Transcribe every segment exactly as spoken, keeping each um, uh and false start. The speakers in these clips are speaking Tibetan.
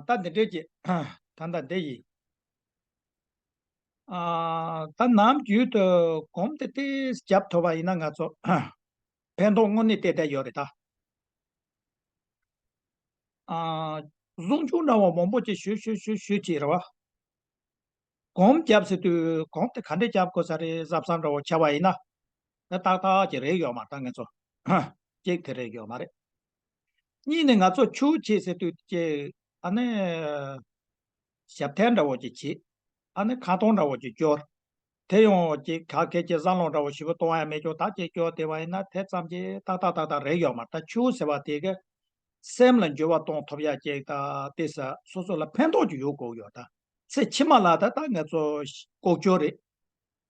ད་འདི་འདྲས་ཀྱི་ད་ལྟ་འདི་ཡིན། ཨ། ད་ནམ་རྒྱུན་དུ་གོམ་དེ་ཏོག་ཙམ་བརྒྱབ་ཐུབ་པ་ཡིན་ན་ང་ཚོ་ཕན་ཐོགས་དངོས་གནས་ཏན་ཏན་ཡོད་རེད་ད། ཨ། གཟུངས་ཆུང་འདྲ་བོ་མང་པོ་ཅིག་ཞུ་ཞུ་ཞུ་ཞུ་བྱས་རེད་བ། གོམ་བརྒྱབ་ཟེར་དུས་གོམ་དེ་ག་འདྲས་བརྒྱབ་དགོས་ས་རེད་བསམ་བསམ་འདྲ་བོ་ཆགས་པ་ཡིན་ན། ད་ཏག་ཏག་ཅིག་རེད་ཡོད་མ་རེད་ད་ང་ཚོ། གཅིག་དེ་རེད་ཡོད་མ་རེད། གཉིས་ནས་ང་ཚོ་ཆུ་བྱས་ཟེར་དུས་ཀྱི་ཨ་ནི་ཞབས་མཐིལ་འདྲ་བོ་ཅིག་བྱས། ཨ་ནི་ཁ་ཏོན་འདྲ་བོ་ཅིག་སྐྱོར། དེ་ཡང་ཅིག་ག་གེ་ཅིག་བསམ་བློ་འདྲ་བོ་ཞིབ་པོ་གཏོང་ཡ་མེད་ཀྱང་ད་ཅིག་སྐྱོར་བསྡད་པ་ཡིན་ན་དེ་ཙམ་གྱིས་ཏག་ཏག་ཏག་ཏག་རེད་ཡོད་མ་རེད་ད། ཆུ་ཟེར་བ་དེ་གི་སེམས་ལ་འགྱུར་བ་གཏོང་ཐུབ་ཡ་ཅིག་ད་དེ་ས་སོ་སོ་ལ་ཕན་ཐོགས་ཀྱི་ཡོད་དགོས་ཡོད་ད། ཚེ་ཕྱི་མ་ལ་ད་ལྟ་ང་ཚོ་ལྐོག་གྱུར་རེད།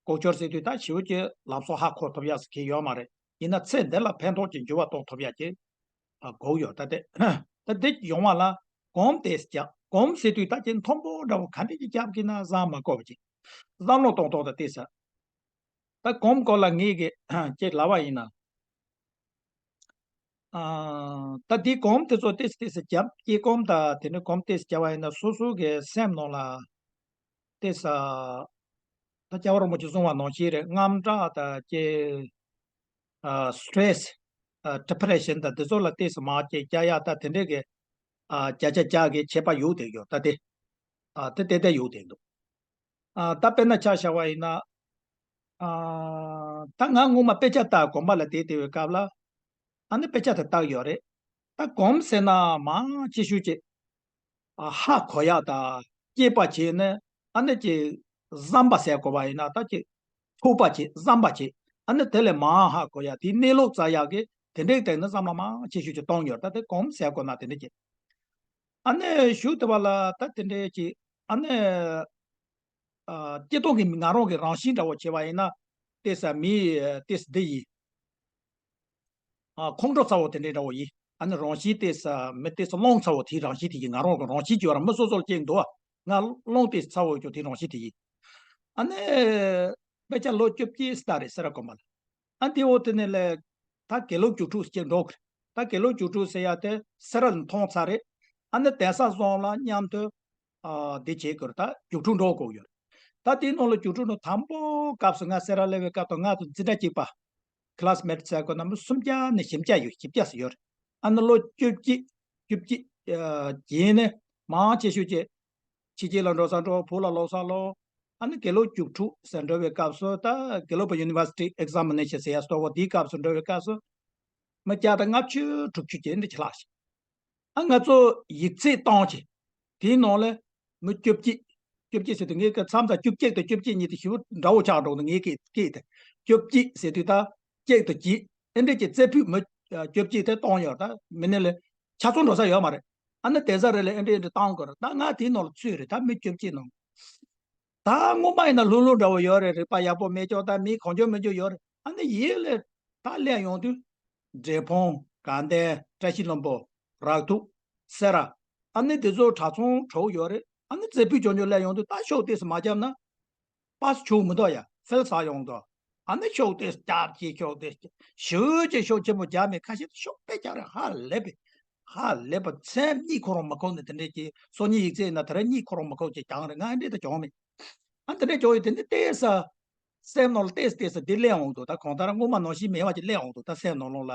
ལྐོག་གྱུར་ཟེར་དུས་ད་ཞེ་པོ་ཅིག་ལམ་སང་ཧ་གོ་ཐུབ་ཡ་ཟེར་མཁན་ཡོད་མ་རེད། ཡིན་ན་ཚེ་འདི་ལ་ཕན་ཐོགས་ཀྱི་འགྱུར་བ་གཏོང་ཐུབ་ཡ་ཅིག་ཨ་དགོས་ཡོད་ད་དེ། ད་འདི་ཡོང་བ་ལ་གོམ་དེ་རྒྱབ། གོམ་ཟེར་དུས་ད་ཅིག་མཐོན་པོ་འདྲ་བོ་ག་འདྲས་ཀྱི་རྒྱབ་ཀྱི་ན་བསམ་མ་དགོས་པ་ཅིག་བསམ་བློ་གཏོང་གཏོང་ད་དེ་ས། ད་གོམ་སྐོར་ལ་ངས་གི་ཅིག་ལབ་པ་ཡིན་ན། ཨ། ད་འདི་གོམ་དེ་ཚོ་ཏོག་ཙམ་ཏོག་ཙམ་བརྒྱབ། དཀྱིལ་གོམ་དང་དེ་ནས་གོམ་ཏོག་ཙམ་བརྒྱབ་པ་ཡིན་ན་སོ་སོ་གི་སེམས་ནང་ལ་ཏོག་ཙམ། ད་རྒྱལ་བ་རིན་པོ་ཆེ་གསུངས་པ་ནང་བཞིན་རེད། དངངས་སྐྲག་དང་ཅིག་ཨ། སི་ཊེ་རེ་སི། ཨ། ཌི་པི་རེ་ཤན་དང་འདི་ཚོ་ལ་ཏོག་ཙམ་མར་ཅིག་བསྐྱར་ཡག་ད་དེ་འདྲས་ཀྱི་ཨ། བརྒྱ་ཆ་བརྒྱ་གི་ཁྱད་པར་ཡོད་དེ་ཡོད་ད་དེ། ཨ། དེ་ཏན་ཏན་ཡོད་དེ་འདུག་ཨ། ད་དཔེར་ན་ཆ་བཞག་པ་ཡིན་ན། ཨ། ད་ང་སྔོན་མ་དཔེ་ཆ་ལྟ་གོམ་པ་ལ་བསྡད་བསྡད་པའི་སྐབས་ལ། ཨ་ནི་དཔེ་ཆ་དེ་ལྟ་གི་ཡོད་རེད། ད་གོམ་ཟེར་ན་མང་ཆེ་ཤོས་ཀྱི་ཨ། ཧ་གོ་ཡག་དང་སྐྱེས་པ་བྱས་ནས་ཨ་ནི་ཀྱི་བསམ་པ་ཟེར་དགོས་པ་ཡིན་ན་ད་ཀྱི་ཐུག་པ་བྱས་བསམ་པ་བྱས། ཨ་ནི་དེ་ལས་མང་ཧ་གོ་ཡག་དེའི་གནས་ལུགས་བཙལ་ཡག་གི་དེ་འདྲའི་སྟེང་ནས་བསམ་བློ་མང་ཆེ་ཤོས་ཀྱི་གཏོང་ཡོད། ད་དེ་གོམ་ཟེར་དགོས་ན་དེ་འདྲ་ཀྱི། ཨ་ནི་ཞུ་དེ་བ་ལ་ད་དེ་འདྲའི་ཀྱི་ཨ་ནི་ཨ། སྤྱིར་བཏང་གི་ང་རང་གི་རང་བཞིན་འདྲ་བོ་བྱས་པ་ཡིན་ན་ཏོག་ཙམ་མི་ཏོག་ཙམ་འདི་ཡིན། ཨ། ཁོང་ཁྲོ་ཚ་བོ་དེ་འདྲའི་འདྲ་བོ་ཡིན། ཨ་ནི་རང་བཞིན་ཏོག་ཙམ་མི་ཏོག་ཙམ་རླུང་ཚ་བོ་དེའི་རང་བཞིན་དེ་ཡིན། ང་རང་གི་རང་བཞིན་གྱི་བར་མི་སོ་སོ་ལ་སྐྱེས་འདུག་བ། ང་རླུང་ཏོག་ཙམ་ཚ་བོ་ཡོད་ཀྱང་དེའི་རང་བཞིན་དེ་ཡིན། ཨ་ནི་དཔེ་ཆ་ལོ་བཅུ་གཅིག་ལྟ་རེད་སེ་ར་དགོན་པ་ལ། ཨ་འདི་འོ་དེ་ནས་ལས་ད་དགེ་ལུགས་རྒྱུགས་འཕྲུག་ཅེས་འགྲོ་གི་རེད། ད་དགེ་ལུགས་རྒྱུགས་འཕྲུག་ཟེར་ཡ་དེ་སེ་ར་ལ་མཐོང་ཚར་རེད། ཨ་ནི་གདན་ས་བཟང་ལ་མཉམ་དུ་ཨ་འདི་བྱེད་དགོས་རེད། ད་རྒྱུགས་འཕྲུག་འགྲོ་དགོས་ཡོད་རེད། ད་དེའི་ནང་ལ་རྒྱུགས་འཕྲུག་ནང་དང་པོ་སྐབས་སུ་ང་སེ་ར་སླེབས་པའི་སྐབས་དང་ང་དང་འཛིན་གྲྭ་གཅིག་པ། ཁི་ལ་སི་མེ་ཊི་ཟེར་དགོས་ན་མི་སུམ་བརྒྱ་ནས་བཞི་བརྒྱ་ཡོད། བཞི་བརྒྱ་ཙམ་ཡོད་རེད། ཨ་ནི་ལོ་བཅུ་གཅིག་བཅུ་གཅིག་ཨ་རྗེས་ནས་མང་ཆེ་ཤོས་ཀྱིས་ཕྱི་རྒྱལ་ལ་འགྲོ་ས་འགྲོ། བོད་ལ་ལོག་ས་ལོག་ཨ་ནི་དགེ་ལུགས་རྒྱུགས་འཕྲུག་ཟེར་འགྲོ་བའི་སྐབས་སུ་ད་དགེ་ལུགས་པ་ཡུ་ནི་ཝར་སི་ཊི་ཨེག་ཛམ་མི་ནེ་ཤན་ཟེར་ཡ་ལྟ་བུ་དེའི་སྐབས་སུ་འགྲོ་བའི་སྐབས་སུ་མི་བརྒྱ་དང་ལྔ་བཅུ་དྲུག་ཅུ་ཅིག་འདི་ཅིག་ལྷག་ཤག་ཨ་ང་ཚོ་ཡིག་ཚད་བཏང་བྱས། དེའི་ནང་ལ་མི་བཅུ་གཅིག་བཅུ་གཅིག་ཟེར་དུས་ངའི་སྐད་མཚམས་མཚམས་བཅུ་གཅིག་དང་བཅུ་གཅིག་གཉིས་དེ་ཞེ་པོ་འདྲ་བོ་ཆགས་འགྲོ་འདུག་ངའི་སྐད་སྐད་དེ། བཅུ་གཅིག་ཟེར་དུས་ད་གཅིག་དང་གཅིག་ཨེ་འདྲས་ཀྱི་རྩེ་ཕུད་མི་བཅུ་གཅིག་དེ་གཏོང་ཡོད། ད་མི་ནི་ལས་ཆ་ཚང་འགྲོ་ས་ཡོད་མ་རེད། ཨ་ནི་དེ་ས་རེ་ལ་ཨེ་འདྲས་ཨེ་འདྲས་བཏང་དགོས་རེད། ད་ང་དེའི་ནང་ལ་ཚུད་རེད། ད་མི་བཅུ་གཅིག་ནང་། ད་སྔོན་མ་ཡིན་ན་ལྷུང་ལྷུང་འདྲ་བོ་ཡོད་རེད། རིག་པ་ཡག་པོ་མེད་ཀྱང་ད་མི་གང་བྱུང་མི་བྱུང་ཡོད་རེད། ཨ་ནི་ཡིན་ལས་ད་སླེབས་ཡོང་དུས་འབྲས་སྤུངས། དགའ་ལྡན། བཀྲ་ཤིས་ལྷུན་པོ། རག་ཐུག་སེ་ར། ཨ་ནི་དེ་ཚོ་གྲྭ་ཚང་གྲོགས་ཡོད་རེད། ཨ་ནི་རྩེ་ཕུད་ཆུང་ཆུང་སླེབས་ཡོང་དུས་ད་ཤོག་ཏོག་ཙམ་མ་བརྒྱབ་ན་པ་སེ་ཆོག་མི་འདུག་ཡ། ཧྥེལ་ཟ་ཡོང་འདུག་ཨ་ནི་ཤོག་ཏོག་ཙམ་བརྒྱབ་ཀྱི་ཤོག་ཏོག་ཙམ་ཞུ་ཅིག་ཤོག་ཆེན་པོ་བརྒྱབ་མེད། ཁ་ཤས་ཤོག་དཔེ་རྒྱག་རེད། ཧ་ལས་པའི་ཧ་ལས་པ་མཚན་གཉིད་ཁོ་རང་མ་ཁུག་ནས་དེ་འདྲས་ཀྱི་སང་ཉིན་ཡིག་ཚད་ཡིན་ན་དེ་རིང་གཉིད་ཁོ་རང་མ་ཁུག་ཅིག་རྒྱག་རེད། ང་ཨེ་འདྲས་ད་གྱོང་མེད། ཨ་དེ་འདྲས་གྱོང་ཡོད། དེ་འདྲས་ཏོག་ཙམ་སེམས་ནང་ལ་ཏོག་ཙམ་ཏོག་ཙམ་འདི་སླེབས་འོང་འདུག་ད་གང་ལྟར་སྔོན་མ་ནང་བཞིན་མེད་པ་ཅིག་སླེབས་འོང་འདུག་ད་སེམས་ནང་ལོགས་ལ།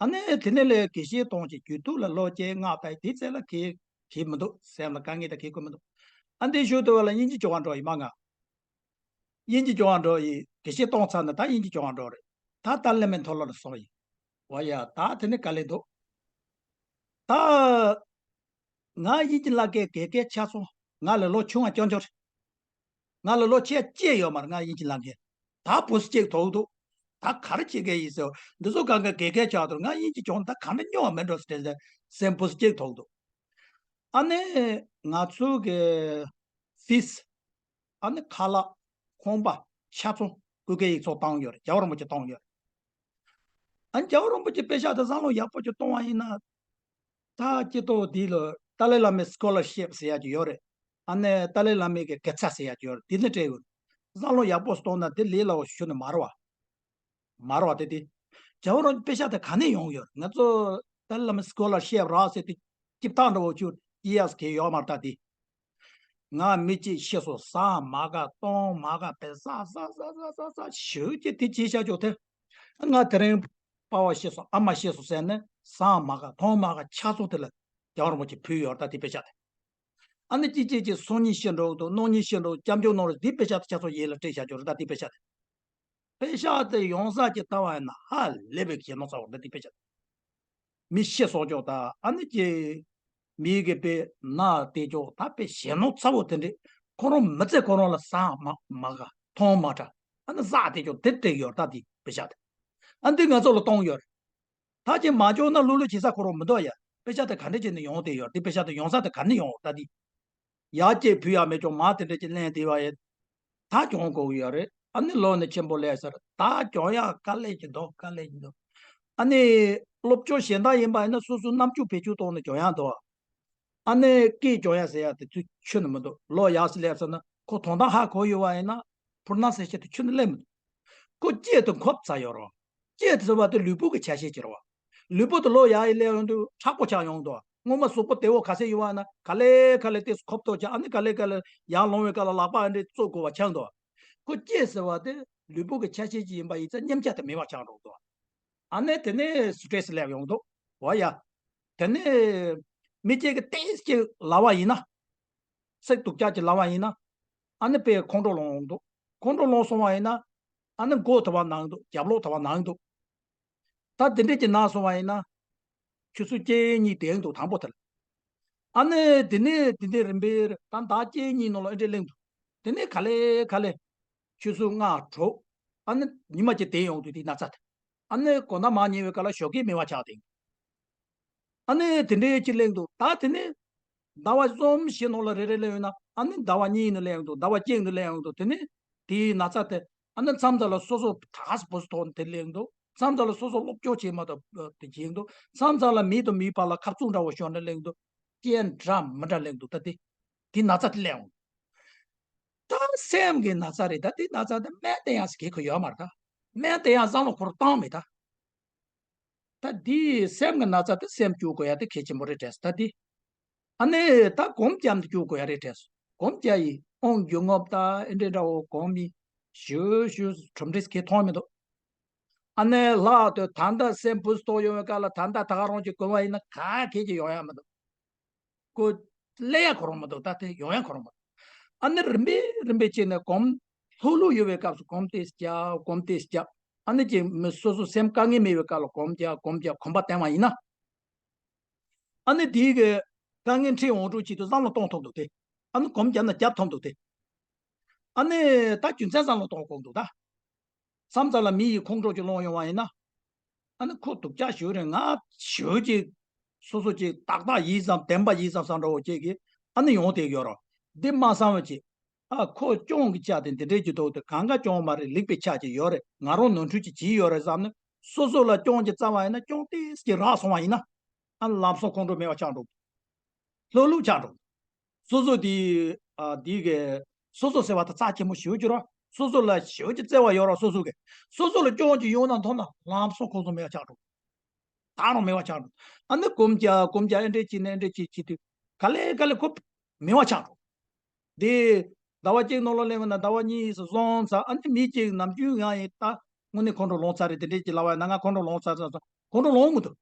ཨ་ནི་དེ་ནས་ལས་དགེ་བཤེས་གཏོང་བྱས་རྒྱུད་ཐུགས་ལ་བློ་སྐྱེས། སྔགས་བཏབ། དེའི་ཚེ་ལ་གལ་གལ་མི་འདུག་སེམས་ལ་དཀའ་ངལ་དང་གལ་གོ་མི་འདུག་ཨ་འདི་ཞུ་དུས་བ་ལ་དབྱིན་ཇི་སྦྱོང་བ་འགྲོ་ཡིན་མ་ང་། དབྱིན་ཇི་སྦྱོང་བ་འགྲོ་ཡིན། དགེ་བཤེས་གཏོང་ཚར་ནས་ད་དབྱིན་ཇི་སྦྱོང་བ་འགྲོ་རེད། ད་ཏཱ་ལའི་བླ་མའི་མཐོ་སློབ་ལ་སོང་ཡིན། འོ་ཡ་ད་དེ་ནི་དཀའ་ལས་འདུག་ད་ང་དབྱིན་ཇི་བསླབ་མཁན་དགེ་རྒན་ཆ་ཚང་ང་ལས་ལོ་ཆུང་བ་རྐྱང་རྐྱང་རེད། ང་ལ་ལོ་ཆེ་བཅས་ཡོད་མ་རེད། ང་དབྱིན་ཇི་བསླབ་མཁན། ད་བུ་སུ་གཅིག་དོགས་འདུག་ད་ག་རེ་བྱེད་མཁན་ཡིན་ཟེར། འདི་ཚོ་གང་ག་དགེ་རྒན་ཆགས་འདུག་ང་དབྱིན་ཇི་སྦྱོང་ད་གང་འདྲ་སྨྱོ་བ་མེད་འགྲོ་ཟེར་ཟེར་སེམས་བུ་སུ་གཅིག་དོགས་འདུག་ཨ་ནི་ང་ཚོ་གི་ཕིས། ཨ་ནི་ཁ་ལག་ཁང་པ་ཆ་ཚང་སྐུ་སྒེར་ཡིག་ཚང་བཏང་ཡོད་རེད། རྒྱལ་བ་རིན་པོ་ཆེ་བཏང་ཡོད་རེད། ཨ་ནི་རྒྱལ་བ་རིན་པོ་ཆེ་དཔེ་ཆ་དང་བསམ་བློ་ཡག་པོ་ཅིག་གཏོང་བ་ཡིན་ན། ད་སྤྱི་ཚོགས་འདི་ལ་ཏཱ་ལའི་བླ་མའི་སི་ཀོ་ལར་ཤིབ་ཟེར་ཡ་ཅིག་ཡོད་རེད། ཨ་ནི་ཏཱ་ལའི་བླ་མའི་གི་དགེ་རྩ་ཟེར་ཡ་ཅིག་ཡོད་རེད། དེ་ནི་སྤྲད་དགོས། བསམ་བློ་ཡག་པོ་གཏོང་ན་དེ་ལས་སླ་བོ་ཞུ་ནི་མ་རེད་བ། མ་རེད་བ་དེ་དེ། རྒྱལ་བ་རིན་པོ་ཆེ་དཔེ་ཆ་དེ་ག་ནས་ཡོང་ཡོད་རེད། ང་ཚོ་ཏཱ་ལའི་བླ་མའི་སི་ཀོ་ལར་ཤིབ་རག་ཟེར་དེ་སྐྱིབ་ཐག་འདྲ་བོ་ཅིག་ སྐྱེ་ཡག་གི་ཡོད་མ་རེད་ད་དེ། ང་མི་གཅིག་ཤི་སོང་ཟ་མ་དགའ་གཏོང་མ་དགའ་བས་ཟ་ཟ་ཟ་ཟ་ཟ་ཟ་ཞུ་གི་དེ་བྱས་བཞག་ཆོག་དེ། ང་དེ་རིང་པ་ཕ་ཤི་སོང་ཨ་མ་ཤི་སོང་ཟེར་ནས་ཟ་མ་དགའ་གཏོང་མ་དགའ་ཆ་ཚང་དེ་ལ་རྒྱལ་བ་རིན་པོ་ཆེ་ཕུལ་ཡོད་ད་དེ་དཔེ་ཆ་དེ། ཨ་ནི་གཅིག་གཅིག་གཅིག་སང་ཉིན་ཤི་འགྲོ་འདུག་གནངས་ཉིན་ཤི་འགྲོ་སྐྱབས་འཇུག་གནང་རོགས་འདི་དཔེ་ཆ་དེ་ཆ་ཚང་ཡིད་ལ་དྲན་བཞག་ཆོག་རེད་ད་དེ་དཔེ་ཆ་དེ། དཔེ་ཆ་དེ་ཡོང་ས་ཀྱི་ལྟ་བ་ཡིན་ན་ཧ་ལས་པའི་གཞན་ནོ་ཚ་བོ་འདི་དེ་དཔེ་ཆ་དེ། མི་ཤི་སོགས་ཀྱོག་དང་ཨ་ནི་ཀྱི་མི་གི་དཔེ་ན་དེ་ཀྱོག་ད་དཔེ་གཞན་ནོ་ཚ་བོ་དེ་འདྲས་ཁོ་རང་མི་ཚེ་ཁོ་རང་ལ་ཟ་མ་མ་ག་མཐོང་མ་དྲ་ཨ་ནི་ཟ་དེ་ཀྱོག་དེ་དྲན་ཡོད་ད་དེ་དཔེ་ཆ་དེ། ཨ་འདི་ང་ཚོ་ལ་གཏོང་ཡོད་རེད། ད་ཅི་མ་འཇོག་ན་ལུ་ལུ་བྱེད་ས་ཁོ་རང་མི་འདུག་ཡ། དཔེ་ཆ་དེ་ག་འདྲ་བྱས་ནས་ཡོང་དེ་ཡོད་དེ་དཔེ་ཆ་དེ་ཡོང་ས་དེ་ག་ནས་ཡོང་ད་དེ། ཡ་ཅེ་ཕུ་ཡ་མེ་ཅོ་མ་དེ་འདྲ་ཅིག་ལེན་དེ་བ་ཡེ། ད་གྱོང་གོ་ཡོད་རེད། ཨ་ནི་ལོ་ནི་ཆེན་པོ་ལས་ཟེར་ད་གྱོང་ཡ་དཀའ་ལས་ཀྱི་འདུག་དཀའ་ལས་ཀྱི་འདུག་ཨ་ནི་སློབ་སྦྱོང་གཞན་དག་ཡིན་པ་ཡིན་ན་སོ་སོ་རྣམ་དཔྱོད་བེད་སྤྱོད་གཏོང་ནས་གྱོང་ཡ་འདུག་ཨ་ནི་སྐད་གྱོང་ཡ་ཟེར་ཡ་དེ་ཚུལ་ཆུ་ནི་མི་འདུག་ལོ་ཡག་སི་ལས་ཟེར་ན་ཁོ་དོན་དག་ཧ་གོ་ཡོད་བ་ཡིན་ན་ཕུར་ན་ཟེར་ཆེ་དེ་ཆུ་ནི་ལས་མི་འདུག་ཁོ་སྐྱེས་དུ་འཁོབ་ཚ་ཡོད་རོགས། སྐྱེས་དུ་ཟེར་བ་དེ་ལུས་པོ་གི་ཆ་ཤས་ཀྱི་རོགས། ལུས་པོ་དེ་ལོ་ཡག་ཡི་ལས་ཡོང་དུས་མཁྲེགས་པོ་ཆགས་ཡོང་དོ། སྔོན་མ་གཟུགས་པོ་བདེ་བོ་ག་ཚད་ཡོད་བ་ན་ག་ལེ་ག་ལེ་ཏེ་ཁོབ་ཏོ་ཆགས་ཨ་ནི་ག་ལེ་ག་ལེ་ཡར་ལོང་བའི་སྐབས་ལ་ལག་པ་ཨ་འདྲས་བཙུགས་དགོས་པ་ཆགས་འདུག་ཁོ་སྐྱེས་ཟེར་བ་དེ་ལུས་པོ་གི་ཆ་ཤས་ཅིག་ཡིན་པ་ཡིན་ཙང་མཉམ་ཆ་དེ་མེད་པ་ཆགས་འགྲོ་འདུག་ཨ་ནི་དེ་ནས་སི་ཊེ་རེ་སི་སླེབས་ཡོང་འདུག་འོ་ཡ། དེ་ནས་མི་སྐྱེ་གི་ཏེས་ཀྱི་ལབ་པ་ཡིན་ན། སྲེག་དུག་ཅག་ཅིག་ལབ་པ་ཡིན་ན། ཨ་ནི་དཔེ་ཁོང་ཁྲོ་ལངས་འདུག་ཁོང་ཁྲོ་ལངས་སོང་བ་ཡིན་ན། ཨ་ནི་མགོ་དེ་བ་ན་གི་འདུག་རྒྱབ་ལོགས་དེ་བ་ན་གི་འདུག་ད་དེ་འདྲས་ཀྱི་ན་སོང་བ་ཡིན་ན། ཆུ་ཚོད་གཅིག་གཉིས་དེ་འདུག་དང་པོ་དེ་ལ། ཨ་ནི་དེ་ནས་དེ་འདྲས་རིམ་པས་ད་ཟླ་གཅིག་གཉིས་ནང་ལ་ཨེ་འདྲས་གླེང་འདུག་དེ་ནས་ག་ལེ་ག་ལེ། ཆུ་ཚོད་ལྔ་དྲུག་ཨ་ནི་ཉི་མ་གཅིག་དེ་ཡོང་དུས་དེ་ན་ཚ་དེ། ཨ་ནི་གོ་ན་མ་ཉལ་བའི་སྐབས་ལ་ཞོགས་ཀས་མེད་པ་ཆགས་ཏེ། ཨ་ནི་དེ་འདྲའི་ཅི་གླེང་འདུག་ད་དེ་ནི་ཟླ་བ་གསུམ་བཞི་ནང་ལ་རེ་རེ་གླེང་ཡོད་ན་ཨ་ནི་ཟླ་བ་གཉིས་ནི་གླེང་འདུག་ཟླ་བ་གཅིག་ནི་གླེང་འདུག་དེ་ནི་དེའི་ན་ཚ་དེ་ཨ་ནི་མཚམས་མཚམས་ལ་སོ་སོ་གྲགས་པོ་སུ་ཐོག་ནས་དེ་གླེང་འདུག་མཚམས་མཚམས་ལ་སོ་སོ་སློབ་སྐྱོར་བྱེད་མ་ཐུབ་དེ་བྱེད་འདུག་མཚམས་མཚམས་ལ་མི་དང་མིའི་བར་ལ་ཁ་བཙུམ་འདྲ་བོ་ཤོར་ནས་གླེང་འདུག་སྐྱེ་འདྲ་མི་འདྲ་གླེང་འདུག་ད་དེ་དེ་ན་ཚ་དེ་གླེང་འོང་། ད་སེམས་ཀྱི་ན་ཚ་རེད་ད་དེ་ན་ཚ་དེ་སྨན་བསྟེན་ཡག་ཟེར་གི་ཁོ་ཡོད་མ་རེད་ད། སྨན་བསྟེན་ཡག་བསམ་བློ་ཁོ་རང་བཏང་མེད་ད། ད་འདི་སེམས་ཀྱི་ན་ཚ་དེ་སེམས་སྐྱོ་དགོས་ཡ་དེ་གལ་ཆེན་པོ་རེད་དྲན་སོང་ད་འདི། ཨ་ནི་ད་སྒོམ་རྒྱབ་ནས་སྐྱོ་དགོས་ཡ་རེད་དྲན་སོང་སྒོམ་རྒྱག་ཡིན་དབང་སྒྱུ་རྔུབ་ད་ཨེ་འདྲས་འདྲ་བོ་སྒོམ་ཡིན། ཞུ་ཞུ་གྲུབ་འབྲས་གལ་མཐོང་མི་འདུག་ཨ་ནི་ལྷག་ཏུ་ད་ལྟ་སེམས་བུ་སྟོག་ཡོང་བའི་སྐབས་ལ་ད་ལྟ་ད་ག་རང་གི་གོ་བ་ཡིན་ན་ག་གལ་གྱི་ཡོང་ཡ་མི་འདུག་ཁོ་སླེབས་ཡ་ཁོ་རང་མི་འདུག་ད་དེ་ཡོང་ཡ་ཁོ་རང་མི་འདུག་ཨ་ནི་རིམ་པས་རིམ་པས་བྱས་ནས་སྒོམ། ལྷོད་ལྷོད་ཡོད་པའི་སྐབས་སུ་སྒོམ་ཏེ་རྒྱག་སྒོམ་ཏེ་རྒྱག་ཨ་ནི་ཀྱི་མི་སོ་སོ་སེམས་དཀའ་ངལ་མེད་པའི་སྐབས་ལ་སྒོམ་རྒྱག་སྒོམ་རྒྱག་གོམ་པ་བསྟན་པ་ཡིན་ན། ཨ་ནི་དེའི་གི་དཀའ་ངལ་འཕྲད་འོང་འགྲོ་ཆེད་དུ་བསམ་བློ་གཏོང་ཐུབ་འདུག་སྟེ། ཨ་ནི་སྒོམ་རྒྱབ་ན་རྒྱབ་ཐུབ་འདུག་སྟེ། ཨ་ནི་ད་རྒྱུ་མཚན་བསམ་བློ་གཏོང་དགོས་འདུག་ད། མཚམས་མཚམས་ལ་མི་ཡི་ཁོང་ཁྲོ་ཅིག་སློང་ཡོང་བ་ཡིན་ན། ཨ་ནི་ཁོ་སྡུག་ཅག་ཞུ་རེད་ང་ཞུ་ཅིག་སོ་སོ་ཅིག་ཏག་ཏག་ཡིན་བསམ་བདེན་པ་ཡིན་བསམ་བསམ་འདྲ་བོ་ཅིག་གིས་ཨ་ནི་ཡོང་བསྡད་ཡོད་རོགས། འདི་མ་བསམ་བ་ཅིག་ཨ་ཁོ་སྐྱོན་གྱི་ཆ་དེ་འདི་འདྲའི་ཅིག་འདུག་སྟེ་གང་ག་སྐྱོན་མ་རེད་ལེགས་པའི་ཆ་ཅིག་ཡོད་རེད་ང་རང་ནོར་འཁྲུལ་ཅིག་བྱས་ཡོད་རེད་བསམ་ནས་སོ་སོ་ལ་སྐྱོན་ཅིག་བཙལ་བ་ཡིན་ན་སྐྱོན་ཏོག་ཙམ་ཅིག་རག་སོང་བ་ཡིན་ན་ཨ་ནི་ལམ་སང་ཁོང་ཁྲོ་མེད་པ་ཆགས་འགྲོ། ལྷོད་ལྷོད་ཆགས་འགྲོ། སོ་སོ་དེ་ཨ་དེ་གི་སོ་སོ་ཟེར་བ་དང་རྩ་ཆེན་པོ་ཞེ་པོ་ཅིག་རོ། སོ་སོ་ལ་ཞེ་པོ་ཅིག་བརྩེ་བ་ཡོད་རོ་སོ་སོ་གི། སོ་སོ་ལ་སྐྱོན་ཅིག་ཡོང་ན་མཐོང་ན་ལམ་སང་ཁོང་ཚོ་མེད་པ་ཆགས་འགྲོ། ད་རུང་མེད་པ་ཆགས་འགྲོ། ཨ་ནི་སྒོམ་རྒྱག་སྒོམ་རྒྱག་ཨེ་འདྲས་བྱས་ནས་ཨེ་འདྲས་བྱས་བྱས་དུས་ག་ལེ་ག་ལེ་ཁོ་མེད་པ་ཆགས་འགྲོ། དེ་ཟླ་བ་གཅིག་ནང་ལ་སླེབས་ན་ཟླ་བ་གཉིས་སུ་སོང་ཚར་ཨ་ནི་མི་གཅིག་ནམ་རྒྱུན་ང་ཡིན་ད་དངོས་གནས་ཁོང་ཁྲོ་ལངས་ཚར་རེད་དེ་འདྲས་ཀྱི་ལབ་པ་ཡིན་ན་ང་ཁོང་ཁྲོ་ལངས་ཚར་ཚར་ཚར་ཁོང་ཁྲོ་ལངས་མི་འདུག་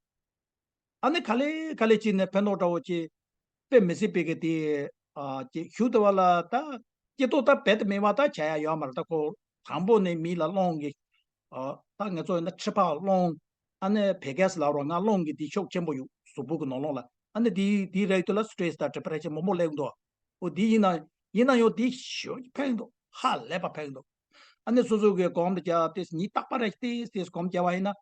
ཨ་ནི་ག་ལེ་ག་ལེ་བྱས་ནས་ཕན་ཐོགས་འདྲ་བོ་ཅིག་དཔེ་མི་སྲིད་པའི་གི་དེ་ཨ་ཅིག་ཞུ་དུ་བ་ལ་ད་སྐྱེ་ཐོག་ད་རྦད་དེ་མེད་པ་ད་བྱ་ཡ་ཡོད་མ་རེད་ད་ཁོ་དང་པོ་ནས་མི་ལ་སློང་གི་ཨ་ད་ང་ཚོ་ཡིན་ན་ཁྲི་ཕག་སློང་ཨ་ནི་བེ་གེ་སི་ལབ་རོགས་ང་སློང་གི་དེ་ཤུགས་ཆེན་པོ་ཡོད་གཟུགས་པོ་གི་ནང་ལོགས་ལ་ཨ་ནི་དེ་དེ་རེད་དུ་ལ་སི་ཊེ་རེ་སི་དང་ཌི་པི་རེ་ཤན་མང་པོ་སླེབས་འདུག་འོ་དེ་ཡིན་ན་ཡིན་ན་ཡང་དེ་ཞུ་ཕན་འདུག་ཧ་ལས་པ་ཕན་འདུག་ཨ་ནི་སོ་སོ་གི་གོམ་དུ་བརྒྱབ་སྟེ་ཉིན་རྟག་པ་རེ་ཏིས་ཏིས་གོམ་བརྒྱབ་པ་ཡིན་ན་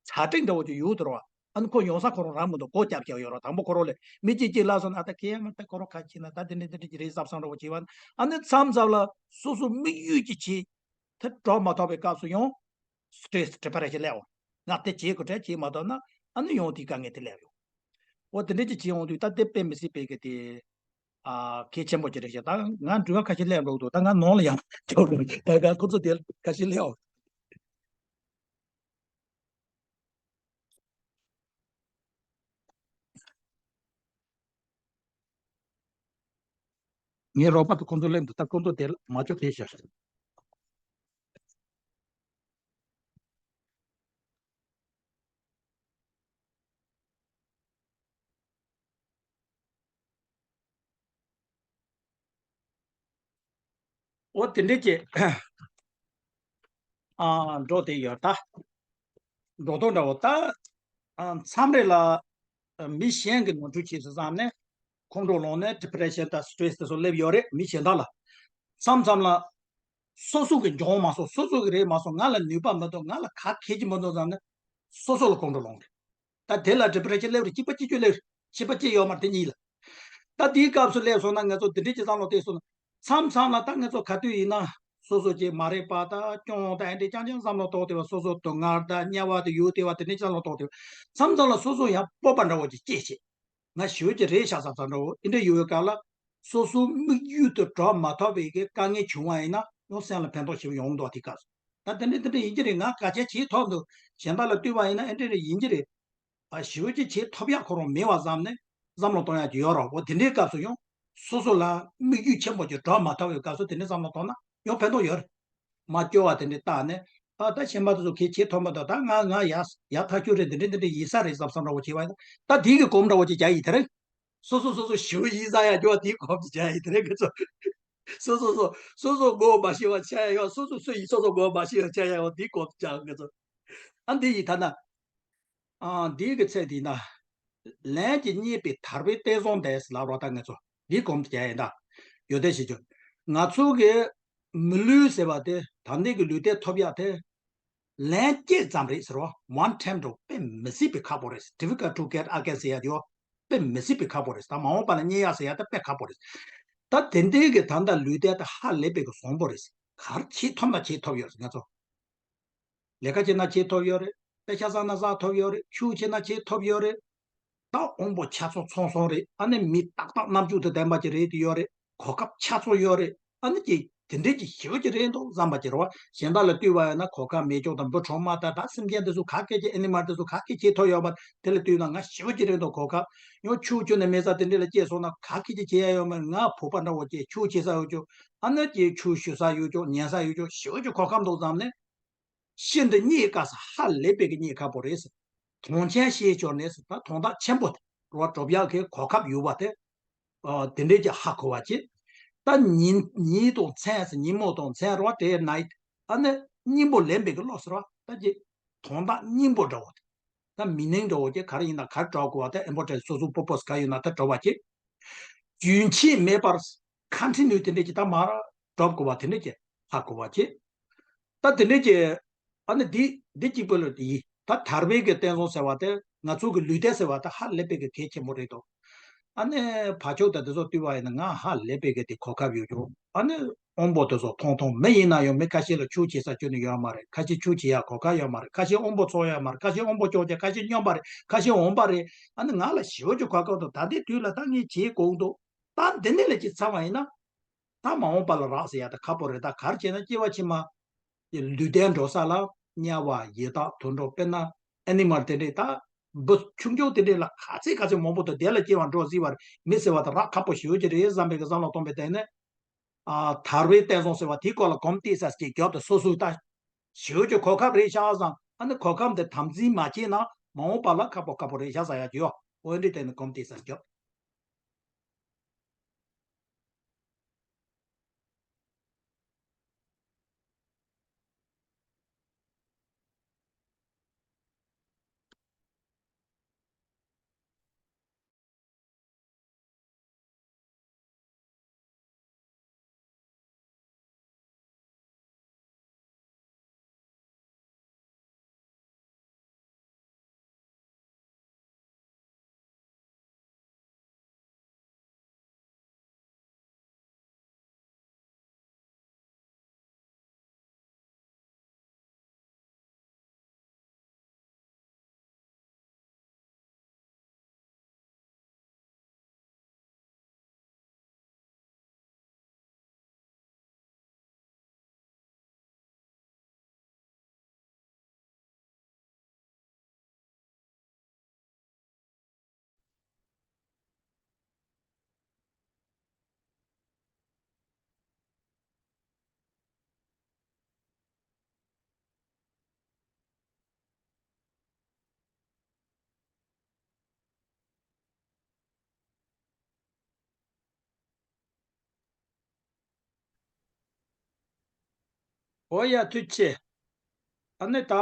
ཚ་དྲེག་འདྲ་བོ་ཅིག་ཡོད་དོ་ར། ཨ་ནི་ཁོ་ཡོང་ས་ཁོ་རང་རང་མི་འདུག་སྒོ་རྒྱབ་རྒྱབ་ཡོད་ར་དང་པོ་ཁོ་རང་ལས་མི་གཅིག་གཅིག་ལབ་སོང་ན་ཨ་ད་ཁེ་མ་ད་ཁོ་རང་ཁ་ཕྱེ་ན་ད་དེ་འདྲ་དེ་འདྲ་ཅིག་རེད་བསམ་བསམ་འདྲ་བོ་བྱེད་པ་ཨ་ནི་མཚམས་མཚམས་ལ་སོ་སོ་དམིགས་ཡུལ་གྱི་བྱེད་དེ་འགྲོ་མ་ཐུབ་པའི་སྐབས་སུ་ཡང་སི་ཊེ་རེ་སི་ཌི་པི་རེ་ཤན་སླེབས་འོང་ང་དེ་བྱེད་དགོས་དྲན་བྱེད་མ་ཐུབ་ན་ཨ་ནི་ཡང་དེའི་དཀའ་ངལ་དེ་སླེབས་ཡོང་། འོ་དེ་འདྲ་ཅིག་བྱེད་འོང་དུས་ད་དེ་དཔེ་མི་སྲིད་པའི་གི་དེ། ཨ་གལ་ཆེན་པོ་ཅིག་རེད་ཤག་ད་ང་འགྲུལ་པ་ཁ་ཤས་སླེབས་འགྲོ་འདུག་ད་ང་ནང་ལ་ཡང་འགྲོ་འགྲོ་ད་ང་ཁོ་ཚོ་དེ་ཁ་ཤས་སླེབས་འོང་། ངའི་རོགས་པ་དང་ཁོང་ཚོ་སླེབས་འདུག་ད་ཁོང་ཚོ་དེ་ལ་མ་ཅོག་དེ་བཞག་འོ་དེ་འདྲས་ཀྱི་ཨ་འགྲོ་དེ་ཡོད་ད། འགྲོ་དོན་འདྲ་བོ་ད། ཨ་མཚམས་རེ་ལ་ཨ་མི་གཞན་གྱི་ནོར་འཁྲུལ་བྱས་སོང་བསམ་ནས་ཁོང་ཁྲོ་ལངས་ནས་ཌི་པི་རེ་ཤན་དང་སི་ཊེ་རེ་སི་དེ་ཚོ་སླེབས་ཡོད་རེད་མི་གཞན་དག་ལ། མཚམས་མཚམས་ལ་སོ་སོ་གི་འབྱུང་མ་སོང་སོ་སོ་གི་རེད་མ་སོང་ང་ལ་ནུས་པ་མི་འདུག་ང་ལ་ག་གལ་གྱི་མི་འདུག་བསམ་ནས་སོ་སོ་ལ་ཁོང་ཁྲོ་ལངས་རེད། ད་དེ་ལ་ཌི་པི་རེ་ཤན་སླེབས་རེད་གཅིག་པ་གཅིག་གཅོད་སླེབས་རེད་གཅིག་པ་གཅིག་ཡོད་མ་རེད་དེ་གཉིས་ལ། ད་དེའི་སྐབས་སུ་སླེབས་སོང་ན་ང་ཚོ་འདི་འདྲས་ཀྱི་བསམ་བློ་བཏང་སོང་ན། མཚམས་མཚམས་ལ་ད་ང་ཚོ་ག་དུས་ཡིན་ན་སོ་སོ་ཀྱི་མ་རེད་པ་ད་སྐྱོན་ད་ཨེ་འདྲས་རྐྱང་རྐྱང་བསམ་བློ་གཏོང་བསྡད་པ་སོ་སོ་སྡུག་བསྔལ་ད་དམྱལ་བ་དུ་ཡུར་བསྡད་པ་དེ་འདྲས་བསམ་བློ་གཏོང་བསྡད་པ། མཚམས་མཚམས་ལ་སོ་སོ་ཡང་སྤོབས་པ་འདྲ་བོ་ཅིག་སྐྱེས་བྱས། ང་ཞེ་པོ་ཅིག་རེད་ཤག་བསམ་བསམ་འདྲ་བོ་ཨེ་འདྲས་ཡོད་པའི་སྐབས་ལ། སོ་སོའི་དམིགས་ཡུལ་དུ་འགྲོ་མ་ཐུབ་པའི་གི་དཀའ་ངལ་བྱུང་བ་ཡིན་ན་ཡང་སེམས་ལ་ཕན་ཐོགས་ཞེ་པོ་ཡོང་འདུག་དེ་སྐབས་སུ། ད་དེ་འདྲས་དེ་འདྲས་ཡིན་གྱི་རེད། ང་ག་ཅན་བྱེད་ཐུབ་འདུག་གཞན་དག་ལ་ལྟོས་པ་ཡིན་ན་ཨེ་འདྲས་རེད་ཡིན་གྱི་རེད། ཨ་ཞེ་པོ་ཅིག་བྱེད་ཐུབ་ཡག་ཁོ་རང་མེད་པ་བསམ་ནས་བསམ་བློ་གཏོང་ཡག་ཅིག་ཡོད་རེད། འོ་དེ་འདྲའི་སྐབས་སུ་ཡང་སོ་སོ་ལ་དམིགས་ཡུལ་ཆེན་པོ་ཅིག་འགྲོ་མ་ཐུབ་པའི་སྐབས་སུ་དེ་འདྲའི་བསམ་བློ་གཏོང་ན་ཡང་ཕན་ཐོགས་ཡོད་རེད། མ་སྐྱོ་བ་དེ་འདྲའི་བཏང་ནས་ཨ་ད་གཞན་པ་དེ་ཚོ་གལ་ཆེ་ཐོན་པ་དང་ད་ང་ང་ཡག་ཡག་ཐག་ཆོད་རེད་འདི་འདྲའི་འདི་འདྲའི་ཡིན་ས་རེད་བསམ་བསམ་འདྲ་བོ་བྱས་པ་ཡིན་ན་ད་དེའི་གི་གོམ་འདྲ་བོ་ཅིག་རྒྱག་ཡིན་དེ་རེད། སོ་སོ་སོ་སོ་ཞེ་པོ་ཡིན་ས་ཡག་སྐྱོ་བ་དེའི་གོམ་ཅིག་རྒྱག་ཡིན་དེ་རེད་ཁོ་ཚོ། སོ་སོ་སོ་སོ་སོ་ངོ་མ་ཤེས་པ་ཆགས་ཡག་ཡོད། སོ་སོ་སུ་ཡིན་སོ་སོ་ངོ་མ་ཤེས་པ་ཆགས་ཡག་ཡོད། འདིའི་གོམ་ཅིག་རྒྱག་ཁོ་ཚོ། ཨ་འདི་ཡིན་ཐ་ན། ཨ་འདིའི་གི་ཚད་འདི་ན། ལན་གྱིས་རྙེད་པའི་དར་བའི་བསྟན་བཟང་འདས་ལབ་རོགས་ད་ང་ཚོ་འདིའི་གོམ་དུ་རྒྱག་ཡིན་ད། ཡོད་དེ་ཞེས་བརྗོད། ང་ཚོ་གི་མི་ལུས་ཟེར་བ་དེ་ད་འདི་གི་ལུས་རྟེན་ཐོབ་ཡག་དེ། ལན་གཅིག་ཙམ་རེད་ཟེར་བ་one time འགྲོ་དཔེ་མི་སྲིད་པའི་ཁག་པོ་རེད། difficult to get again ཟེར་ཡག་དེ་ཡོ། དཔེ་མི་སྲིད་པའི་ཁག་པོ་རེད། ད་མ་འོངས་པ་ལ་རྙེད་ཡག་ཟེར་ཡག་དེ་དཔེ་ཁག་པོ་རེད། ད་དེ་འདི་གི་ད་ལྟ་ལུས་རྟེན་དེ་ཧ་ལས་པའི་གི་བཟང་པོ་རེད། གར་བྱེད་ཐུབ་ན་བྱེད་ཐུབ་ཡོད་རེད་ང་ཚོ། ལས་ཀ་བྱེད་ན་བྱེད་ཐུབ་ཡོད་རེད། དཔེ་ཆ་བསགས་ན་བསགས་ཐུབ་ཡོད་རེད། ཆོས་བྱེད་ན་བྱེད་ཐུབ་ཡོད་རེད། ད་དབང་པོ་ཆ་ཚང་ཚང་སོང་རེད། ཨ་ནི་མི་ཏག་ཏག་རྣམ་དཔྱོད་དང་ལྡན་པ་ཅིག་རེད་དེ་ཡོད་རེད། གོ་སྐབས་ཆ་ཚང་ཡོད་རེད། ཨ་ནི་ཅིག་དེ་འདྲས་ཀྱི་ཞེ་པོ་ཅིག་རེད་འདུག་བསམ་པ་ཅིག་རེད་བ། གཞན་དག་ལ་ལྟོས་པ་ཡིན་ན་གོ་སྐབས་མེད་ཅོག་དང་འབུ་གྲོག་མ་དང་ད་སེམས་ཅན་དེ་ཚོ་ག་སྐད་ཀྱི་ཨེ་ནི་མལ་དེ་ཚོ་ག་སྐད་བྱེད་ཐུབ་ཡོད་པ་དེ་ལ་ལྟོས་ན་ང་ཞེ་པོ་ཅིག་རེད་འདུག་གོ་སྐབས། ཡང་ཆུ་ཆུ་ནས་མེ་ས་དེ་འདྲས་ལ་སྐྱེས་སོང་ན་ག་སྐད་ཅིག་བྱེད་ཡ་ཡོད་མ་རེད། ང་བོད་པ་འདྲ་བོ་སྐྱེས་ཆུ་བྱེད་ས་ཡོད་ཅོག་ཨ་ནི་ཅིག་ཆུ་ཞུ་ས་ཡོད་ཅོག་ཉན་ས་ཡོད་ཅོག་ཞེ་པོ་ཅིག་གོ་སྐབས་འདུག་བསམ་ནས། ཤིན་ཏུ་རྙེད་དཀའ་ས་ཧ་ལས་པའི་གི་རྙེད་ཁག་པོ་རེད་ཟེར། དོན་ཆེན་ཤེས་ཆོག་ནས་ཟེར་ད་དོན་དག་ཆེན་པོ་རོ་སྒྲུབ་ཡག་གི་གོ་སྐབས་ཡོད་པ་དེ། ཨ་དེ་འདྲས་ཀྱི་ཧ་གོ་བ་ཅིག་ད་ཉིན་ཉིན་དང་མཚན་ཟེར་ཉིན་མོ་དང་མཚན་རོ་དེ་ནའི་ཨ་ནི་སྙིང་པོ་ལེན་པའི་གི་བློ་ཟེར་བ་ད་ཅིག་དོན་དག་སྙིང་པོ་འདྲ་བོ་དེ། ད་མི་ནིང་འདྲ་བོ་ཅིག་ག་རེ་ཡིན་ན་ག་རེ་འདྲ་བོ་གོ་བ་ད་ཨིམ་པོར་ཊན་སོ་སོ་པོ་པོ་སི་ག་ཡོད་ན་ད་འདྲ་བ་ཅིག་རྒྱུན་ཆད་མེད་པར་ཁ་འཕྲིན་ནུས་དེ་འདྲས་ཀྱི་ད་མར་སྒྲོབ་དགོས་པ་དེ་འདྲས་ཀྱི་ཧ་གོ་བ་བྱེད། ད་དེ་འདྲས་ཀྱི་ཨ་ནི་འདི་འདི་གཅིག་པོ་ལ་ཡིན་ད་དར་བའི་གི་བསྟན་སྲུང་ཟེར་བ་དེ་ང་ཚོ་གི་ལུས་རྟེན་ཟེར་བ་དེ་ཧ་ལས་པའི་གི་གལ་ཆེན་པོ་རེད་དོ། ཨ་ནི་བ་ཕྱུགས་དང་དེ་ཚོ་བཏུལ་བ་ཡིན་ན་ང་ཧ་ལས་པའི་གི་དེ་གོ་སྐབས་ཡོད་ཀྱོ་ཨ་ནི། དབང་པོ་དེ་ཚོ་ཐོང་ཐོང་མི་ཡིན་ན་ཡང་མི་ཁ་ཤས་ལ་ཆོས་བྱེད་ས་ཁྱོན་ནས་ཡོད་མ་རེད། ཁ་ཤས་ཆོས་བྱེད་ཡ་གོ་སྐབས་ཡོད་མ་རེད། ཁ་ཤས་དབང་པོ་ཚོགས་ཡོད་མ་རེད། ཁ་ཤས་དབང་པོ་ཅོག་ཅེ་ཁ་ཤས་སྨྱོན་པ་རེད། ཁ་ཤས་འོན་པ་རེད། ཨ་ནི་ང་ལ་ཞེ་པོ་ཅིག་གོ་སྐབས་འདུག་ད་ལྟའི་དུས་ལ་ད་ངས་བྱེད་དགོས་འདུག་ད་འདི་ནས་ལས་ཀྱི་ཚར་བ་ཡིན་ན། ད་མ་འོངས་པ་ལ་རག་ཟེར་ཡ་ད་ཁག་པོ་རེད། ད་གར་བྱས་ན་སྐྱེ་བ་ཕྱི་མ། ལུས་རྟེན་འགྲོ་ས་ལ་དམྱལ་བ་ཡི་དྭགས་དུད་འགྲོ་དཔེར་ན་ཨེ་ནི་མལ་དེ་འདྲས་ད། འབུ་ཆུང་ཆུང་དེ་འདྲས་ལ་ག་ཚད་ག་ཚད་མང་པོ་འདུག་དེ་ལ་སྐྱེ་བ་འགྲོ་སྲིད་པ་རེད་མི་ཟེར་བ་ད་རག་ཁག་པོ་ཞེ་པོ་ཅིག་རེད་བསམ་པའི་གི་བསམ་བློ་གཏོང་པའི་སྟེང་ནས། ཨ་དར་བའི་བསྟན་སྲུང་ཟེར་བ་དེའི་སྐོར་ལ་གོམས་ཏེ་ས་སྐྱེས་རྒྱོབ་དང་སོ་སོའི་ལྟ། ཞེ་པོ་ཅིག་གོ་སྐབས་རེད་ཤག་བསམ། ཨ་ནི་གོ་སྐབས་འདི་དམ་འཛིན་མ་བྱས་ན་མ་འོངས་པ་ལ་ཁག་པོ་ཁག་པོ་རེད་ཤག་ཟེར་ཡ་ཅིག་ཡོད། འོ་འདི་སྟེང་ནས་གོམས་ཏེ་ས་སྐྱོད། ཨོ་ཡ་ཐུགས་རྗེ་ཆེ། ཨ་ནི་ད།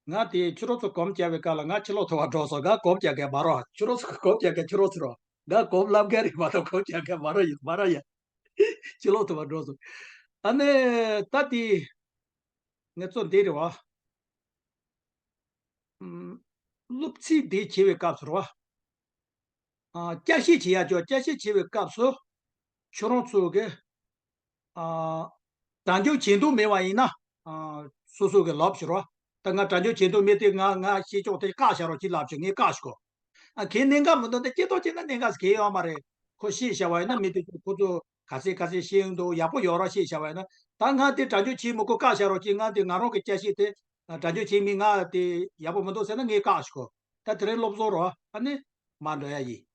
ང་དེ་ཁྱོད་རང་ཚོ་གོམ་རྒྱག་པའི་སྐབས་ལ་ང་ཕྱི་ལོགས་ཐོག་བ་འགྲོ་སོང་། ང་གོམ་རྒྱག་གི་མ་རོགས། ཁྱོད་རང་ཚོ་གོམ་རྒྱག་གི་ཁྱོད་རང་ཚོ་རོགས། ང་གོམ་ལབ་མཁན་རེད་མ་གཏོགས་གོམ་རྒྱག་མཁན་མ་རོགས་ཡིན། མ་རོགས་ཡ། ཕྱི་ལོགས་ཐོག་བ་འགྲོ་སོང་། ཨ་ནི་ད་དེ་ངེད་ཚོ་འདི་རེད་བ། ཨམ། སློབ་ཚན་འདི་བྱེད་པའི་སྐབས་སུ་རེད་བ། ཨ། བསྐྱར་ཞིབ་བྱེད་ཡ་ཅོག་བསྐྱར་ཞིབ་བྱེད་པའི་སྐབས་སུ་ཁྱོད་རང་ཚོ་གི། ཨ། དྲ་འཇུག་བྱེད་འདོད་མེད་པ་ཡིན་ན། ཨ། སོ་སོ་གི་ལབ་ཤོག་རོགས། ད་ང་དྲ་འཇུག་བྱེད་འདོད་མེད་དེ་ང་ང་ཤེས་ཆོག་དེ་བཀག་བཞག་རོགས་གྱིས་ལབ་ཤོག་ངས་བཀག་ཤོག་ཨ། ཁྱེད་གནད་འགག་མི་འདུག་དེ་སྐྱེ་ཐོག་བྱས་ན་གནད་འགག་གལ་ཡོད་མ་རེད། ཁོ་ཤེས་བྱ་བ་ཡིན་ན་མི་དེ་ཚོ་ཁོ་ཚོ་ག་ཚད་ག་ཚད་ཤེས་ཡོན་འདུག་ཡག་པོ་ཡོད་ར་ཤེས་བྱ་བ་ཡིན་ན། ད་ང་དེ་དྲ་འཇུག་བྱེད་མི་དགོས་བཀག་བཞག་རོགས་གྱིས། ང་དེ་ང་རང་གི་བསྐྱར་ཞིབ་དེ་དྲ་འཇུག་བྱེད་མི་ང་དེ་ཡག་པོ་མི་འདུག་ཟེར་ན་ངས་བཀག་ཤོག་ད་དེ་རིང་སློབ་གསོ་རོགས། ཨ་ནི་མ་འགྲོ་ཡ་ཡིན།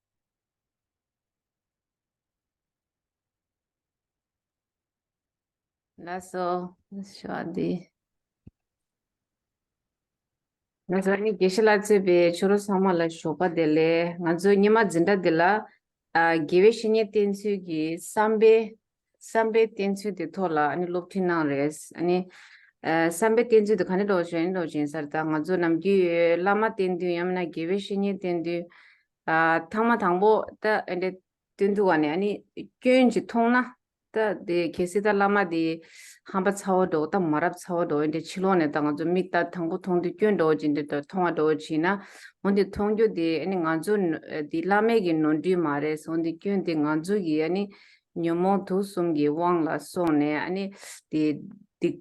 ལགས་སོ། ཞུ་བ་འདི། ང་ཚོ་ནི་དགེ་བཤེས་ལགས་གཙོས་པའི་ཕྱི་རོལ་ཚང་མ་ལ་ཞོགས་པ་བདེ་ལེགས། ང་ཚོའི་ཉི་མ་འཛིན་གྲྭ་འདི་ལ། ཨ། དགེ་བའི་བཤེས་གཉེན་བསྟེན་ཚུལ་གྱི་བསམ་པའི། བསམ་པའི་བསྟེན་ཚུལ་དེ་ཐོག་ལ་ཨ་ནི་སློབ་ཁྲིད་གནང་རེད། ཨ་ནི། ཨ། བསམ་པའི་བསྟེན་ཚུལ་དེ་ག་ནས་འགྲོ་བཞིན་འགྲོ་བཞིན་ཟེར། ད་ང་ཚོ་ནམ་རྒྱུན་བླ་མ་བསྟེན་དུས་ཡང་མིན་ན་དགེ་བའི་བཤེས་གཉེན་བསྟེན་དུས། ཨ། ཐེངས་མ་དང་པོ་ད་ཨ་འདྲ་བསྟེན་དུས་ག་ནས་ཨ་ནི་སྐྱོན་ཅིག་མཐོང་ན། ད་དེ་གལ་སྲིད་ད་བླ་མ་དེ་ཧམ་པ་ཚ་བོ་འདྲ་བོ་ད་མ་རབས་ཚ་བོ་འདྲ་བོ་འདི་ཕྱི་ལོགས་ནས་ད་ང་ཚོ་མིག་ལྟ་དང་པོ་མཐོང་དུས་སྐྱོན་འདྲ་བོ་ཅིག་འདི་ལྟར་མཐོང་བ་འདྲ་བོ་ཅིག་ན། འོ་འདི་མཐོང་རྒྱུ་དེ་ཨ་ནི་ང་ཚོ་ནོ་དེ་བླ་མའི་གི་ནོར་འཁྲུལ་མ་རེད། འོ་འདི་སྐྱོན་དེ་ང་ཚོ་གི་ཨ་ནི་ཉོན་མོངས་དུག་གསུམ་གྱི་དབང་ལ་སོང་ནས་ཨ་ནི་དེ་སྡིག་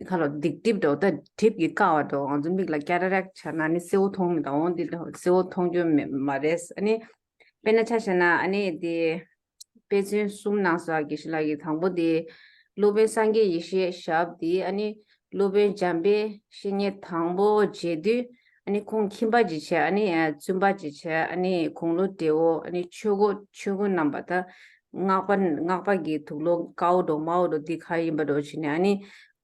ཁ་ལོ་སྡིག་སྒྲིབ་འདྲ་བོ་ད་གྲིབ་ཀྱིས་བཀག་པ་འདྲ་བོ། ང་ཚོ་མིག་ལ་ཀ་ར་རེག་བྱས་ན་ཨ་ནི་གསལ་བོ་མཐོང་མི་འདུག་འོ་འདི་འདྲ་བོ་གསལ་བོ་མཐོང་རྒྱུ་མེད་མ་རེད། ཨ་ནི་དཔེར་ན་ཆ་བཞག་ན་ཨ་ནི་དེ། དཔེ་མཚོན་གསུམ་གནང་སོང་། དགེ་བཤེས་ལགས་ཀྱིས་དང་པོ་དེ། སློབ་དཔོན་སངས་རྒྱས་ཡེ་ཤེས་ཞབས་དེ་ཨ་ནི་སློབ་དཔོན་འཇམ་དཔལ་བཤེས་གཉེན་དང་པོ་མཇལ་དུས་ཨ་ནི་ཁོང་ཁྱིམ་པ་ཅིག་བྱས། ཨ་ནི་བཙུན་པ་ཅིག་བྱས། ཨ་ནི་དགུང་ལོ་བགྲེས་པོ། ཨ་ནི་ཆོས་སྒོ་ཆོས་སྒོ་རྣམ་པ་ད་སྔགས་པ་སྔགས་པ་གི་དུག་ལོག་དཀར་པོ་འདྲ་བོ་དམར་པོ་འདྲ་བོ་འདི་ག་ཡིན་པ་འདྲ་བོ་བྱས་ནས་ཨ་ནི་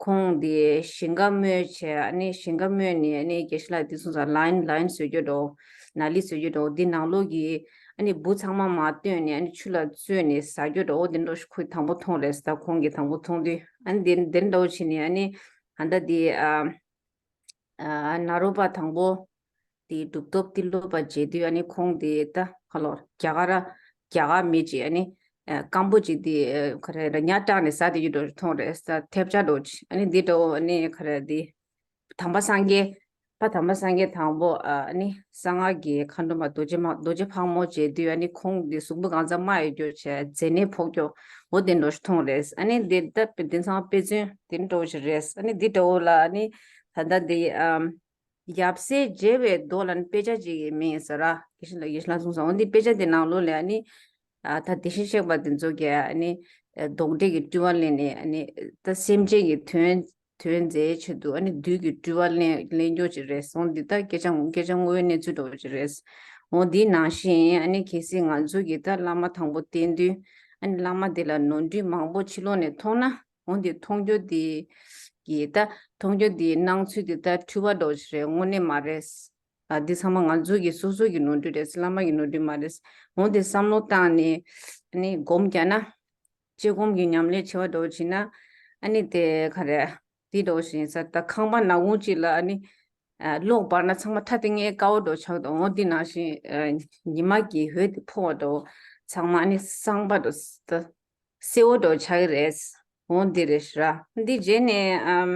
ཁོང་དེ་ཞིང་ཁ་རྨོས་བྱས། ཨ་ནི་ཞིང་ཁ་རྨོས་ནས་ཨ་ནི་དགེ་བཤེས་ལགས་དེ་སོང་ཙང་ལའིན་ལའིན་བཟོ་རྒྱུ་འདྲ་བོ། ནཱ་ལི་བཟོ་རྒྱུ་འདྲ་བོ་འདི་ནང་ལོགས་ཀྱི། ཨ་ནི་འབུ་ཚང་མ་མར་བཏོན་ནས་ཨ་ནི་ཆུ་ལ་བཙོས་ནས་ཟ་རྒྱུ་འདྲ་བོ་འདི་འདྲ་ཞིག་ཁོས་དང་པོ་མཐོང་རེད་ཟེར། ད་ཁོང་གིས་དང་པོ་མཐོང་དུས་ཨ་ནི་འདི་འདི་འདྲ་བོ་བྱས་ནས་ཨ་ནི་ཨ་ད་འདི་ཨ་ཨ་ནཱ་རོ་པ་དང་པོ་དེ་གྲུབ་ཐོབ་དེ་སློབ་པ་མཇལ་དུས་ཨ་ནི་ཁོང་དེ་ད་ཁ་ལོ་རྒྱ་གར་རྒྱ་གར་མི་ཅིག་ཨ་ནི་ཨ་སྐམ་པོ་ཅིག་དེ་ཨ་ག་རེ་ར་ཉ་སྐྲག་ནས་ཟ་བསྡད་རྒྱུ་འདྲ་བོ་མཐོང་རེད་ཟེར། ཐལ་ལྕག་འདྲ་བོ་ཅིག་ཨ་ནི་འདི་འདྲ་བོ་ཨ་ནི་ག་རེ་དེ། དམ་པ་སངས་རྒྱས། ཕ་དམ་པ་སངས་རྒྱས་དང་པོ་ཨ་ནི་གསང་སྔགས་ཀྱི་མཁའ་འགྲོ་མ་རྡོ་རྗེ་མ་རྡོ་རྗེ་ཕག་མོ་མཇལ་དུས་ཨ་ནི་ཁོང་གི་གཟུགས་པོ་གང་ཚང་རྨ་ཡོད་རྒྱུ་བྱས། མཛེ་ནད་ཕོག་རྒྱུ་འོ་དེ་འདྲ་ཞིག་མཐོང་རེད། ཨ་ནི་འདི་ལྟ་བུ་འདི་ཚང་དཔེ་མཚོན་དེ་འདྲ་བོ་ཞིག་རེད། ཨ་ནི་འདི་འདྲ་བོ་ལ་ཨ་ནི་ད་ལྟ་འདི་ཨམ་ཡབ་སྲས་མཇལ་བའི་མདོ་ལ་ནི་དཔེ་ཆ་ཅིག་མིང་ཡིན་ས་ར་དགེ་བཤེས་ལགས་དགེ་བཤེས་ལགས་གསུངས་སོང་། འོ་འདི་དཔེ་ཆ་དེ་ནང་ལོགས་ལ་ཨ་ནི་ཨ་ད་དེ་བཞིན་གཤེགས་པ་དེ་ཚོ་གིས་ཨ་ནི་ཨ་དོགས་འདྲི་གི་སྤྲུལ་པ་ལེན་ནས་ཨ་ནི་ད་སེམས་ཅན་གྱི་དོན། དོན་མཛད་ཆེད་དུ་ཨ་ནི་བདུད་ཀྱི་སྤྲུལ་པ་ལེན་ལེན་རྒྱུ་ཅིག་རེད་སོང་། འདི་ལྟར་སྐད་ཆ་སྐད་ཆ་དངོས་གནས་ཚུལ་འདྲ་བོ་ཅིག་རེད། འོ་འདིའི་ནང་བཞིན་ཨ་ནི་གལ་སྲིད་ང་ཚོ་གིས་ད་བླ་མ་དང་པོ་བསྟེན་དུས་ཨ་ནི་བླ་མ་དེ་ལ་ནོར་འཁྲུལ་མང་པོ་ཕྱི་ལོགས་ནས་མཐོང་ན་འོ་འདི་མཐོང་རྒྱུ་དེ་གི་ད་མཐོང་རྒྱུ་དེའི་སྣང་ཚུལ་དེ་ད་འཁྲུལ་པ་འདྲ་བོ་ཅིག་རེད། དངོས་གནས་མ་རེད། ཨ་འདི་ཚང་མ་ང་ཚོ་གི་སོ་སོ་གི་ནོར་འཁྲུལ་རེད། བླ་མ་གི་ནོར་འཁྲུལ་མ་རེད། འོ་འདི་བསམ་བློ་བཏང་ནས་ཨ་ནི་སྒོམ་རྒྱག་ན། དཔྱད་སྒོམ་གྱི་ཉམས་ལེན་བྱེད་པ་འདྲ་བོ་བྱས་ན་ཨ་ནི་དེ་ག་རེ་དེ་འདྲ་བོ་ཞིག་ཡིན་ས། ད་ཁང་པ་ནག་ཁུང་གཅིག་ལ་ཨ་ནི་ཨ་གློག་འབར་ན་ཚང་མ་ཁྲ་ཏིང་ངེ་དཀར་པོ་འདྲ་བོ་ཆགས་འདུག་འོ་འདི་ནང་བཞིན་ཨ་ཉི་མ་གི་འོད་དེ་ཕོག་པ་འདྲ་བོ་ཚང་མ་ཨ་ནི་གསང་པ་འདྲ་བོ་ད་སེར་པོ་འདྲ་བོ་ཆགས་ཀྱི་རེད། འོ་འདི་རེད་ཤག་ར། འདི་རྗེས་ནས་ཨམ།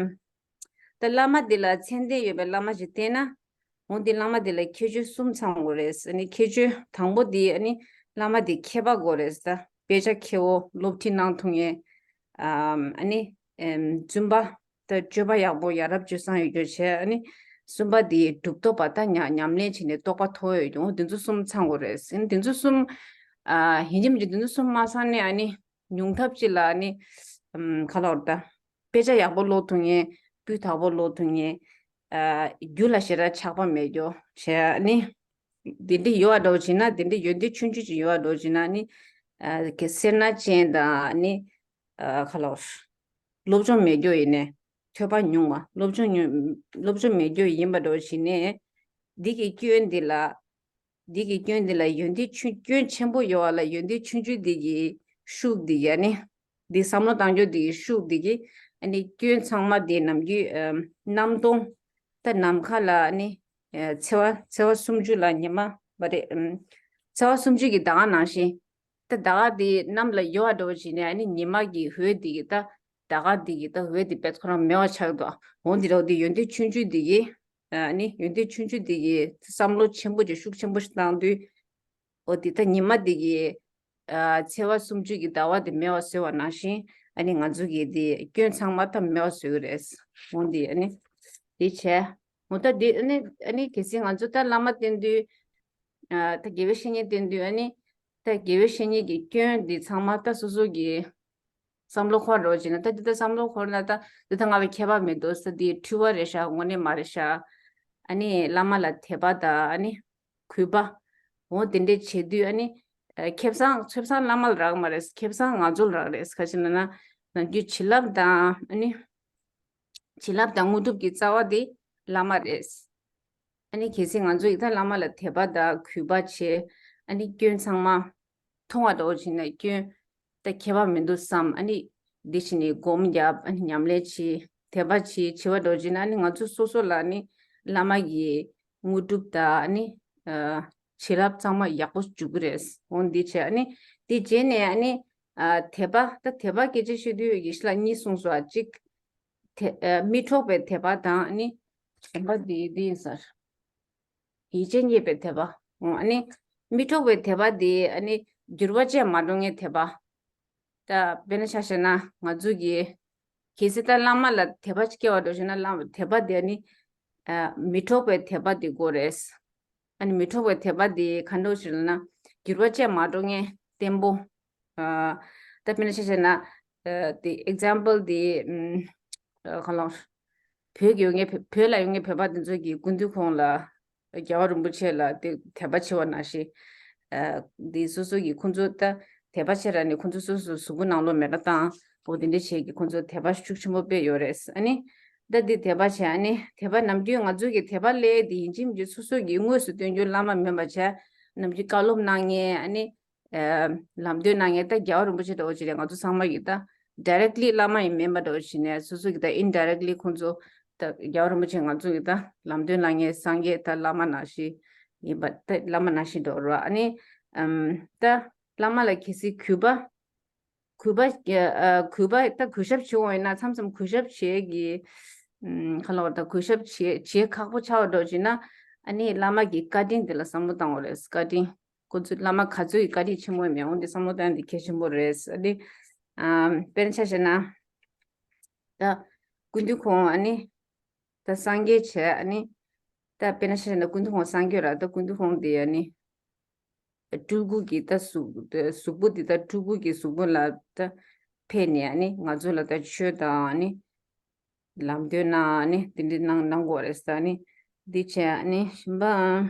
ད་བླ་མ་འདི་ལ་མཚན་ལྡན་ཡོད་པའི་བླ་མ་ཞིག་བསྟེན་ན། འོ་འདི་བླ་མ་འདི་ལ་ཁྱད་ཆོས་གསུམ་ཚང་དགོས་རེད། ཨ་ནི་ཁྱད་ཆོས་དང་པོ་འདི་ཨ་ནི་བླ་མ་འདི་མཁས་པ་དགོས་རེད། ད་དཔེ་ཆ་མཁས་པོ་སློབ་ཁྲིད་གནང་ཐུབ་མཁན། ཨམ། ཨ་ནི་ཨམ། བཙུན་པ་ད་སྤྱོད་པ་ཡག་པོ་ཡ་རབས་སྤྱོད་བཟང་ཡོད་རྒྱུ་བྱས། ཨ་ནི་གསུམ་པ་འདི་གྲུབ་ཐོབ་པ་ད་ཉ་ཉམས་ལེན་བྱས་ནས་རྟོགས་པ་མཐོ་བོ་ཡོད་རྒྱུ། འོ་འདི་ཚོ་གསུམ་ཚང་དགོས་རེད། ཨ་ནི་འདི་ཚོ་གསུམ་ཨ་ཡིན་གཅིག་མིན་གཅིག་འདི་ཚོ་གསུམ་མ་ཚང་ནས་ཨ་ནི་ཉུང་མཐའ་གཅིག་ལ་ཨ་ནི་ཨམ། ག་ལབ་དགོས་རེད་ད། དཔེ་ཆ་ཡག་པོ་ཀློག་ཐུབ་མཁན། སྤུས་དག་པོ་ཀློག་ཐུབ་མཁན། ཨ་རྒྱུ་ལ་ཞེ་དྲག་ཆགས་པ་མེད་རྒྱུ་བྱས་ནི། དེ་འདྲ་ཡོད་པ་འདྲ་བོ་བྱས་ན། དེ་འདྲ་ཡོན་ཏན་ཆུང་ཆུང་ཅིག་ཡོད་པ་འདྲ་བོ་བྱས་ན་ནི། ཨ་གི་སེར་སྣ་ཅན་དང་ནི། ཨ་ག་ལབ། སློབ་སྦྱོང་མེད་རྒྱུ་ཡིན་ནའི། ཐོས་པ་ཉུང་བ། སློབ་སྦྱོང་ཉུང་། སློབ་སྦྱོང་མེད་རྒྱུ་ཡིན་པ་འདྲ་བོ་བྱས་ནས། འདི་གི་སྐྱོན་འདི་ལ། འདི་གི་སྐྱོན་འདི་ལ་ཡོན་ཏན་ཆུང་། སྐྱོན་ཆེན་པོ་ཡོད་པ་ལ་ཡོན་ཏན་ཆུང་ཆུང་འདི་གི་ཤུགས་འདི་གིས་ནི། འདི་བསམ་བློ་བཏང་རྒྱུ་འདི་གི་ཤུགས་འདི་གིས་ ཨ་ནི་སྐྱོན་ཚང་མ་དེ་ནམ་རྒྱུན་ཨམ་གནམ་སྟོང་ད་ནམ་མཁའ་ལ་ཨ་ནི་ཨ་ཚེས་པ་ཚེས་པ་སུམ་ཅུ་ལ་ཉི་མ་མ་རེད་ཨམ་ཚེས་པ་སུམ་ཅུ་གི་ཟླ་བ་ནང་བཞིན་ད་ཟླ་བ་དེ་གནམ་ལ་ཡོད་པ་འདྲ་བོ་བྱས་ནས་ཨ་ནི་ཉི་མ་གི་འོད་དེ་གི་ད་ཟླ་བ་དེ་གི་ད་འོད་དེ་དཔེ་ཁོ་རང་མེད་པ་ཆགས་འདུག་འོ་འདི་འདྲ་བོ་དེ་ཡོན་ཏན་ཆུང་ཆུང་དེ་གི་ཨ་ནི་ཡོན་ཏན་ཆུང་ཆུང་དེ་གི་བསམ་བློ་ཆེན་པོ་ཅིག་ཤུགས་ཆེན་པོ་ཞིག་བཏང་དུས། འོ་དེ་ད་ཉི་མ་དེ་གི་ཨ་ཚེས་པ་སུམ་ཅུ་གི་ཟླ་བ་དེ་མེད་པ་བཟོས་པ་ནང་བཞིན་ཨ་ནི་ང་ཚོ་གི་དེ་སྐྱོན་ཚང་མ་ད་མེད་པ་བཟོས་ཀྱི་རེད། འོ་དེ་ཨ་ནི་དེ་བྱས། འོ་ད་དེ་ཨ་ནི་ཨ་ནི་གལ་སྲིད་ང་ཚོ་ད་བླ་མ་བསྟེན་དུས་ཨ་ད་དགེ་བའི་བཤེས་གཉེན་བསྟེན་དུས་ཨ་ནི་ད་དགེ་བའི་བཤེས་གཉེན་གྱི་སྐྱོན་དེ་ཚང་མ་ད་སོ་སོ་གི་བསམ་བློ་འཁོར་རོགས་བྱས་ན་ད་འདི་ད་བསམ་བློ་འཁོར་ན་ད་འདི་ད་ང་ལ་ཁྱད་པར་མི་འདུག་ས་འདི་འཁྲུལ་བ་རེད་ཤག་དངོས་གནས་མ་རེད་ཤག་ཨ་ནི་བླ་མ་ལ་དད་པ་དང་ཨ་ནི་གུས་པ། འོ་དེ་འདྲས་བྱེད་དུས་ཨ་ནི་ཨ་ཁེ་བཟང་ཆེ་བཟང་བླ་མ་ལ་རག་མ་རེད། ཁེ་བཟང་ང་ཚོ་ལ་རག་རེད། ག་ཅི་ལབ་ན་ནམ་རྒྱུན་བྱིན་རླབས་དང་ཨ་ནི་བྱིན་རླབས་དང་དངོས་གྲུབ་ཀྱི་རྩ་བ་དེ་བླ་མ་རེད། ཨ་ནི་གལ་སྲིད་ང་ཚོ་ཡིས་ད་བླ་མ་ལ་དད་པ་དང་གུས་པ་བྱས་ཨ་ནི་སྐྱོན་ཚང་མ་མཐོང་བ་འདྲ་བོ་བྱས་ན་སྐྱོན་ད་ཁྱད་པར་མི་འདུག་བསམ་ཨ་ནི་འདི་བྱས་ནས་སྒོམ་རྒྱབ་ཨ་ནི་ཉམས་ལེན་བྱེད་དད་པ་བྱེད་བྱེད་པ་འདྲ་བོ་བྱས་ན་ཨ་ནི་ང་ཚོ་སོ་སོ་ལ་ཨ་ནི་བླ་མ་གི་དངོས་གྲུབ་དང་ཨ་ནི་ཨ་བྱིན་རླབས་ཚང་མ་ཡག་པོ་འཇུག་གི་རེད། འོ་འདི་བྱས་ཨ་ནི་འདི་རྗེས་ནས་ཨ་ནི་ཨ་དད་པ་ད་དད་པ་སྐད་ཆ་བཤད་དུས་ཡེ་ཤེས་ལགས་གཉིས་གསུངས་སོང་ཨ་གཅིག་དེ་ཨ་མི་འཕྲོག་པའི་དད་པ་དང་ཨ་ནི་གཞན་པ་འདི་འདི་ཡིན་ཟེར། ཡིད་ཆེས་རྙེད་པའི་དད་པ། ཨ་ནི་མི་འཕྲོག་པའི་དད་པ་འདི་ཨ་ནི་འགྱུར་བ་ཅན་མ་འགྲོ་མཁན་དད་པ། ད་དཔེར་ན་ཆ་བཞག་ན་ང་ཚོ་གི་གལ་སྲིད་ད་བླ་མ་ལ་དད་པ་སྐྱེ་བ་འགྲོ་བཞིན་ན་བླ་མ་དད་པ་འདི་ཨ་ནི་ཨ་མི་འཕྲོག་པའི་དད་པ་འདི་དགོས་རེད། ཨ་ནི་མི་འཕྲོག་པའི་དད་པ་འདི་ག་འདྲ་ཞིག་ལབ་ན་འགྱུར་བ་ཅན་མ་འགྲོ་མཁན་བརྟན་པོ། ཨ་ད་དཔེར་ན་ཆ་བཞག་ན་ཨ་དེ་ཨིག་ཛམ་པལ་དེ་ཨམ་ཨ་ག་ལ་བོད་ཀྱི་ཡོད་མཁན་བོད་ལ་ཡོད་མཁན་བོད་པ་དེ་ཚོ་གི་སྐུ་མདུན་ཁོང་ལ་རྒྱལ་བ་རིན་པོ་ཆེ་ལ་དེ་དད་པ་ཆེ་བ་ནང་བཞིན་ཨ་དེ་སོ་སོ་གི་ཁོང་ཚོ་ད་དད་པ་ཆེ་ར་ནི་ཁོང་ཚོ་སོ་སོ་གཟུགས་པོ་ནང་ལོགས་མེ་ལ་བཏང་འོ་དེ་འདྲ་བྱས་ཀྱི་ཁོང་ཚོ་དད་པ་ཤུགས་ཆེན་པོ་དཔེ་ཡོད་རེད། ཨ་ནི་ད་འདི་དད་པ་བྱས་ཨ་ནི་དད་པ་ནམ་རྒྱུན་ང་ཚོ་གི་དད་པ་སླད་དེ་ཡིན་གཅིག་མིན་གཅིག་སོ་སོ་གི་དངོས་སུ་སྟོན་རྒྱུ་བླ་མ་མིན་པ་བྱས་ནམ་རྒྱུན་བཀའ་སློབ་གནང་མཁན་ཨ་ནི་ཨ་ལམ་སྟོན་གནང་མཁན་ད་རྒྱལ་བ་རིན་པོ་ཆེ་འདྲ་བོ་ཅིག་རེད། ང་ཚོ་ཚང་མ་གི་ད་ཌའི་རེག་ལི་བླ་མ་ཡིན་མིན་པ་འདྲ་བོ་ཅིག་ནས་སོ་སོ་གི་ད་ཨིན་ཌའི་རེག་ལི་ཁོང་ཚོ་ད་རྒྱལ་བ་རིན་པོ་ཆེ་ང་ཚོ་གི་ད་ལམ་སྟོན་གནང་མཁན་སངས་རྒྱས་ད་བླ་མ་ནང་བཞིན་ཡིན་པ་ད་བླ་མ་ནང་བཞིན་འགྲོ་རོགས། ཨ་ནི་ཨམ་ད་བླ་མ་ལ་གལ་སྲིད་གུས་པ་གུས་པ་ཨ་གུས་པ་ད་གུས་ཞབས་བྱེད་འོང་ཡིན་ན་མཚམས་མཚམས་གུས་ཞབས་བྱེད་ཀྱི་ཨམ་ག་ལ་བ་ད་གུས་ཞབས་བྱེད་བྱེད་ཁག་པོ་ཆགས་པ་འདྲ་བོ་ཅིག་ན་ཨ་ནི་བླ་མ་གི་བཀའ་དྲིན་དེ་ལ་བསམ་བློ་བཏང་དགོས་རེད། བཀའ་དྲིན། ཁོ་ཚོ་བླ་མ་ག་ཚོད་ཀྱི་བཀའ་དྲིན་ཆེན་མོ་མེད་འོང་དེ་བསམ་བློ་བཏང་དེ་གལ་ཆེན་པོ་རེད། ཨ་ནི་ཨམ་དཔེར་ན་ཆ་བཞག་ན་ད་སྐུ་མདུན་ཁོང་ཨ་ནི་ད་སངས་རྒྱས་བྱས་ཨ་ནི་ད་དཔེར་ན་ཆ་བཞག་ན་སྐུ་མདུན་ཁོང་སངས་རྒྱས་ར་ད་སྐུ་མདུན་ཁོང་དེ་ཨ་ནི་སྤྲུལ་སྐུ་གི་ད་གཟུགས་གཟུགས་པོ་དེ་ད་སྤྲུལ་སྐུ་གི་གཟུགས་པོ་ལ་ད་ཕེབས་ནས་ཨ་ནི་ང་ཚོ་ལ་ད་ཆོས་དང་ཨ་ནི་ལམ་སྟོན་གནང་ནི་དེ་འདྲ་གནང་གནང་དགོས་རེད་ཟེར་ནི་འདི་བྱས་ཨ་ནི་གཞན་པའང་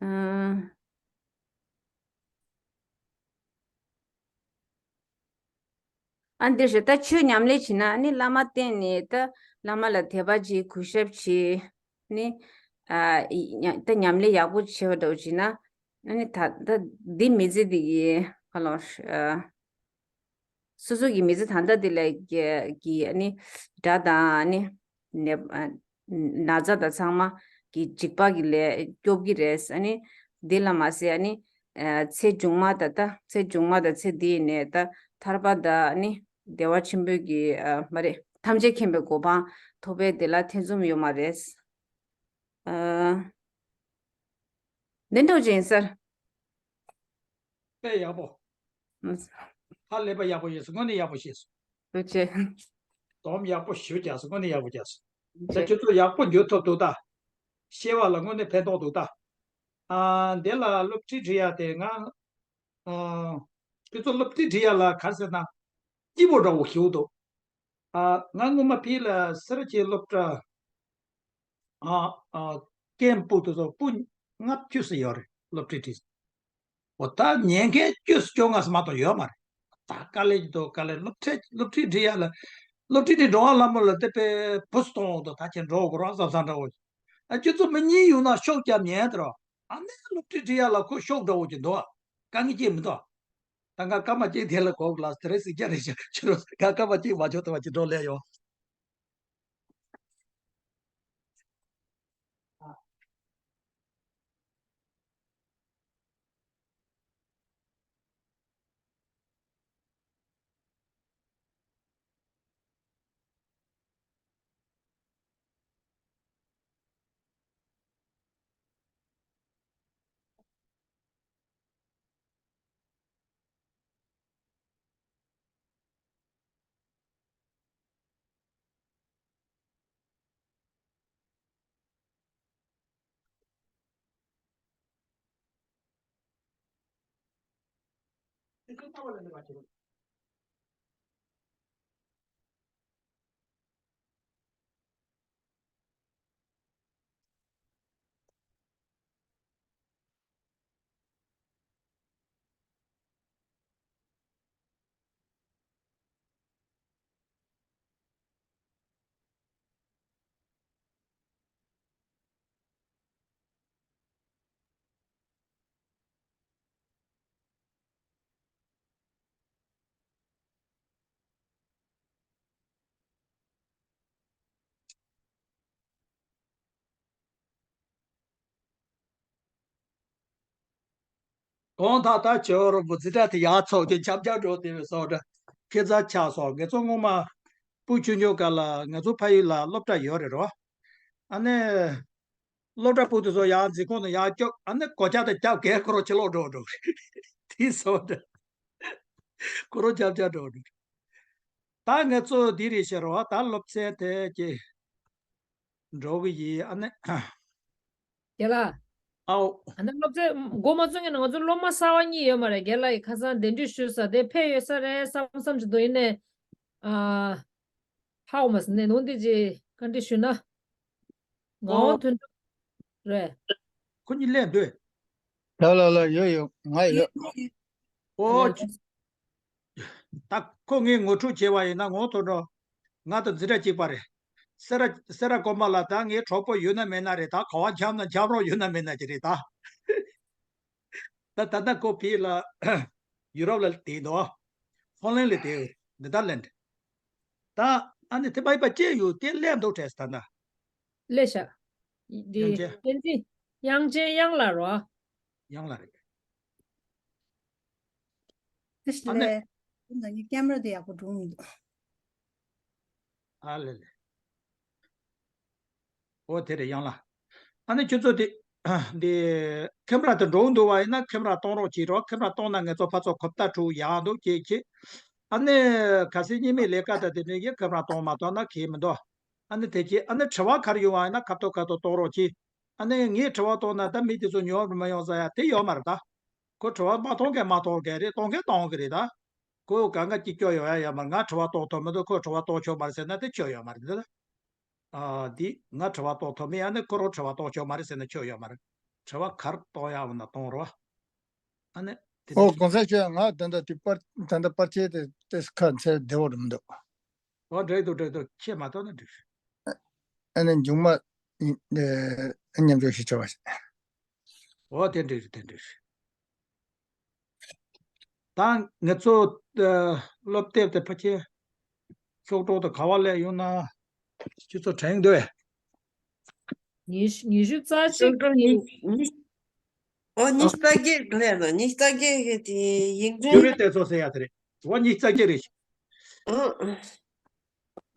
ཨ་ཨ་འདི་རེད། ད་ཆོས་ཉམས་ལེན་བྱེད་ན་ཨ་ནི་བླ་མ་བསྟེན་ནས་ད་བླ་མ་ལ་དད་པ་བྱེད་གུས་ཞབས་བྱེད་ནི་ཨ་ད་ཉམས་ལེན་ཡག་པོ་བྱེད་པ་འདྲ་བོ་བྱེད་ན་ཨ་ནི་ད་ད་འདི་མི་ཚེ་འདི་གི་ཧ་ལོ་ཨ། སོ་སོ་གི་མི་ཚེ་ད་ལྟ་དེ་ལས་ཀྱི་ཨ་ནི་དགྲ་དང་ཨ་ནི་ནད་ཨ་ན་ཚ་དང་ཚང་མ་གི་འཇིགས་པ་གི་ལས་སྐྱོབ་ཀྱི་རེད། ཨ་ནི་དེ་ལ་མ་ཟད་ཨ་ནི་ཨ་ཚེ་མཇུག་མ་དང་ད་ཚེ་མཇུག་མ་དང་ཚེ་འདིའི་ནས་ད་ཐར་པ་དང་ཨ་ནི་བདེ་བ་ཆེན་པོའི་གི་ཨ་མ་རེད་ཐམས་ཅད་མཁྱེན་པའི་གོ་འཕང་ཐོབ་པའི་དེ་ལ་ཐེ་ཚོམ་ཡོད་མ་རེད། ཨ་འདི་འདྲ་ཅིག་ཡིན་ཟེར། དཔེ་ཡག་པོ། ཧ་ལས་པ་ཡག་པོ་ཡིན་སོང་། དངོས་གནས་ཡག་པོ་བཤད་སོང་། ཐུགས་རྗེ་ཆེ། སྡོམ་ཡག་པོ་ཞུ་རྒྱག་སོང་། དངོས་གནས་ཡག་པོ་རྒྱག་སོང་། ད་ཁྱོད་ཚོ་ཡག་པོ་འགྱུར་ཐུབ་འདུག་ད། ཤེས་པ་ལ་དངོས་གནས་ཕན་ཐོགས་འདུག་ད། ཨ་འདི་ལ་སློབ་ཁྲིད་ཁྲིད་ཡ་དེ་ང་ཨ་ཁྱོད་ཚོ་སློབ་ཁྲིད་ཁྲིད་ཡ་ལ་ག་རེ་ཟེར་ན་སྐྱིད་པོ་འདྲ་བོ་ཞིག་འདུག། ཨ་ང་སྔོན་མ་ཕི་ལ་སེ་ར་བྱེས་སློབ་གྲྭ་ཨ་ཨ་ཀེམ་སྤུ་དེ་ཚོ་སྤུ་ལྔ་བཅུ་ཙམ་ཡོད་རེད་སློབ་ཁྲིད་ཁྲིད། འོ་ད་ཉན་མཁན་བཅུ་ཙམ་བཅོ་ལྔ་ཙམ་མ་གཏོགས་ཡོད་མ་རེད། ད་དཀའ་ལས་ཀྱི་འདུག། དཀའ་ལས། སློབ་ཁྲིད་སློབ་ཁྲིད་ཁྲིད་ཡ་ལ་སློབ་ཁྲིད་ཁྲིད་འགྲོ་བ་ལྷ་མོ་ལ་དེ་དཔེ་བུ་གཏོང་འོ་དོ་ད་ཁྱེད་འགྲོ་དགོས་རོགས་བསམ་བསམ་འདྲ་བོ། ཨ་ཁྱོད་ཚོ་མི་གཉིས་ཡོང་ན་ཤོག་རྒྱབ་ཉན་དེ་རོ། ཨ་ནི་སློབ་ཁྲིད་ཁྲིད་ཡ་ལ་ཁོ་ཤོག་འདྲ་བོ་ཅིག་འདུག། དཀའ་ངལ་ཅིག་མི་འདུག། ད་ང་སྐར་མ་གཅིག་དེ་ལ་གོ་ལ་དེ་རིང་ཟིང་རྒྱ་རེད་ཤག་ཁྱོད་རང་ང་སྐར་མ་གཅིག་མ་འཇོག་ཐུབ་པ་ཅིག་འགྲོ་ལས་ཡོང་། གང་ལྟར་ད་ཇོ་རོ་བུ་འཛིན་གྲྭ་དེ་ཡར་ཚོགས་ཀྱི་འཆམ་འཆམ་འགྲོ་དེ་བས་སོགས་འདྲ་ཁྱེད་ཚ་ཆགས་སོང་། ངེད་ཚོ་སྔོན་མ་སྤུ་ཆུང་ཆུང་སྐབས་ལ་ང་ཚོ་ཕ་ཡུལ་ལ་སློབ་གྲྭ་ཡོད་རེད་རོ། ཨ་ནི། སློབ་གྲྭ་སྤུ་དེ་ཚོ་ཡང་འཛིན་ཁོངས་ནས་ཡང་སྐྱོབ་ཨ་ནི་སྒོ་ལྕགས་དང་རྒྱབ་གས་ཁོ་རང་ཕྱི་ལོགས་འགྲོ་འགྲོ་རེད། དེ་སོགས་འདྲ། ཁོ་རང་འཆམ་འཆམ་འགྲོ་འགྲོ་རེད། ད་ངེད་ཚོ་འདི་རེད་ཤག་རོ། ད་སློབ་ཚན་དེ་ཀྱི་འགྲོ་གི་ཡིན་ཨ་ནི། རྒན་ལགས། ཨའོ། ཨ་ནི་སློབ་ཚན་འགོ་མ་ཚུགས་སྔོན་ནས་ང་ཚོ་སློབ་མ་གསར་པ་གཉིས་ཡོད་མ་རེད། རྒན་ལགས་ཡིས་ཁ་སང་གདན་འདྲེན་ཞུས་ས་དེ་ཕེབས་ཡོད་ས་རེད་བསམ་བསམ་ཞིག་འདུག་ཡིན་ནའི། ཨ། ཧའོ་མ་ཟིན་ནས་ནོ་འདི་ཅི་བཀའ་འདྲི་ཞུས་ན། ངག་དབང་དོན་གྲུབ་རེད། ཁོ་གཉིས་སླེབས་འདུག་ལ་ལ་ལ་ཡོད་ཡོད་ང་ཡོད། ཨོ། ད་ཁོ་ངས་ངོ་སྤྲོད་བྱས་པ་ཡིན་ན་ངོ་ཐོག་འགྲོ། ང་དང་འཛིན་གྲྭ་གཅིག་པ་རེད། སེ་ར་སེ་ར་དཀོན་པ་ལ་ད་ངའི་གྲོགས་པོ་ཡོད་ན་མེད་ན་རེད། ད་ག་བ་འཁྱམ་ན་འཁྱམ་རོགས་ཡོད་ན་མེད་ན་ཅི་རེད་ད། ད་ད་ལྟ་ཁོ་ཕིའི་ལ་ཡུ་རོབ་ལ་བསྡད་འདུག་ཧོ་ལན་ལ་བསྡད་ཡོད། ནེ་དར་ལན། ད་ཨ་ནི་དེ་པ་ཡི་པ་སྐྱེས་ཡོད་དེ་སླེབས་འདུག་དྲན་ད་ན། སླེབས་ཤག་འདི་ཡང་ཅེ། བསྟན་འཛིན་དབྱངས་ཅན་དབྱངས་ལགས་རོ། དབྱངས་ལགས་རེད། དེ་ཞིག་ཨ་ནི་ལས། ཁྱེད་ཀྱི་ཀེམ་ར་དེ་ཡག་པོ་འགྲོ་མི་འདུག་ཨ་ལེ་ལེ། ཨོ་དེ་རེད་ཡང་ལ། ཨ་ནི་ཁྱོད་ཚོ་དེ། འདི། ཁེམ་ར་དེ་འགྲོ་འདུག་བ་ཡིན་ན་ཁེམ་ར་གཏོང་རོགས་གྱིས་རོགས། ཁེམ་ར་གཏོང་ན་ངེད་ཚོ་ཕར་ཚོ་གོ་བརྡ་འཕྲུག་ཡག་འདུག་ཁྱེད་ཁྱེད། ཨ་ནི། གལ་སྲིད་གཉིས་མེད་ལས་ཀ་དང་དེ་འདྲའི་ཡིན་ཁེམ་ར་གཏོང་མ་གཏོང་ན་ཁེ་མི་འདུག་ཨ་ནི་དེ་ཁྱེད་ཨ་ནི་དྲི་བ་ག་རེ་ཡོང་བ་ཡིན་ན་ཁ་ཐོག་ཁ་ཐོག་གཏོང་རོགས་གྱིས། ཨ་ནི་ངས་དྲི་བ་གཏོང་ན་ད་མི་དེ་ཚོ་ཉོ་མི་ཉོ་ཟ་ཡ་དེ་ཡོད་མ་རེད་ད། ཁོ་དྲི་བ་མ་གཏོང་མཁན་མ་གཏོང་མཁན་རེད། གཏོང་མཁན་གཏོང་གི་རེད་ད། ཁོ་གང་ག་ཅིག་སྐྱོ་ཡོང་ཡ་ཡོད་མ་རེད། ང་དྲི་བ་གཏོང་ཐུབ་མི་འདུག་ཁོས་དྲི་བ་གཏོང་ཆོག་མ་རེད་ཟེར་ན་དེ་ཆོ་ཡོད་མ་རེད་ད། ཨ་འདི་ང་དྲི་བ་གཏོང་ཐུབ་མིན་ཨ་ནི་ཁོ་རང་དྲི་བ་གཏོང་ཆོག་མ་རེད་ཟེར་ན་ཆོ་ཡོད་མ་རེད། དྲི་བ་ག་རེ་གཏོང་ཡ་འོ་ན་གཏོང་རོགས། ཨ་ནི་དེ་འདྲ་ཨོ་ཞིག་གོང་ས་མཆོག་ང་ད་ལྟ་དེ་པར་ད་ལྟ་པར་ཆས་དེ་ཏེས་ཁ་ཚད་བདེ་བོ་རུ་མི་འདུག་ཨོ་འགྲིག་འདུག་འགྲིག་འདུག་ཁྱེད་མ་གཏོང་ན་འགྲིག་ཨ་ནི་མཇུག་མ་མཉམ་འཇོག་ཞིག་བྱ་བ་ཞིག་ཨོ་དེ་འགྲིག་རེད་དེ་འགྲིག་རེད། ད་ངེད་ཚོ་ཨ་སློབ་དེབ་དེ་ཕལ་ཆེར་ཤོག་གྲོགས་དང་ག་བ་ལས་ཡོང་ན་ཁྱོད་ཚོ་དྲན་འདུག་ཉི་ཤུ་ཉི་ཤུ་རྩ་གཅིག་ཤོག་གྲོགས་ཉི་ཉི་ཨོ་ཉི་ཤུ་རྩ་བརྒྱད་ལས་ན་ཉི་ཤུ་རྩ་བརྒྱད་གི་དེ་ཡིག་ཡུ་རེ་ཚོ་ཟེར་ཡ་དེ་རེད། ཨོ་ཉི་ཤུ་རྩ་བརྒྱད་རེད། ཨོ།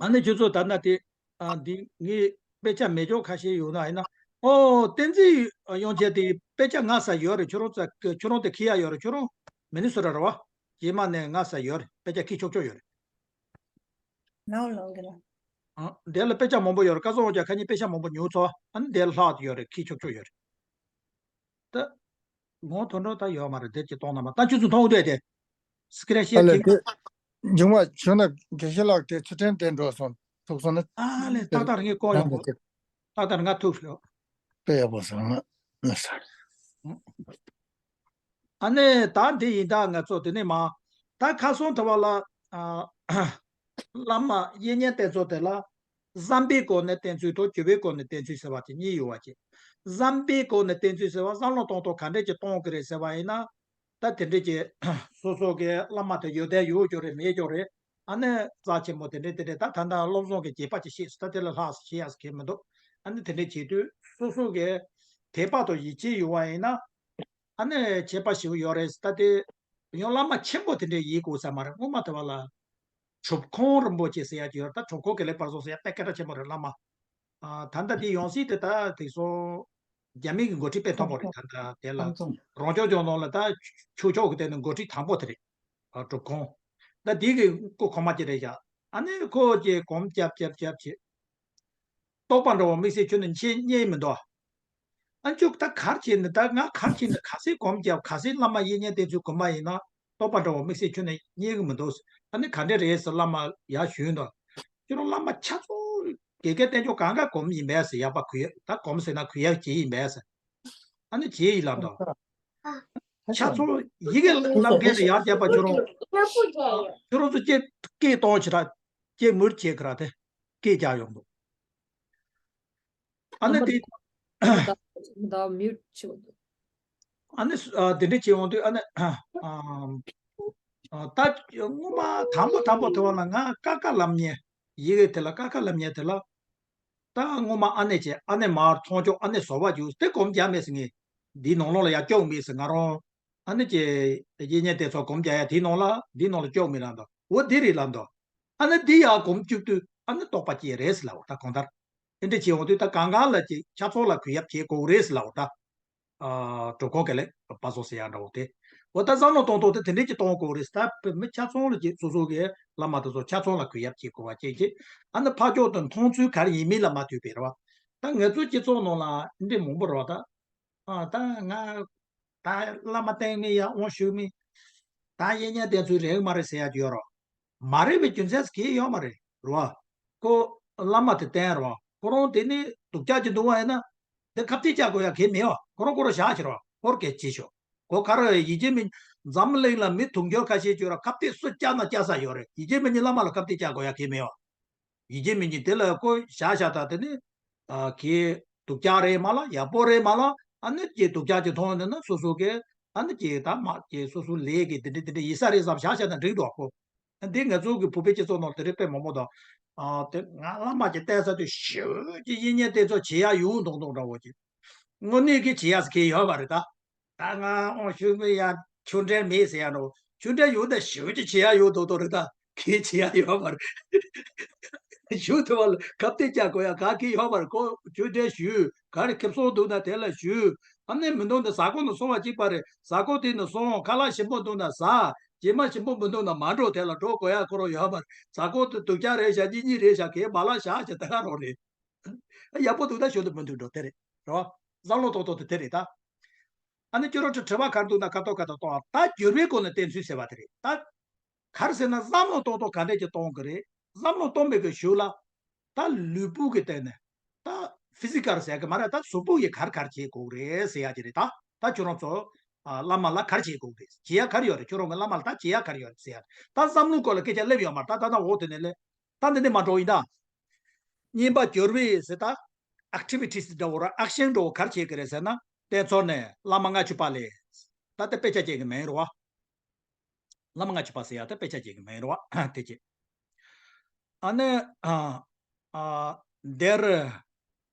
ཨ་ནི་ཁྱོད་ཚོ་ད་ན་དེ། ཨ་འདི་ངས་དཔེ་ཆ་མེད་ཅོག་ཁ་ཤས་ཡོད་ན་ཡིན་ན། ཨོ་བསྟན་འཛིན་ཡོང་བྱས་དེ་དཔེ་ཆ་ང་ས་ཡོད་རེད། ཁྱོད་རང་ཚ་ཁྱོད་རང་དེ་ཁྱི་ཡ་ཡོད་རེད། ཁྱོད་རང་མི་ནི་སོ་ར་རེད་བ། རྗེས་མ་ནས་ང་ས་ཡོད་རེད། དཔེ་ཆ་ཁྱི་ཆོག་ཆོག་ཡོད་རེད། ལའོ་ལའོ་གི་ལ། ཨ་འདི་ལ་དཔེ་ཆ་མང་པོ་ཡོད་རེད། ཀ་ཙོ་འོ་ཅག་ཁ་ཉིན་དཔེ་ཆ་མང་པོ་ཉོ་ཚོ་ཨ་ནི་འདི་ལ་ལྷག་ཡོད་རེད། ཁྱི་ཆོག་ཆོག་ཡོད་རེད། ད། ངོ་དོན་འགྲོ་ད་ཡོད་མ་རེད། དེབ་ཅིག་གཏོང་ན་མ་ད་ཁྱོད་ཚོ་མཐོང་འདོད་དེ། སི་ཀི་རེ་ཤི་ཨ་ལས་ཁྱེད་དེ། མཇུག་མ་བྱུང་ན་དགེ་བཤེས་ལགས་དེ་ཚུལ་ཁྲིམས་དེ་འགྲོ་སོང་ཐུག་སོང་ན། ཨ་ལས་ཏག་ཏག་ངས་ཀོ་ཡོང་གོ་ཏག་ཏག་ང་ཐུག་ཤོག་དཔེ་ཡག་པོ་སོང་ན་ལ་ས། ཨ་ནི་ད་འདི་ཡིན་ད་ང་ཚོ་དེ་ནས་མ་ད་ཁ་སང་དེ་བ་ལ་ཨ། བླ་མ་གཡས་གཉེན་བསྟེན་ཚོགས་དེ་ལ། བསམ་པའི་སྒོ་ནས་བསྟེན་ཚུལ་དང་སྤྱོད་པའི་སྒོ་ནས་བསྟེན་ཚུལ་ཟེར་བ་དེ་གཉིས་ཡོད་པ་ཅིག་བསམ་པའི་སྒོ་ནས་བསྟེན་ཚུལ་ཟེར་བ་བསམ་བློ་གཏོང་སྟངས་ག་འདྲས་ཀྱི་གཏོང་གི་རེད་ཟེར་བ་ཡིན་ན། ད་དེ་འདྲས་ཀྱི་སོ་སོ་གི་བླ་མ་དེ་ཡོད་དེ་ཡོད་ཀྱོ་རེད་མེད་ཀྱོ་རེད། ཨ་ནི་རྩ་ཆེན་པོ་དེ་འདྲས་དེ་འདྲས་ད་ད་ལྟ་སློབ་སྦྱོང་གི་རྒྱས་པ་ཅིག་ཤེས་སོང་། ད་དེ་ལ་ལྷག་ཤེས་ཡག་གི་མི་འདུག་ཨ་ནི་དེ་འདྲས་བྱེད་དུས་སོ་སོ་གི་དད་པ་དང་ཡིད་ཆེས་ཡོད་པ་ཡིན་ན། ཨ་ནི་ཁྱད་པར་ཞིག་ཡོད་རེད། ད་དེ་ཡང་བླ་མ་ཆེན་པོ་དེ་འདྲས་ཡིན་དགོས་ས་མ་རེད། སྔོན་མ་དེ་བ་ལ་གྲུབ་ཁང་རིན་པོ་ཆེ་ཟེར་ཡག་ཅིག་ཡོད་རེད། ད་གྲུབ་ཁང་དགེ་ལེགས་དཔལ་བཟང་ཟེར་ཡག་དཔེ་སྐད་གྲགས་ཆེན་པོ་རེད། བླ་མ། ཨ། ད་ལྟ་དེ་ཡང་སྲིད་དེ་ད་དེ་སོ་རྒྱ་མི་གི་འགོ་ཁྲིད་དཔེ་མཐོན་པོ་རེད། ད་ལྟ་དེ་ལ་རང་སྐྱོང་ལྗོངས་ནང་ལ་ད་ཆོས་ཕྱོགས་ཀྱི་སྟེང་ནས་འགོ་ཁྲིད་དང་པོ་དེ་རེད། ཨ། གྲུབ་ཁང་། ད་དེ་གི་སྐུ་གོང་མ་ཅིག་རེད་ཤག་ཨ་ནི་ཁོ་ཅིག་གོམ་རྒྱབ་རྒྱབ་རྒྱབ་བྱེད། རྟོགས་པ་འདྲ་བོ་དམིགས་བསལ་ཁྱོན་ནས་མཁྱེན་རྙེད་མི་འདུག་ཨ་ཅོག་ད་གར་བྱས་ནས་ད་ང་གར་བྱས་ནས་ག་ཚོད་གོམ་རྒྱབ། ག་ཚོད་བླ་མ་དབྱིག་གཉེན་དེ་ཚོའི་གོམ་པ་ཡིན་ན་རྟོགས་པ་འདྲ་བོ་དམིགས་བསལ་ཁྱོན་ནས་རྙེད་གི་མི་འདུག་ཨ་ནི་ག་འདྲས་རེད་ཟེར་བླ་མ་ཡར་ཞུས་འདུག་ཁྱོད་རང་བླ་མ་ཆ་ཚང་དགེ་རྒན་བསྟེན་ཕྱོགས་གང་ག་གོམ་ཡིན་པས་ཟེར། ཡག་པ་གུ་ཡ་ད་གོམ་ཟེར་ན་གུ་ཡ་བྱེད་ཡིན་པས་ཟེར། ཨ་ནི་བྱེད་ཡིན་ལབ་འདུག་ཆ་ཚང་ཡི་གེ་བསླབ་མཁན་དེ་ཡར་བརྒྱབ་པ་ཁྱོད་རང་ཁྱོད་རང་ཚོ་སྐད་སྐད་གཏོང་བྱེད་ར་སྐད་མུར་བྱེད་གི་ར་དེ་སྐད་རྒྱག་ཡོང་འདུག་ཨ་ནི་དེ། ད་མིའུ་ཊི་ཆེ་བ་འདུག་ཨ་ནི་ཨ་དེ་འདྲ་བྱེད་འོང་དུས་ཨ་ནི་ཨ་ཨ་ད་སྔོན་མ་དང་པོ་དང་པོ་དེ་བ་ལ་ང་ཀ་ཁ་ལབ་མཁན། ཡི་གེ་དེ་ལ་ཀ་ཁ་ལབ་མཁན་དེ་ལ། ད་སྔོན་མ་ཨ་ནེ་བྱས། ཨ་ནེ་མར་མཐོང་ཆོག་ཨ་ནེ་བཟོ་བ་རྒྱུགས་དེ་གོམ་རྒྱག་མེད་ཟེར། ངས་འདིའི་ནང་ལོགས་ལ་ཡར་སྐྱོག་མེད་ཟེར། ང་རང་ཨ་ནི་ཀྱི་དབྱིག་གཉེན་དེ་ཚོ་གོམ་རྒྱག་ཡ་དེའི་ནང་ལ་འདིའི་ནང་ལ་སྐྱོག་མེད་ལབ་འདུག་འོ་འདི་རེད་ལབ་འདུག་ཨ་ནི་འདི་ཡར་གོམ་བཅུག་དུས་ཨ་ནི་རྟོགས་པ་སྐྱེས་རེད་ཟེར་ལབ་འོ། ད་གང་ལྟར་དེ་འདྲ་བྱེད་འོང་དུས་ད་གང་གང་ལ་ཅིག་ཆ་ཚང་ལ་གུས་ཡབ་བྱེད་དགོས་རེད་ཟེར་ལབ་འོ། ད། ཨ། གྲུབ་ཁང་དགེ་ལེགས་དཔལ་བཟང་ཟེར་ཡག་འདྲ་བོ་དེ། འོ་ད་བསམ་བློ་གཏོང་སྟངས་དེ་དེ་འདྲས་ཀྱི་གཏོང་དགོས་རེད། ད་བོད་མི་ཆ་ཚང་ལ་ཀྱི་སོ་སོ་གི་བླ་མ་དེ་ཚོ་ཆ་ཚང་ལ་གུས་ཡབ་བྱེད་དགོས་པ་བཅས་ཀྱི། ཨ་ནི་ཕར་ཕྱོགས་དུ་མཐོང་ཚུལ་ག་རེ་ཡིན་མིན་ལ་མ་ལྟོས་པའི་རེད་བ། ད་ང་ཚོའི་སྤྱི་ཚོགས་ནང་ལ་འདི་མང་པོ་རེད་བ། ད་ཨ་ད་ང་ད་བླ་མ་བསྟེན་མིན་ཡ་དབང་ཞུ་མིན། ད་དབྱིག་གཉེན་དེ་ཚོའི་རེད་མ་རེད་ཟེར་ཡག་ཅིག་ཡོད་རེད། མ་རེད་པའི་རྒྱུ་མཚན་གང་ཡང་ཡོད་མ་རེད་རེད་བ། ཁོ་བླ་མ་དེ་བསྟེན་རེད་བ། ཁོ་རང་དེ་ནི་སྡུག་ཅག་ཅིག་འདུག་པ་ཡིན་ན། དེ་ཁ་གཏད་བཅག་དགོས་ཡག་གང་ཡང་མེད་བ། ཁོ་རང་ཁོ་རང་བཞག་ཕྱིར་བ། ཁོ་རང་ག་རེ་བྱེད་ཆོག་ཁོ་ག་རེ་ཡིད་ཆེས་མི། འཛམ་གླིང་ལ་མི་དུང་ཕྱུར་ཁ་ཤས་ཅིག་ཡོད་རེད། ཁ་གཏད་སུ་བཅག་ན་བཅག་ས་ཡོད་རེད། ཡིད་ཆེས་མི་ཉན་བླ་མ་ལ་ཁ་གཏད་བཅག་དགོས་ཡག་གང་ཡང་མེད་བ། ཡིད་ཆེས་མི་ཉན་དེ་ལ་ཁོ་བཞག་བཞག་ད་དེ་ནི། ཨ། གི་སྡུག་ཅག་རེད་མ་ལ་ཡག་པོ་རེད་མ་ལ། ཨ་ནི་ཀྱི་སྡུག་ཅག་ཅིག་མཐོང་ཡོང་དུས་ན་སོ་སོ་གི་ཨ་ནི་ཀྱི་ད་མ་ཀྱི་སོ་སོ་ལས་ཀྱི་དེ་འདྲ་དེ་འདྲ་ཡིན་ས་རེད་བསམ་བཞག་བཞག་ན་འགྲིག་འདུག་ཁོ། འདི་ང་ཚོ་གི་བོད་པའི་སྤྱི་ཚོགས་ནང་དེ་འདྲ་དཔེ་མང་པོ་འདུག་ཨ། དེ་ང་བླ་མ་ཅིག་བསྟེན་ས་དུས་ཞེ་པོ་ཅིག་དབྱིག་གཉེན་དེ་ཚོ་བྱེད་ཡག་ཡོད་མདོག་མདོག་འདྲ་བོ་ཅིག་དངོས་གནས་ཀྱི་བྱེད་ཡག་ཟེར་མཁན་ཡོད་མ་རེད་ད། ད་ང་ཨོ་ཞུ་མི་ཡ་ཆུ་འདྲེན་མེད་ཟེར་ཡ་ནོ། ཆུ་འདྲེན་ཡོད་ད་ཞུ་ཅི་བྱེད་ཡ་ཡོད་དོ་དོ་རེད་ད། གི་བྱེད་ཡ་ཡོད་མ་རེད། ཞུ་ཐུབ་པ་ལ་ཁ་གཏད་བཅག་དགོས་ཡ་ག་གི་ཡོད་མ་རེད། ཁོ་ཆུ་འདྲེན་ཞུ། ག་རེ་ཁེབས་སོང་འདུག་ན་དེ་ལ་ཞུ། ཨ་ནི་མི་འདུག་ན་ཟ་ཁང་ནང་སོང་བ་གཅིག་པ་རེད། ཟ་ཁང་དེ་ནང་སོང་། ཁ་ལག་ཞིམ་པོ་འདུག་ན་ཟ། རྗེས་མ་ཞིམ་པོ་མི་འདུག་ན་མ་འགྲོ། དེ་ལ་འགྲོ་དགོས་ཡ་ཁོ་རང་ཡོད་མ་རེད། ཟ་ཁང་དེ་སྡུག་ཅག་རེད་ཤག་གཉིས་གཉིས་རེད་ཤག་གི་མ་ལ་བཞག་བྱས་ད་ག་རང་རེད། ཡག་པོ་འདུག་ད་ཞུ་དུ་མི་འདུག་འགྲོ་དེ་རེད། རེད་བ། བསམ་བློ་གཏོང་སྟངས་དེ་དེ་རེད་ད། ཨ་ནི་ཁྱོད་རང་ཚོ་དྲི་བ་ག་རེ་འདུག་ན་ཁ་ཏོག་ཁ་ཏོག་གཏོང་། ད་འགྱུར་བའི་སྒོ་ནས་བསྟེན་ཚུལ་ཟེར་བ་དེ་རེད་ད། ག་རེ་ཟེར་ན་བསམ་བློ་གཏོང་སྟངས་ག་འདྲས་ཀྱི་གཏོང་གི་རེད། བསམ་བློ་གཏོང་མེད་གི་གཞུག་ལ། ད་ལུས་པོ་གི་སྟེང་ནས། ད་ཕི་ཟི་ཀལ་ཟེར་གི་མ་རེད། ད་གཟུགས་པོ་ཡི་ག་རེ་ག་རེ་བྱེད་དགོས་རེད་ཟེར་ཡ་ཅིག་རེད་ད། ད་ཁྱོད་རང་ཚོ་ཨ་བླ་མ་ལ་ག་རེ་བྱེད་དགོས་རེད། བྱེད་ཡ་ག་རེ་ཡོད་རེད། ཁྱོད་རང་གི་བླ་མ་ལ་ད་བྱེད་ཡ་ག་རེ་ཡོད་རེད་ཟེར་ཡ། ད་བསམ་བློ་སྐོར་ལ་སྐད་ཆ་སླེབས་ཡོད་མ་རེད་ད། ད་ད་འོག་དེ་ནས་སླེབས། ད་འདི་ནས་མ་འགྲོ་ཡིན་ད། བསྙེན་པ་སྦྱོར་བའི་ཟེར་ད། ཨེག་ཊི་བི་ཊི་སི་འདྲ་བོ་ར་ཨེག་ཤན་འདྲ་བོ་ག་རེ་བྱེད་ཀྱི་རེད་ཟེར་ན། དེ་ཚོ་ནས་བླ་མ་ལྔ་བཅུ་པ་ལས། ད་དེ་དཔེ་ཆ་བྱེད་ཀྱི་མིན་རེད་བ། བླ་མ་ལྔ་བཅུ་པ་ཟེར་ཡ་དེ་དཔེ་ཆ་བྱེད་ཀྱི་མིན་རེད་བ། དེ་བྱེད། ཨ་ནི། ཨ། ཨ། འདིར།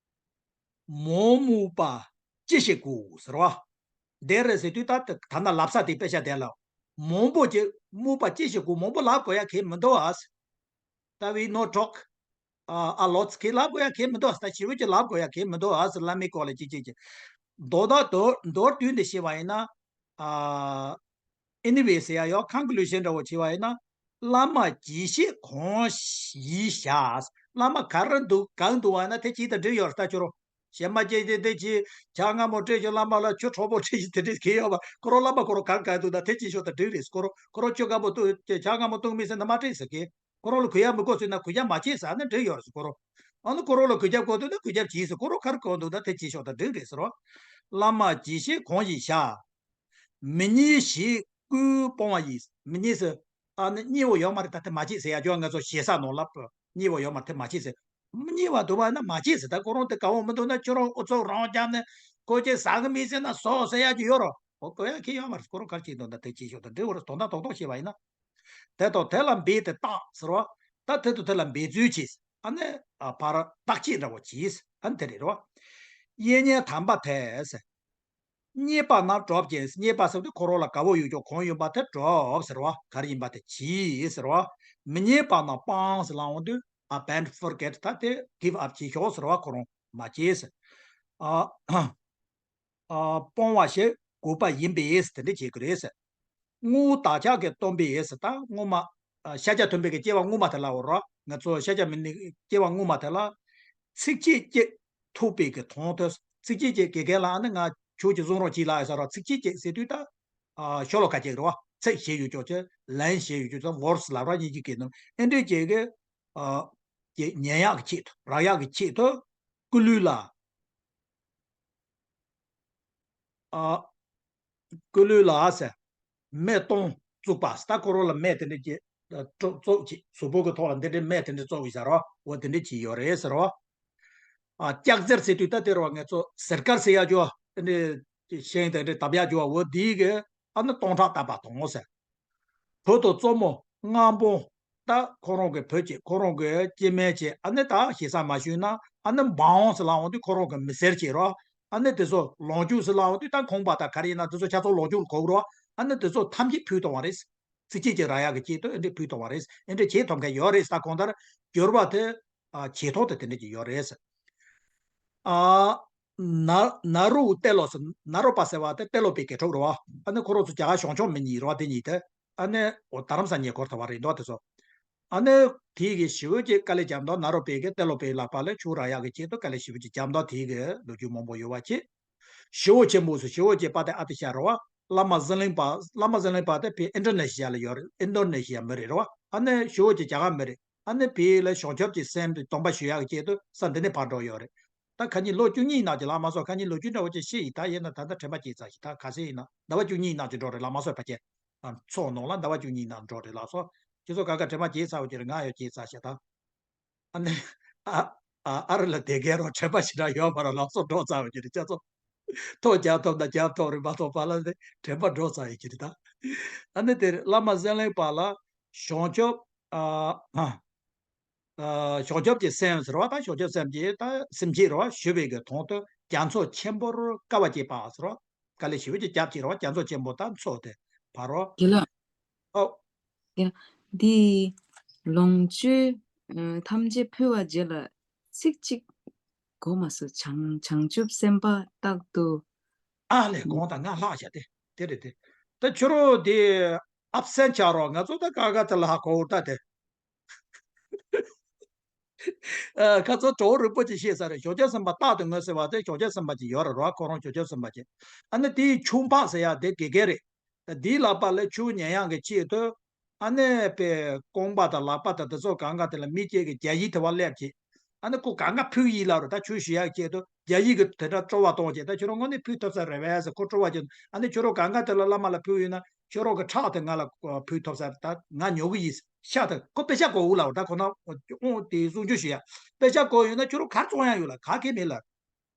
མོ་རྨོངས་པ་ཅི་ཞིག་དགོས་ཟེར་བ། འདིར་ཟེར་དུས་ད་ད་ད་ལྟ་ལབ་ས་དེ་དཔེ་ཆ་དེ་ལ། མང་པོ་ཅིག་རྨོངས་པ་ཅི་ཞིག་དགོས། མང་པོ་ལབ་དགོས་ཡ་གང་མི་འདུག་ཨ། ད་we no talk ཨ་ལོ་ཙི་གི་ལབ་དགོས་ཡ་གང་མི་འདུག་ཨ། ད་ཞེ་པོ་ཅིག་ལབ་དགོས་ཡ་གང་མི་འདུག་ཨ་ཟེར། བླ་མའི་སྐོར་ལ་ཅི་ཅི་ཅི། མདོར་ད་མདོར་མདོར་བསྡུས་ཏེ་བཤད་པ་ཡིན་ན། ཨ། ཨེ་ནི་ཝེ་ཟེར་ཡ་ཡོད། ཁོན་ཀུ་ལུ་ཤན་འདྲ་བོ་བྱས་པ་ཡིན་ན། བླ་མ་གྱིས་བཞེས་གང་ཞིག་བྱ། བླ་མ་ག་རེ་འདུག་གང་འདུག་བ་ན་དེ་གཅིག་དང་འགྲིག་ཡོད་རེད་ད། ཁྱོད་རང་གཞན་མ་གཅིག་དེ་དེ་གཅིག་ཇ་མངར་མོ་སྤྲད་ཤོག་བླ་མ་ལ་ཆུ་དྲོན་པོ་སྤྲད་ཤོག་དེ་འདྲས་གང་ཡོད་པ། ཁོ་རང་བླ་མ་ཁོ་རང་ག་རེ་གང་འདུག་ན་དེ་གཅིག་ཤོག་དང་འགྲིག་རེད། ཁོ་རང་ཁོ་རང་ཆུ་མངར་མོ་བཏུང་ཇ་མངར་མོ་བཏུང་མི་ཟེར་ན་མ་སྤྲད་ཟེར་གི། ཁོ་རང་ལ་གུས་ཡབ་མི་དགོས་ཟེར་ན་གུས་ཡབ་མ་བྱེད་ཟེར་ན་འགྲིག་ཡོད་རེད་ཟེར་ཁོ་རང་། ཨ་ནི་ཁོ་རང་ལ་གུས་ཡབ་དགོས་འདུག་ན་གུས་ཡབ་བྱེད་ཟེར། ཁོ་རང་ག་རེ་དགོས་འདུག་ན་དེ་བྱེད་ཤོག་དང་འགྲིག་རེད་ཟེར་རོ། བླ་མ་གྱིས་བཞེས་གང་ཞིག་བྱ། མི་ཉལ་ཞིག་སྐུ་སྤང་བ་ཡིས། མི་ཉལ་ཟེར། ཨ་ནི་མཉེས་པོ་ཡོད་མ་རེད་ད་དེ་མ་བྱེད་ཟེར་ཡ་ཅོ། ང་ཚོ་ཞེ་ས་ནོར་ལབ་མཉེས་པོ་ཡོད་མ་རེད་དེ་མ་བྱེད་ཟེར། མི་ཉལ་བ་འདུག་པ་ན་མ་བྱེད་ཟེར། ད་ཁོ་རང་དེ་དགའ་བོ་མི་འདུག་ན་ཁྱོད་རང་ཨུ་ཚུགས་རང་རྒྱབ་ནས་ཁོ་ཅེ་ཟ་གི་མི་ཟེར་ན་ཟོ་ཟེར་ཡ་ཅིག་ཡོད་རོ། འོ་གོ་ཡ་ཁྱེད་ཡོད་མ་རེད། ཁོ་རང་ག་རེ་བྱེད་འདུག་ད་དེ་བྱེད་ཤོག་ད་འདྲི་བར་དོན་དག་རྡོག་རྡོག་བཤད་པ་ཡིན་ན། དེ་དང་དེ་ལ་འབད་དེ་བརྟག་ཟེར་བ། ད་དེ་དང་དེ་ལ་འབད་རྩོལ་གྱིས་ཨ་ནི་ཨ་ཕར་བརྟག་དཔྱད་འདྲ་བོ་གྱིས་ཨ་ནི་དེ་རེད་རོ། གཡས་གཉེན་དམ་པ་དེས། རྙེད་པ་ན་སྒྲོབ་ཀྱིས། རྙེད་པ་ཟེར་དུས་ཁོ་རང་ལ་དགའ་བོ་ཡོད་ཀྱང་གང་ཡིན་པ་དེ་སྒྲོབ་ཟེར་བ། ག་རེ་ཡིན་པ་དེ་གྱིས་ཟེར་བ། མི་རྙེད་པ་ན་སྤང་ཟེར་ལ་འོང་དུས་abandon, forget, ད་དེ་give up བྱེད་ཤོག་ཟེར་བ། ཁོ་རང་མ་བྱེད་ཟེར། ཨ། ཨ། སྤོང་བ་ཞིག་དགོས་པ་ཡིན་པས་དེ་འདྲ་བྱེད་དགོས་རེད་ཟེར། དངོས་བོ་བདག་ཅག་གིས་སྟོན་པའི་ཟེར། ད་སྔོན་མ་ཨ་ཤཱཀྱ་ཐུབ་པའི་གི་སྐྱེ་བ་སྔོན་མ་དེ་ལ་འོ་རོ། ང་ཚོ་ཤཱཀྱ་མི་ནི་སྐྱེ་བ་སྔོན་མ་དེ་ལ་ཚིགས་བཅད་གཅིག་ཐུབ་པའི་གི་དོན་དུ། ཚིགས་བཅད་གཅིག་དགེ་རྒན་ལ་ཨ་ནི་ང་ཁྱོད་ཀྱིས་གསུང་རོགས་གྱིས་ལ་ཟེར་རོ། ཚིགས་བཅད་གཅིག་ཟེར་དུས་ད་ཨ་ཤོ་ལོ་ཀ་གཅིག་རེད་བ། ཚིག་བཞི་ཡོད་ཀྱོག་ཅེ་ལན་བཞི་ཡོད་ཀྱོག་ཅེ་verse ལབ་ར་གཉིས་ཀྱི་གི་ནང་ཨེ་འདྲས་ཀྱི་གི་ཨ་ཀྱི་ཉན་ཡག་གི་ཆེད་དུ་རག་ཡག་གི་ཆེད་དུ་སྐུ་ལུས་ལ། ཨ། སྐུ་ལུས་ལ་ཟེར། སྨད་སྟོང་བཙུགས་པ། ད་ཁོ་རང་ལ་སྨད་དེ་འདྲ་ཅིག་བཙུགས་ཅིག་གཟུགས་པོ་གི་ཐོག་ལ་འདི་འདྲའི་སྨད་དེ་འདྲ་བཙུགས་ཡོད་ཟེར་རོ། འོ་དེ་འདྲ་ཅིག་ཡོད་རེད་ཟེར་རོ། ཨ། ལྕགས་གཟེར་ཟེར་དུས་ད་དེ་རུ་ང་ཚོ་གཟེར་དཀར་ཟེར་ཡ་ཅོ། དེ་འདྲའི་ཤིང་དེ་འདྲའི་བཏབ་ཡ་ཅོ། འོ་དེའི་གི་ཨ་ནི་སྟོང་ཕྲག་བཏབ་པ་དང་ཟེར། བུ་དང་གཙོ་མོ་སྔ་འབངས། ད་ཁོ་རང་གི་བུ་བྱས། ཁོ་རང་གི་སྐྱེ་དམན་བྱས། ཨ་ནི་ད་ཞེ་ས་མ་ཞུས་ན་ཨ་ནི་འབངས་ཟེར་ལབ་འོང་དུས་ཁོ་རང་གི་མི་སེར་བྱས་རོ། ཨ་ནི་དེ་ཚོ་ལོངས་སྤྱོད་ཟེར་ལབ་འོང་དུས་ད་ཁང་པ་དང་ག་རེ་ཡིན་ན་དེ་ཚོ་ཆ་ཚང་ལོངས་སྤྱོད་ལ་གོ་གི་རོ། ཨ་ནི་དེ་ཚོ་ཐམས་ཅད་ཕུལ་གཏོང་བ་རེད། ཚིགས་བཅད་ཅིག་རག་ཡག་གི་ཆེད་དུ་ཨེ་འདྲས་ཕུལ་གཏོང་བ་རེད། ཨེ་འདྲས་བྱེད་ཐུབ་མཁན་ཡོད་རེད། ད་གང་ལྟར་འགྱུར་བ་དེ་ཨ་བྱེད་ཐོག་དེ་དེ་འདྲས་ཅིག་ཡོད་རེད། ཨ། ན་ན་རོ་ཏེ་ལོ་སི། ན་རོ་པ་ཟེར་བ་དེ་ཏེ་ལོ་པའི་དགེ་ཕྲུག་རེད་བ། ཨ་ནི་ཁོ་རང་ཚོ་རྒྱ་གར་གཞུང་ཕྱོགས་མི་གཉིས་རེད་བ། དེ་གཉིས་དེ་ཨ་ནི་འོ་རྡ་རམ་ས་ལ་ཉེ་འཁོར་ཐུབ་པ་རེད་འདུག་དེ་ཚོ། ཨ་ནི་དེའི་གི་ཞི་བོ་ཅིག་དཀའ་ལས་བརྒྱབ་འདུག་ན་རོ་པའི་གི་ཏེ་ལོ་པའི་ལག་པ་ལ་ཆུ་རག་ཡག་གི་ཆེད་དུ་དཀའ་ལས་ཞི་བོ་ཅིག་བརྒྱབ་འདུག་དེའི་གི་ལོ་རྒྱུས་མང་པོ་ཡོད་བ་ཅིག་ཞི་བོ་ཆེན་པོ་ཟེར། ཞི་བོ་ཅིག་པ་དེ་ཨ་ཏི་ཤ་རེད་བ། བླ་མ་ཟི་ལིང་པ། བླ་མ་ཟི་ལིང་པ་དེ་ཕི་ཨིན་ཌོ་ནེ་ཤི་ཡ་ལ་ཡོད་རེད། ཨིན་ཌོ་ནེ་ཤི་ཡ་མི་རེད་རེད་བ། ཨ་ནི་ཞི་བོ་ཅིག་རྒྱ་གར་མི་རེད། ཨ་ནི་ཕི་ལ་བྱང་ཆུབ་ཀྱི་སེམས་དེ་སྡོམ་པ་ཞུ་ཡག་གི་ཆེད་དུ་ས་འདི་ནས་ཕར་འགྲོ་ཡོད་རེད། ད་ཁ་ཉིན་ལོ་བཅུ་གཉིས་ནང་གི་ལགས་མ་སོང་། ཁ་ཉིན་ལོ་རྒྱུས་འདྲ་བོ་ཅིག་ཤེས་ཡིན། ད་ཡིན་ན་ད་ལྟ་དྲན་པ་སྐྱེས་ཚར་ཞིག་ད་ག་ཚོད་ཡིན་ན་ཟླ་བ་བཅུ་གཉིས་ནང་གི་འགྲོ་རེད་ལགས་མ་སོང་། ཕལ་ཆེར་ཨ་ཚོགས་ནང་ལ་ཟླ་བ་བཅུ་གཉིས་ནང་འགྲོ་རེད་ལགས་སོ། ཁྱེད་ཚོ་ག་ག་དྲན་པ་སྐྱེས་ཚར་བ་ཅིག་རེད། ང་ཡང་སྐྱེས་ཚར་ཞིག་ད། ཨ་ནི་ཨ་ཨ་ཨ་རི་ལ་བསྡད་མཁན་རང་དྲན་པ་ཞེ་དྲག་ཡོད་མ་རེད་ལགས་སོ། འགྲོ་ཚར་བ་ཅིག་རེད། ཁྱེད་ཚོ་ཐོ་རྒྱག་ཐུབ་ན་རྒྱག་ཐུབ་རེད། མ་ཐུབ་པ་ལ་ནི་དྲན་པ་འགྲོ་ཚར་ཡོད་ཀྱི་རེད་ད། ཨ་ནི་དེར་བླ་མ་ཟི་ལིང་པ་ལ་བྱང་ཆུབ་ཨ་ཨ་བྱང་ཆུབ་ཀྱི་སེམས་ཟེར་བ་དང་། བྱང་ཆུབ་སེམས་ཀྱི་ད་སེམས་བསྐྱེད་རེད་བ། ཞུ་བའི་གི་དོན་དུ་རྒྱ་མཚོ་ཆེན་པོར་དཀའ་བ་སྤྱད་པ་ཟེར་བ། དཀའ་ལས་ཞེ་པོ་ཅིག་བརྒྱབ་ཀྱི་རེད་བ། རྒྱ་མཚོ་ཆེན་པོ་དང་མཚོ་དེ་བར་རོ། དགེ་ལགས། ཨོ། ཡ། འདི་ལོངས་སྤྱོད་ཨ་ཐམས་ཅད་ཕུལ་བ་རྗེས་ལ་ཚིག་གཅིག་གོ་མ་སོང་། བྱང་བྱང་ཆུབ་སེམས་དཔའ་རྟག་ཏུ། ཨ་ལས་དགོངས་དག་ང་ལྷག་བྱ་དེ་དེ་རེད་དེ། ད་ཁྱོད་རང་དེ་ཨབ་སེན་ཆགས་རོགས། ང་ཚོ་ད་ཀ་ཁ་དེ་ལ་ཧ་གོ་ད་དེ། ཨ། ཁ་ཚོ་གྲོགས་རིན་པོ་ཆེ་བཤད་ས་རེད། བྱང་ཆུབ་སེམས་དཔའ་རྟག་ཏུ་ངུ་ཟེར་བ་དེ་བྱང་ཆུབ་སེམས་དཔའ་ཅིག་ཡོད་རེད་རོ། ཁོ་རང་བྱང་ཆུབ་སེམས་དཔའ་ཅིག་ཨ་ནི་དེའི་ཆུ་འཕགས་ཟེར་ཡ་དེ་དགེ་རྒན་རེད། དེའི་ལག་པ་ལ་ཆུ་ཉན་ཡག་གི་ཆེད་དུ་ཨ་ནི་པའི་རྐང་པ་དང་ལག་པ་དང་དེ་ཚོ་གང་ག་དེ་ལ་མི་སྐྱེས་ཀྱི་རྒྱ་ཡིག་དེ་བ་སླེབས་ཀྱི། ཨ་ནི་ཁོ་གང་ག་ཕུལ་ཡིན་ལབ་རེད། ད་ཆུ་ཞུ་ཡག་ཆེད་དུ་རྒྱ་ཡིག་གི་དེ་འདྲ་སྤྲོ་བ་གཏོང་བྱས། ད་ཁྱོད་རང་དངོས་གནས་ཕུལ་ཐུབ་ས་རེད་པས་ཟེར་ཁོ་སྤྲོ་བ་སྐྱེས། ཨ་ནི་ཁྱོད་རང་གང་ག་དེ་ལ་བླ་མ་ལ་ཕུལ་ཡོད་ན། ཁྱོད་རང་གི་ཁྲག་དེ་ང་ལ་ཕུལ་ཐུབ་ས་རེད། ད་ང་ཉོ་གི་ཡིན། ཤ་དེ་ཁོ་དཔེ་ཆ་གོ་འུ་ལ་འོ་ད་ཁོ་ན་ཨོང་དེ་གསུང་ཆོས་ཞུ་ཡ། དཔེ་ཆ་གོ་ཡོད་ན་ཁྱོད་རང་གར་བཙོང་ཡ་ཡོད་ལ་ག་གེ་མེད་ལ།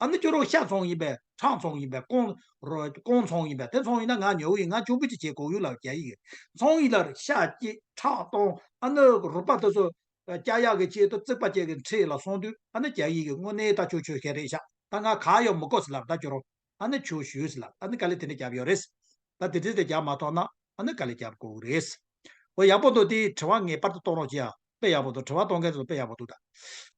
ཨ་ནི་ཁྱོད་རང་ཤ་བཙོང་ཡིན་པས། ཁྲག་བཙོང་ཡིན་པས། རྐང་རོ་རྐང་བཙོང་ཡིན་པས། དེ་བཙོང་ཡིན་ན་ང་ཉོ་གི་ཡིན། ང་གཅུང་པོ་ཅིག་བྱེད་གོ་ཡོད་ལ་རྒྱ་ཡིག་བཙོང་ཡིན་ལ་ཤ་སྐྱེས་ཁྲག་གཏོང་། ཨ་ནི་རུས་པ་དེ་ཚོ་སྐྱ་ཡག་གི་ཆེད་དུ་རྩིག་པ་ཅིག་གི་འཁྲིས་ལ་སོང་དུས་ཨ་ནི་རྒྱ་ཡིག་གི་དངོས་གནས་ད་ཁྱོད་ཆོས་ཤེས་རེད་ཤག་ད་ང་ག་ཡོད་མི་དགོས་ཟེར་ལབ། ད་ཁྱོད་རང་ཨ་ནི་ཆོས་ཞུས་ཟེར་ལབ། ཨ་ནི་དཀའ་ལས་དེ་འདྲ་བརྒྱབ་ཡོད་རེད། ད་དེ་འདྲ་དེ་བརྒྱབ་མ་ཐུབ་ན་ཨ་ནི་དཀའ་ལས་བརྒྱབ་དགོས་ཀྱི་རེད། འོ་ཡག་པོ་འདུག་དེའི་དྲི་བ་ངེས་པར་དུ་གཏོང་རོགས་བྱེད་ཨ། དཔེ་ཡག་པོ་འདུག་དྲི་བ་གཏོང་མཁན་ཚོ་དཔེ་ཡག་པོ་འདུག་ད་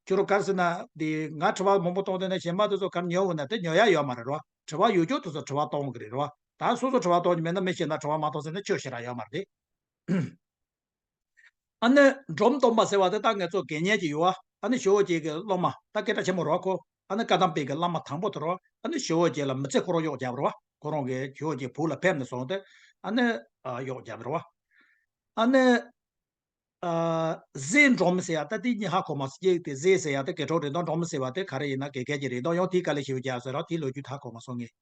ཁྱོད་རང་ག་རེ་ཟེར་ན་དེ་ང་དྲི་བ་མང་པོ་གཏོང་དེ་ན་གཞན་པ་དེ་ཚོ་ག་རེ་ཉོ་འོང་ན་དེ་ཉོ་ཡ་ཡོད་མ་རེད་རོ། དྲི་བ་ཡོད་ཀྱོག་དེ་ཚོ་དྲི་བ་གཏོང་གི་རེད་རོ། ད་སོ་སོ་དྲི་བ་གཏོང་གི་མེད་ན་མི་ཤེས་ན་དྲི་བ་མ་གཏོང་ཟེར་ན་ཆོས་ཤེས་ར་ཡོད་མ་རེད་དེ། ཨ་ནི་འབྲོམ་སྟོན་པ་ཟེར་བ་དེ་ད་ང་ཚོ་དགེ་བསྙེན་གྱི་ཡོད་བ། ཨ་ནི་ཞི་བོ་རྗེ་གི་སློབ་མ་ད་སྐད་གྲགས་ཆེན་པོ་རོ་ཁོ། ཨ་ནི་བཀའ་གདམས་པའི་གི་བླ་མ་དང་པོ་དེ་རོ། ཨ་ནི་ཞི་བོ་རྗེ་ལ་མི་ཚེ་ཁོ་རང་གཡོག་བརྒྱབ་རོ། ཁོ་རང་གི་ཞི་བོ་རྗེ་བུ་ལ་ཕེབས་ནས་སོང་སྟེ་ཨ་ནི་གཡོག་བརྒྱབ་རོ། ཨ་ནི་ཨ་ཟས་འབྲོམ་ཟེར་ཡ་ད་དེ་གཉིས་ཧ་གོ་མ་སོང་། གཅིག་དེ་ཟས་ཟེར་ཡ་དེ་དགེ་ཕྲུག་རེད་དོ། འབྲོམ་ཟེར་བ་དེ་ག་རེ་ཡིན་ན་དགེ་རྒན་གྱི་རེད་དོ། ཡང་དེའི་དཀའ་ལས་ཞེ་པོ་རྒྱག་ཟེར་རོ། དེའི་ལོ་རྒྱུས་ད་ཧ་གོ་མ་སོང་ངས།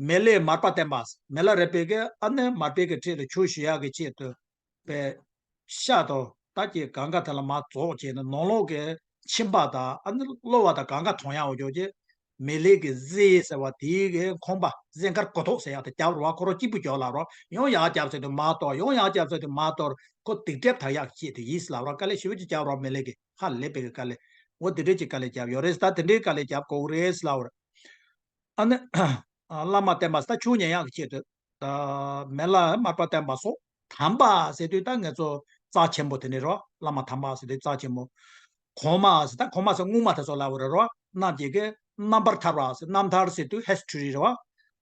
མི་ལས་མར་པ་བསྟན་པ། མི་ལ་རས་པའི་གི་ཨ་ནི་མར་པའི་གི་ཁྲི་ལ་ཆོས་ཞུ་ཡག་གི་ཆེད་དུ། པའི་ཤ་དང་ད་ཀྱི་གང་ག་དེ་ལ་མར་རྫོགས་བྱས་ནས་ནང་ལོགས་ཀྱི་མཆིན་པ་དང་ཨ་ནི་གློ་བ་དང་གང་ག་མཐོང་ཡག་འོ་ཅོག་ཅེ། མེ་ལེ་གི་རྫས་ཟེར་བ་དེའི་གི་ཁོང་པ་རྫས་མཁར་གོ་ཐོག་ཟེར་ཡག་དེ་རྒྱབ་རེད་བ། ཁོ་རང་གཅིག་པུ་རྒྱབ་ལབ་རོགས། ཡང་ཡར་རྒྱབ་ཟེར་དུས་མར་གཏོར། ཡང་ཡར་རྒྱབ་ཟེར་དུས་མར་གཏོར། ཁོ་སྡིག་སྒྲིབ་དག་ཡག་ཆེད་དུ་ཡིན་ལབ་རོགས། དཀའ་ལས་ཞེ་པོ་ཅིག་རྒྱབ་རོགས། མེ་ལེ་གི་ཧ་ལས་པའི་གི་དཀའ་ལས། འོ་དེ་འདྲས་ཀྱི་དཀའ་ལས་རྒྱབ་ཡོད་རེད། ད་དེ་འདྲའི་དཀའ་ལས་རྒྱབ་དགོས་རེད་ལབ་རེད། ཨ་ནི་བླ་མ་བསྟེན་པ་ཟེར་ད་ཆོས་ཉན་ཡག་གི་ཆེད་དུ། ད་མེ་ལྷ་མར་པ་བསྟེན་པ་སོགས། དམ་པ་ཟེར་དུས་ད་ང་ཚོ་རྩ་ཆེན་པོ་དེ་ནི་རོ། བླ་མ་དམ་པ་ཟེར་དུས་རྩ་ཆེན་པོ། གོང་མ་ཟེར་ད་གོང་མ་ཟེར་སྔོན་མ་དེ་ཚོ་ལབ་པ་རེད་རོ། རྣམས་ཀྱི་གི་རྣམ་པར་ཐར་བ་ཟེར། རྣམ་ཐར་ཟེར་དུས་ཧིས་ཊོ་རི་རེད་བ།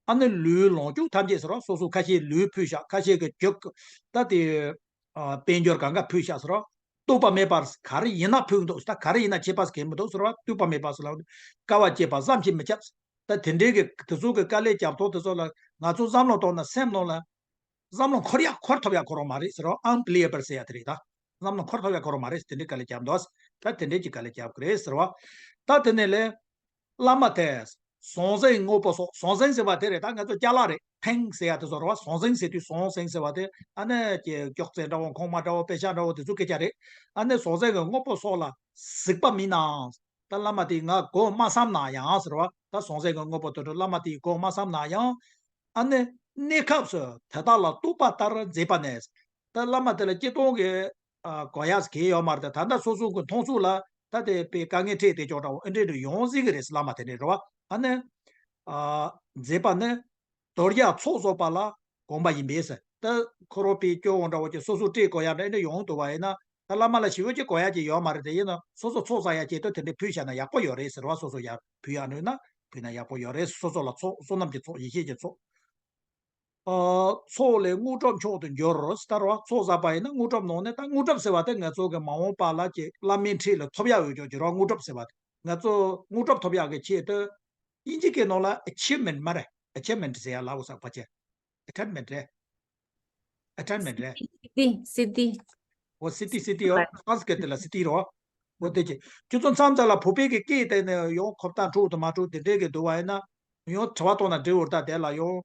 ཨ་ནི་ལུས་ལོངས་སྤྱོད་ཐམས་ཅད་ཟེར་རོ། སོ་སོ་ཁ་ཤས་ལུས་ཕུལ་བཞག་ཁ་ཤས་ཀྱི་རྒྱུ་ད་དེ་ཨ་དཔལ་འབྱོར་གང་ག་ཕུལ་བཞག་ཟེར་རོ། ལྟོགས་པ་མེད་པར་ག་རེ་ཡིན་ན་ཕུལ་གི་འདུག་ད་ག་རེ་ཡིན་ན་ཁྱད་པར་གང་མི་འདུག་ཟེར་བ། ལྟོགས་པ་མེད་པ་ཟེར་ལབ་དཀའ་བ་སྤྱད་པ་བསམ་གྱིས་མི་ཁྱབ། ད་དེ་འདྲའི་གི་དེ་ཚོ་གི་དཀའ་ལས་རྒྱབ་ཐོག་དེ་ཚོ་ལ་ང་ཚོ་བསམ་བློ་གཏོང་ན་སེམས་ནང་ལ་བསམ་བློ་འཁོར་ཡག་འཁོར་ཐུབ་ཡག་ཁོ་རང་མ་རེད་ཟེར་བ། ཨན་པི་ལི་ཡེ་བལ་ཟེར་ཡག་དེ་རེད་ད། བསམ་བློ་འཁོར་ཐུབ་ཡག་ཁོ་རང་མ་རེད། དེ་འདྲའི་དཀའ་ལས་རྒྱབ་འདུག་ད་དེ་འདྲའི་གི་དཀའ་ལས་རྒྱབ་གི་རེད་ཟེར་བ། ད་དེ་ནས་ལས་བླ་མ་དེ་ཟང་ཟིང་དངོས་པོ་སོགས། ཟང་ཟིང་ཟེར་བ་དེ་རེད་ད། ང་ཚོ་ཅ་ལག་རེད། ཕེང་ཟེར་ཡག་དེ་ཚོ་རེད་བ། ཟང་ཟིང་ཟེར་དུས་ཟང་ཟིང་ཟེར་བ་དེ་ཨ་ནི་ཀྱི་ཀྱོག་ཙེ་འདྲ་བོ། གོང་མ་འདྲ་བོ། པེ་ཤག་འདྲ་བོ། དེ་ཚོ་སྐད་ཆ་རེད། ཨ་ནི་ཟང་ཟིང་གི་དངོས་པོ་སོགས་ལ་གཟིགས་པ་མིན་ནའང་། ད་བླ་མ་དེས་ང་གོ་མ་བསམ་ན་ཡང་ཟེར་བ། ད་ཟང་ཟིང་གི་དངོས་པོ་དེ་ཚོ་བླ་མ་དེས་གོ་མ་བསམ་ན་ཡང་། ཨ་ནི་གནས་སྐབས་སུ་དེ་དག་ལ་རྟོགས་པ་ལྟར་མཛད་པ་ནས། ད་བླ་མ་དེ་ལ་སྤྱིར་བཏང་གི་ཨ་གོ་ཡག་གང་ཡོད་མ་རེད། ད་ད་ལྟ་སོ་སོ་གི་མཐོང་ཚུལ་ལ་ད་དེ་དཔེ་དཀའ་ངལ་འཕྲད་དེ་ཅོག་འདྲ་བོ་ཨེ་འདྲས་འདྲ་ཡོང་སྲིད་གི་རེད། བླ་མ་དེ་འདྲས་རེད་བ། ཨ་ནི་ཨ་མཛད་པ་ནི་དོར་ཡག་ཚོགས་རྫོགས་པ་ལ་གོམས་པ་ཡིན་པས་ཟེར། ད་ཁོ་རང་དཔེ་སྐྱོ་བོ་འདྲ་བོ་ཅིག་སོ་སོ་སྤྲད་དགོས་ཡག་འདྲ་ཨེ་འདྲས་ཡོང་འདུག་བ་ཡིན་ན། ད་བླ་མ་ལ་ཞེ་པོ་ཅིག་གོ་ཡག་ཅིག་ཡོད་མ་རེད། དེ་ཡིན་ན་སོ་སོ་ཚོགས་བསགས་ཡག་ཆེད་དུ་དེ་འདྲས་ཕུལ་བཞག་ན་ཡག་པོ་ཡོད་རེད་ཟེར་བ། སོ་སོ་ཡར་ཕུལ་ཡག་ནུས་ན་ཕུལ་ན་ཡག་པོ་ཡོད་རེད། སོ་སོ་ལ་ཚོགས། བསོད་ནམས་ཀྱི་ཚོགས། ཡེ་ཤེས་ཀྱི་ཚོགས། ཨ་ཚོགས་ལས་དངོས་གྲུབ་མཆོག་ཏུ་འགྱུར་ཟེར་བ། ཚོགས་བསགས་པ་ཡིན་ན་དངོས་གྲུབ་ནང་ནས། ད་དངོས་གྲུབ་ཟེར་བ་དེ་ང་ཚོ་གི་མ་འོངས་པ་ལ་ཅིག་བླ་མའི་འཁྲིས་ལ་ཐོབ་ཡག་ཡོད་ཅོག་ཅིག་རེད་བ། དངོས་གྲུབ་ཟེར་བ་དེ་ང་ཚོ་དངོས་གྲུབ་ཐོབ་ཡག་གི་ཆེད་དུ་དབྱིན་ཇི་སྐད་ནང་ལ་ཨ་ཆིབ་མེན་ཊི་མ་རེད། ཨ་ཆིབ་མེན་ཊི་ཟེར་ཡག་ལབ་དགོས་ས་ཕལ་ཆེར་ཨ་ཊེན་མེན་ཊི་རེད། ཨ་ཊེན་མེན་ཊི་རེད། སི་ཏི། སི་ཏི། འོ་སི་ཏི། སི་ཏི། འོ་ཧྥ་རན་སི་སྐད་དེ་ལ་སི་ཏི་རེད་བ། འོ་དེ་ཅི། ཁྱོད་ཚོ་མཚམས་མཚམས་ལ་བོད་པའི་གི་སྐད་དེ་ནས་ཡང་གོ་སྟངས་འཁྲུག་དང་མ་འཁྲུག་དེ་འདྲའི་གི་འདུག་བ་ཡིན་ན། ཡང་དྲི་བ་གཏོང་ན་འགྲིག་འོ། ད་དེ་ལ་ཡང་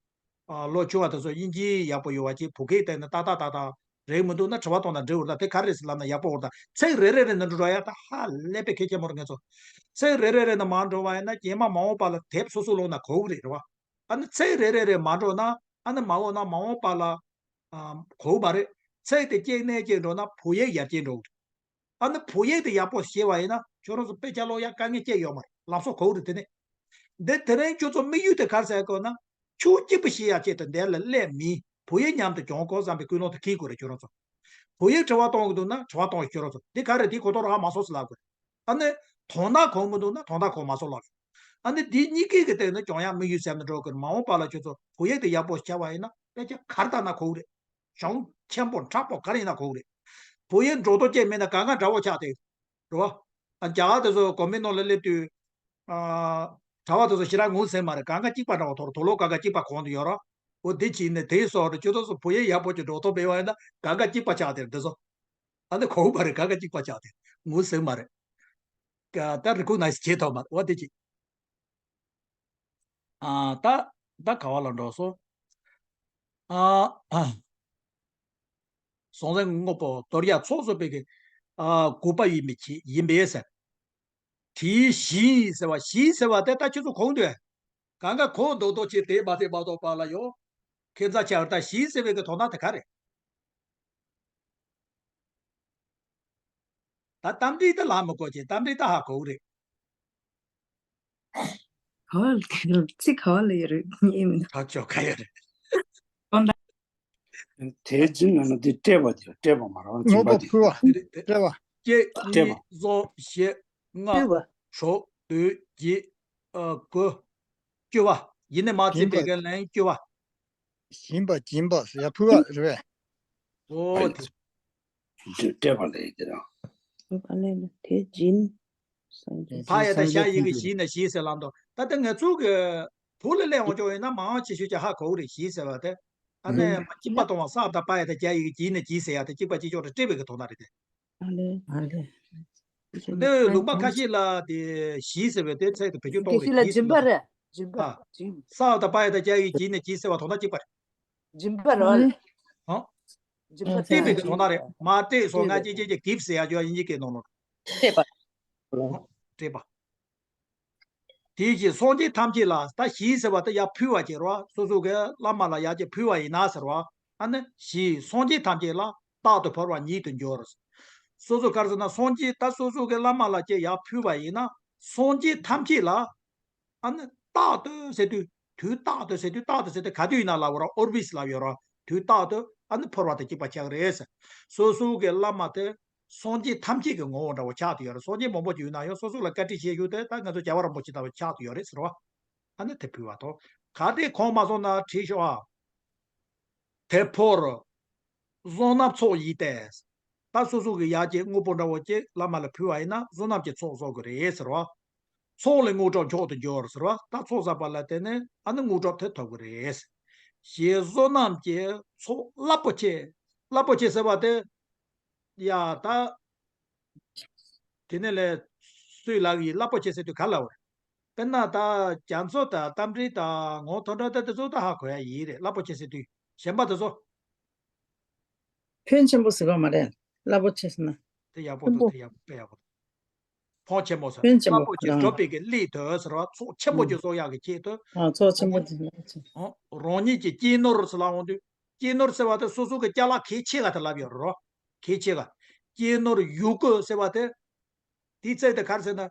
ཨ་ལོ་ཆུང་བ་དེ་ཚོ་དབྱིན་ཇི་ཡག་པོ་ཡོད་བ་ཅིག་བོད་སྐད་དེ་ནས་ཏག་ཏག་ཏག་ཏག་རེད་མི་འདུག་ན་དྲི་བ་གཏོང་ན་འགྲིག་འོ། ད་དེ་ག་རེ་རེད་ཟེར་ལབ་ན་ཡག་པོ་འོ། ད་ཚིག་རེ་རེ་རེ་ནས་འགྲོ་འགྲོ་ཡ་ད་ཧ་ལས་པའི་གལ་ཆེན་པོ་རེད། ངེད་ཚོ་ཚིག་རེ་རེ་རེ་ནས་མ་འགྲོ་བ་ཡིན་ན་རྗེས་མ་མ་འོངས་པ་ལ་དེབ་སོ་སོ་ཀློག་ན་གོ་གི་རེད། རེད་བ། ཨ་ནི་ཚིག་རེ་རེ་རེ་མ་འགྲོ་ན། ཨ་ནི་མ་འོངས་ན་མ་འོངས་པ་ལ་ཨ་གོ་གི་མ་རེད། ཚིག་དེ་གཅིག་ནས་གཅིག་འགྲོ་ན་བོད་ཡིག་ཡར་རྒྱས་འགྲོ་གི་རེད། ཨ་ནི་བོད་ཡིག་དེ་ཡག་པོ་ཤེས་པ་ཡིན་ན་ཁྱོད་རང་ཚོ་དཔེ་ཆ་ཀློག་ཡག་དཀའ་ངལ་ཅི་ཡོད་མ་རེད། ལམ་སང་གོ་གི་རེད། དེ་ནས་འདི་དེ་རིང་ཁྱོད་ཚོ་དམིགས་ཡུལ་དེ་ག་རེ་ཟེར་དགོས་ན། ཆོས་གཅིག་པུ་ཤེས་ཡག་ཆེད་དུ་འདི་ལ་སླེབས་མིན། བོད་ཡིག་མཉམ་དུ་སྦྱོང་དགོས་བསམ་པའི་ཀུན་སློང་དེ་འཁྱེར་དགོས་རེད་ཁྱོད་རང་ཚོ། བོད་ཡིག་དྲི་བ་གཏོང་གི་འདུག་ན་དྲི་བ་གཏོང་ཡག་ཁྱོད་རང་ཚོ། འདི་ག་རེ་འདི་གོ་རྟོགས་རག་མ་སོང་ཟེར་ལབ་དགོས། ཨ་ནི་དོན་དག་གོ་མི་འདུག་ན་དོན་དག་གོ་མ་སོང་ལབ་དགོས། ཨ་ནི་འདི་གཉིས་ཀའི་གི་སྟེང་ནས་སྦྱོང་ཡག་དམིགས་ཡུལ་ཟེར་ན་འགྲོ་གི་རེད། མ་འོངས་པ་ལ་ཁྱོད་ཚོ་བོད་ཡིག་དེ་ཡག་པོ་ཤེས་པ་ཡིན་ན་དཔེ་ཆ་ག་རེ་ལྟ་ན་གོ་གི་རེད། གཞུང་ཆེན་པོ་མཁྲེགས་པོ་ག་རེ་ཡིན་ན་གོ་གི་རེད། བོད་ཡིག་འགྲོ་ལྡོག་ཅིག་མེད་ན་གང་ག་འདྲ་བོ་ཆགས་ཏེ། རེད་བ། ཨ་རྒྱ་གར་དེ་ཚོ་གོ་མིན་ནང་ལ་སླེབས་དུས། ཨ་གྲྭ་པ་དེ་ཚོ་ཞེ་དྲག་ངོ་ཚ་མ་རེད། གང་ག་གཅིག་པ་འདྲ་བོ་ཐོར། དུག་ལོག་གང་ག་གཅིག་པ་གོན་དུ་ཡོད་ར། འོ་དེ་བྱས་ནས་དེའི་སོགས་རེད། ཁྱོད་ཚོ་བོད་ཡིག་ཡག་པོ་ཅིག་འགྲོ་ཐུབ་པ་ཡིན་པ་ཡིན་ན་གང་ག་གཅིག་པ་ཆགས་དེ་རེད། དེ་ཚོ་ཨ་ནི་གོ་གི་མ་རེད། གང་ག་གཅིག་པ་ཆགས་དེ་ངོ་ཚ་མ་རེད། ཀ་ད་རི་ཀོག་ནའི་ཛི་བྱེད་ཐུབ་མ་རེད། འོ་དེ་བྱས། ཨ་ད་ད་ག་བ་ལ་འགྲོ་སོང་། ཨ་ཨ་ཟང་ཟིང་དངོས་པོ་དོར་ཡག་ཚོགས་རྫོགས་པའི་གི་ཨ་དགོས་པ་ཡིན་པའི་ཆེད་ཡིན་པས་ཟེར། དེའི་གཞི་ཟེར་བ། གཞི་ཟེར་བ་དེ་ད་ཁྱོད་ཚོ་གོ་འདུག་ག་གང་ག་གོ་མདོག་མདོག་བྱས་དེ་མ་དེ་མ་གཏོགས་པ་ལ་ཡོད། ཁྱད་མཚར་ཆེ་བ། ད་གཞི་ཟེར་བའི་གི་དོན་དག་དེ་ག་རེད། ད་གཏམ་དཔེ་ད་ལབ་མི་དགོས་ཀྱི། གཏམ་དཔེ་ད་ཧ་གོ་གི་རེད། ག་བ་ལ་ཚིག་ག་བ་ལ་ཡོད་རེད། ངས་མི་འདུག་ད་ཅོ་ག་ཡོད་རེད། དེའི་རྗེས་ན་ནི་དེ་བསྐྲད་པ་དེ། བསྐྲད་པ་མ་རེད་བ། འཇིམ་པ་དེ། ཕུལ་བ། བསྐྲད་པ། གཅིག་བསྐྲད་པ། གཉིས་གསུམ་བཞི་ལྔ་ཕུལ་བ། དྲུག་བདུན་བརྒྱད་ཨ་དགུ་བཅུ་པ། ཡིན་ནས་མ་བརྩིས་པའི་གི་ལན་བཅུ་པ། སྦྱིན་པ། སྦྱིན་པ་ཟེར་ཡ་ཕུལ་བ་རེད་པས། འོ་དེ། བསྐྲད་པ་ལས་དེ་རང་། བསྐྲད་པ་ལས་ན་དེ་སྦྱིན། ཕ་ཡ་ད་ཞ་ཡི་གེ་ཞི་ན་ཞི་ཟེར་ལབ་འདུག་ད་ལྟ་ང་ཚོ་གི་བོད་ལ་སླེབས་འོང་ཆོག་ཡིན་ན་མང་ཆེ་ཤོས་ཀྱི་ཧ་གོ་གི་རེད། ཞི་ཟེར་བ་དེ། ཨ་ནི་གཅིག་པ་གཏོང་བ། ས་དང་པ་ཡ་ད་ཞ་ཡི་གེ་ཞི་ན་ཞི་ཟེར་ཡ་དེ་གཅིག་པ་གཅིག་ཆོག་ཏུ་བསྐྲད་པའི་གི་དོན་དག་རེད་དེ། ཨ་ལེ། ཨ་ལེ། འདི་ལུང་པ་ཁ་ཤས་ལ་དེ་ཞི་ཟེར་བའི་དེ་ཚད་དུ་བེད་སྤྱོད་གཏོང་གི་རེད། ཞི་ཟེར་བ། ཨ། ས་དང་པ་ཡ་ད་ཞ་ཡི་གེ་ཞི་ན་ཞི་ཟེར་བ་དོན་དག་གཅིག་པ་རེད། སྦྱིན་པ་རེད། ཨ། སྦྱིན་པ་སྟེར་བའི་གི་དོན་དག་རེད། མ་སྤྲད་སོང་ན་ཅི་ཅི་ཅི་གིབ་སི་ཡ་ཅོ་ཡིན་གྱི་སྐད་ནོར་ནོར། སྤྲད་པ། སྤྲད་པ། དེ་བཞིན་སངས་རྒྱས་ཐམས་ཅད་ལ། ད་ཞེས་ཟེར་བ་དེ་ཡར་ཕུལ་བ་བྱེད་རོ། སོ་སོ་གི་བླ་མ་ལ་ཡར་གྱི་ཕུལ་བ་ཡིན་ན་ཟེར་བ། ཨ་ནི་ཞེས་སངས་རྒྱས་ཐམས་ཅད་ལ་རྟག་ཏུ་ཕུལ་བ་ཉིད་དུ་འགྱུར། སོ་སོ་ག་རེ་ཟེར་ན། སངས་རྒྱས་ད་སོ་སོ་གི་བླ་མ་ལ་ཅིག་ཡར་ཕུལ་བ་ཡིན་ན། སངས་རྒྱས་ཐམས་ཅད་ལ། ཨ་ནི་རྟག་ཏུ་ཟེར་དུས། དུས་རྟག་ཏུ་ཟེར་དུས། རྟག་ཏུ་ཟེར་དུས་ག་དུས་ཡིན་ན་ལབ་རོ། ཨོལ་ཝེས་ལབ་ཡོད་རོ། དུས་རྟག་ཏུ་ཨ་ནི་ཕུལ་བ་དང་གཅིག་པ་ཆགས་རེད་ཟེར། སོ་སོ་གི་བླ་མ་དེ་སངས་རྒྱས་ཐམས་ཅད་ཀྱི་ངོ་བོ་འདྲ་བོ་ཆགས་ཏེ་ཡོད་རེད། སངས་རྒྱས་མང་པོ་ཅིག་ཡོད་ན་ཡང་སོ་སོ་ལ་བཀའ་དྲིན་ཆེ་ཤོས་དེ་ད་ང་ཚོ་རྒྱལ་བ་རིན་པོ་ཆེ་ལྟ་བུ་ཆགས་ཏེ་ཡོད་རེད་ཟེར་བ། ཨ་ནི་དེ་ཕུལ་བ་དང་། གལ་ཏེ་གང་མ་སོང་ན་དྲིས་ཤོག་ཨ། དེ་ཕོར་བཟང་རྣམས་ཚོགས་ཡིན་ཏེ། ད་སོ་སོ་གི་ཡར་གྱི་དངོས་པོ་འདྲ་བོ་ཅིག་བླ་མ་ལ་ཕུལ་བ་ཡིན་ན་བསོད་ནམས་ཀྱི་ཚོགས་བསགས་དགོས་རེད་ཟེར་བ། ཚོགས་ལས་དངོས་གྲུབ་མཆོག་ཏུ་འགྱུར་ཟེར་བ། ད་ཚོགས་བསགས་པ་ལ་བརྟེན་ནས་ཨ་ནི་དངོས་གྲུབ་དེ་ཐོབ་དགོས་རེད། ཞེས་བསོད་ནམས་ཀྱི་ཚོགས་རླབས་པོ་ཆེ། རླབས་པོ་ཆེ་ཟེར་བ་དེ། ཡ་ད། དེ་ནས་ལས། སུས་ལབ་ཡིན། རླབས་པོ་ཆེ་ཟེར་དུས་ག་ལབ་པ་རེད། དཔེར་ན་ད་རྒྱ་མཚོ་དང་རྟ་མགྲིན་དང་ངོ་ཐོ་འདྲ་དེ་དེ་ཚོ་ད་ཧ་གོ་ཡ་ཡིན་རེད། རླབས་པོ་ཆེ་ཟེར་དུས་གཞན་པ་དེ་ཚོ། ཕོན་ཆེན་པོ་ཟེར་བ་མ་རེད། རླབས་པོ་ཆེ་ཟེར་ན། དེ་ཡག་པོ་འདུག་ཕོན་པོ། དེ་ཡག་པོ། དཔེ་ཡག་པོ་འདུག་ཕོན་ཆེན་པོ་ཟེར། ཕོན་ཆེན་པོ། རླབས་པོ་ཆེ་རང་སྒྲུབ་པའི་གི་གླེང་དོ་ཟེར་བ། ཚོགས་ཆེན་པོ་ཅིག་བསགས་ཡག་གི་ཆེད་དུ། ཨ། ཚོགས་ཆེན་པོ་ཅིག་ལ་ཆེ། ཨོ། རང་ཉིད་ཀྱི་སྐྱེས་ནོར་ཟེར་ལབ་འོང་དུས། སྐྱེས་ནོར་ཟེར་བ་དེ་སོ་སོ་གི་ཅ་ལག་གལ་ཆེ་ག་དེ་ལབ་ཡོད་རེད། གལ་ཆེ་ག་སྐྱེས་ནོར་ཡོད་དགུ་ཟེར་བ་དེ། དེའི་ཚིག་དེ་ག་རེ་ཟེར་ན།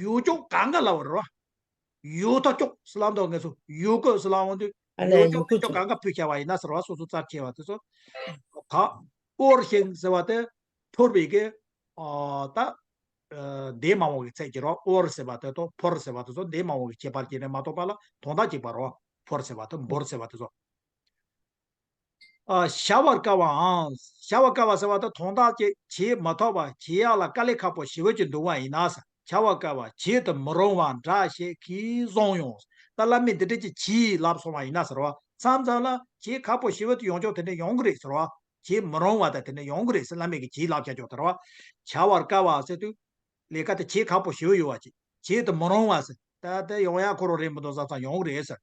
ཡོད་ཅོག་གང་ག་ལབ་རེད་བ། ཡོད་ཐག་ཅོག་ཟེར་ལབ་འདུག་ངེས་སོ། ཡོད་དགུ་ཟེར་ལབ་འོང་དུས། ཨ་ལས། ཡོད་ཅོག་ཡོད་དགུ་མེད་ཅོག་ཅོག་གང་ག་ཕུལ་བྱ་བ་ཡིན་ན་ཟེར་བ། སོ་སོ་རྩ་ཆེ་བ་དེ་ཚོ། ད། ཕོར་ཞིང་ཟེར་བ་དེ། ཕོར་བའི་གི། ཨ། ད། ཨ། འདས་མ་འོངས་ཀྱི་ཚིག་གི་རོ། ཕོར་ཟེར་བ་དེ་དང་ཕོར་ཟེར་བ་དེ་ཚོ་འདས་མ་འོངས་ཀྱི་ཁྱད་པར་གྱིས་ནི་མ་གཏོགས་པ་ལ་དོན་དག་གཅིག་པ་རོ། ཕོར་ཟེར་བ་དང་འབོར་ཟེར་བ་དེ་ཚོ། ཨ། བྱ་བར་དཀའ་བའམ། བྱ་བར་དཀའ་བ་ཟེར་བ་དེ་དོན་དག་ཅིག་བྱེད་མ་ཐུབ་པ། བྱེད་ཡག་ལ་དཀའ་ལས་ཁག་པོ་ཞེ་པོ་ཅིག་འདུག་པ་ཡིན་ན་ཟེར། བྱ་བར་དཀའ་བ། བྱེད་དུ་མི་རུང་བ་འདྲ་ཞིག་གིས་བཟུང་ཡང་། ད་བླ་མས་འདི་འདྲ་ཅིག་བྱེད་ལབ་སོང་བ་ཡིན་ན་ཟེར་བ། མཚམས་མཚམས་ལ་བྱེད་ཁག་པོ་ཞེ་པོ་དེ་ཡོང་ཆོག་དེ་འདྲ་ཡོང་གི་རེད་ཟེར་བ། བྱེད་མི་རུང་བ་དང་དེ་འདྲ་ཡོང་གི་རེད་ཟེར། བླ་མས་ཀྱི་བྱེད་ལབ་བྱ་ཆོག་དེ་རེད་བ། བྱ་བར་དཀའ་བ་ཟེར་དུས། ལས་ཀ་དེ་བྱེད་ཁག་པོ་ཞེ་པོ་ཡོད་པ་ཅིག་བྱེད་དུ་མི་རུང་བ་ཟེར། ད་དེ་ཡོང་ཡག་ཁོ་རང་རེད་མི་འདུག་བསམ་བསམ་ཡོང་གི་རེད་ཟེར།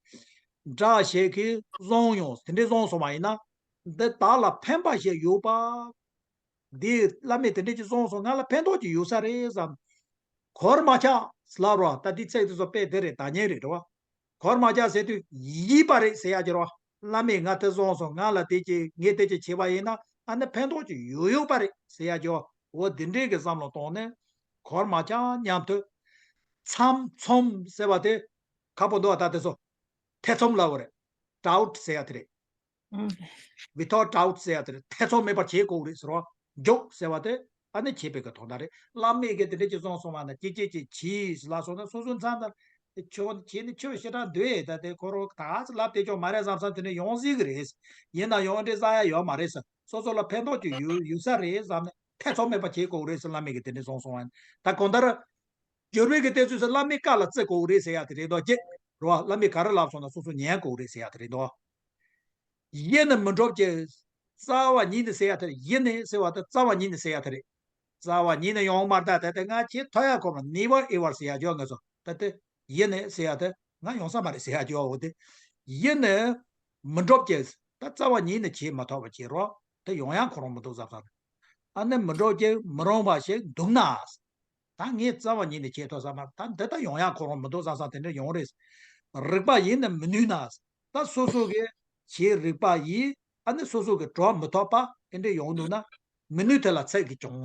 འདྲ་ཞིག་གིས་བཟུང་ཡང་། དེ་འདྲའི་བཟུང་སོང་བ་ཡིན་ན། འདི་བདག་ལ་ཕན་པ་ཞིག་ཡོད་པ། འདི་བླ་མས་དེ་འདྲ་ཅིག་གསུངས་སོང་། ང་ལ་ཕན་ཐོགས་ཅིག་ཡོད་ས་རེད་བསམ། གོར་མ་ཆག་ཟེར་ལབ་རོ། ད་འདི་ཚིག་དེ་ཚོ་དཔེ་དེ་རེད། ད་ཉན་རེད་རོ། གོར་མ་ཆག་ཟེར་དུས་ཡིན་པ་རེད་ཟེར་ཡ་ཅིག་རོ། བླ་མས་ང་དེ་གསུངས་སོང་། ང་ལ་དེ་ཅིག་ངས་དེ་ཅིག་བྱས་པ་ཡིན་ན་ཨ་ནི་ཕན་ཐོགས་ཅིག་ཡོད་ཡོད་པ་རེད་ཟེར་ཡ་ཅིག་འོ་འདི་འདྲའི་གི་བསམ་བློ་བཏང་ནས། གོར་མ་ཆག་སྙམ་དུ། ཚམ་ཚོམ་ཟེར་བ་དེ། ཁག་པོ་འདུག་བ། ད་དེ་ཚོ། ཐེ་ཚོམ་ལབ་པ་རེད། ཌའུཊ་ཟེར་ཡ་དེ་རེད། ཨང་། without doubt ཟེར་ཡ་དེ་རེད། ཐེ་ཚོམ་མེད་པར་བྱེད་དགོས་རེད་ཟེར་བ། འཇོག་ཟེར་བ་དེ་ཨ་ནི་བྱེད་པའི་གི་དོན་དག་རེད། བླ་མས་གི་དེ་འདྲ་ཅིག་གསུངས་སོང་བ་ན་ཅིག་ཅིག་ཅིག་གྱིས་ལབ་སོང་ན། སོ་སོ་མཚམས་དང་། ཆོས་བྱས་ནས་ཆོས་ཞེ་དྲག་འདོད་ཡས། ད་དེ་ཁོ་རང་ད་ལབ་བསྡད་ཆོག་མ་རེད་བསམ་བསམ་དེ་འདྲ་ཡོང་སྲིད་གི་རེད། ཡིན་ན་ཡང་འདྲ་བསམ་ཡ་ཡོད་མ་རེད་ཟེར། སོ་སོ་ལ་ཕན་ཐོགས་ཅིག་ཡོད་ཡོད་ས་རེད་བསམ་ནས་ཐེ་ཚོམ་མེད་པར་བྱེད་དགོས་རེད་ཟེར། བླ་མས་གི་དེ་འདྲ་གསུངས་སོང་བ་ཡིན། ད་གང་ལྟར། སྦྱོར་བའི་གི་བསྟན་ཚུལ་ཟེར། བླ་མའི་བཀའ་ལ་བརྩི་དགོས་རེད་ཟེར་ཡ་དེ་རེད་དོ། ཅེས་རོ། བླ་མས་ག་རེ་ལབ་སོང་ན་སོ་སོ་ཉན་དགོས་རེད་ཟེར་ཡ་དེ་རེད་དོ། ཡེ་ནས་མི་འགྲུབ་ཀྱི། རྩ་བ་ཉིད་ནས་ཟེར་ཡ་དེ་རེད། ཡེ་ནས་ཟེར་བ་དེ་རྩ་བ་ཉིད་ནས་ཟེར་ཡ་དེ་རེད། རྩ་བ་ཉིད་ནས་ཡོང་མ་རེད། ད་དེ་ང་ཁྱེད་ཐོ་ཡ་ཁོ་མ་never ever ཟེར་ཡ་ཅོ་ང་ཚོ། ད་དེ་ཡེ་ནས་ཟེར་ཡ་དེ་ང་ཡོང་ས་མ་རེད་ཟེར་ཡ་ཅོ་འོ་དེ། ཡེ་ནས་མི་འགྲུབ་ཀྱི། ད་རྩ་བ་ཉིད་ནས་བྱེད་མ་ཐུབ་པ་བྱེད་རོགས། དེ་ཡོང་ཡ་ཁོ་རང་མི་འདུག་བསམ་བསམ། ཨ་ནི་མི་འགྲུབ་ཀྱི་མི་རུང་བ་ཞིག་འདུག་ན། ད་ངས་རྩ་བ་ཉིད་ནས་བྱེད་ཐུབ་ས་མ་རེད། ད་འདི་ལྟ་ཡོང་ཡག་ཁོ་རང་མི་འདུག་བསམ་བསམ་དེ་འདྲ་ཡོང་རེད། རིག་པ་ཡེ་ནས་མི་ནུས་ན། ད་སོ་སོ་གི་བྱེད་རིག་པ་ཡིས་ཨ་ནི་སོ་སོ་གི་གྲོགས་མི་ཐོབ་པ་དེ་འདྲ་ཡོང་འདུག་ན། མི་ནུས་དེ་ལ་ཚིག་གིས་སྐྱོང་།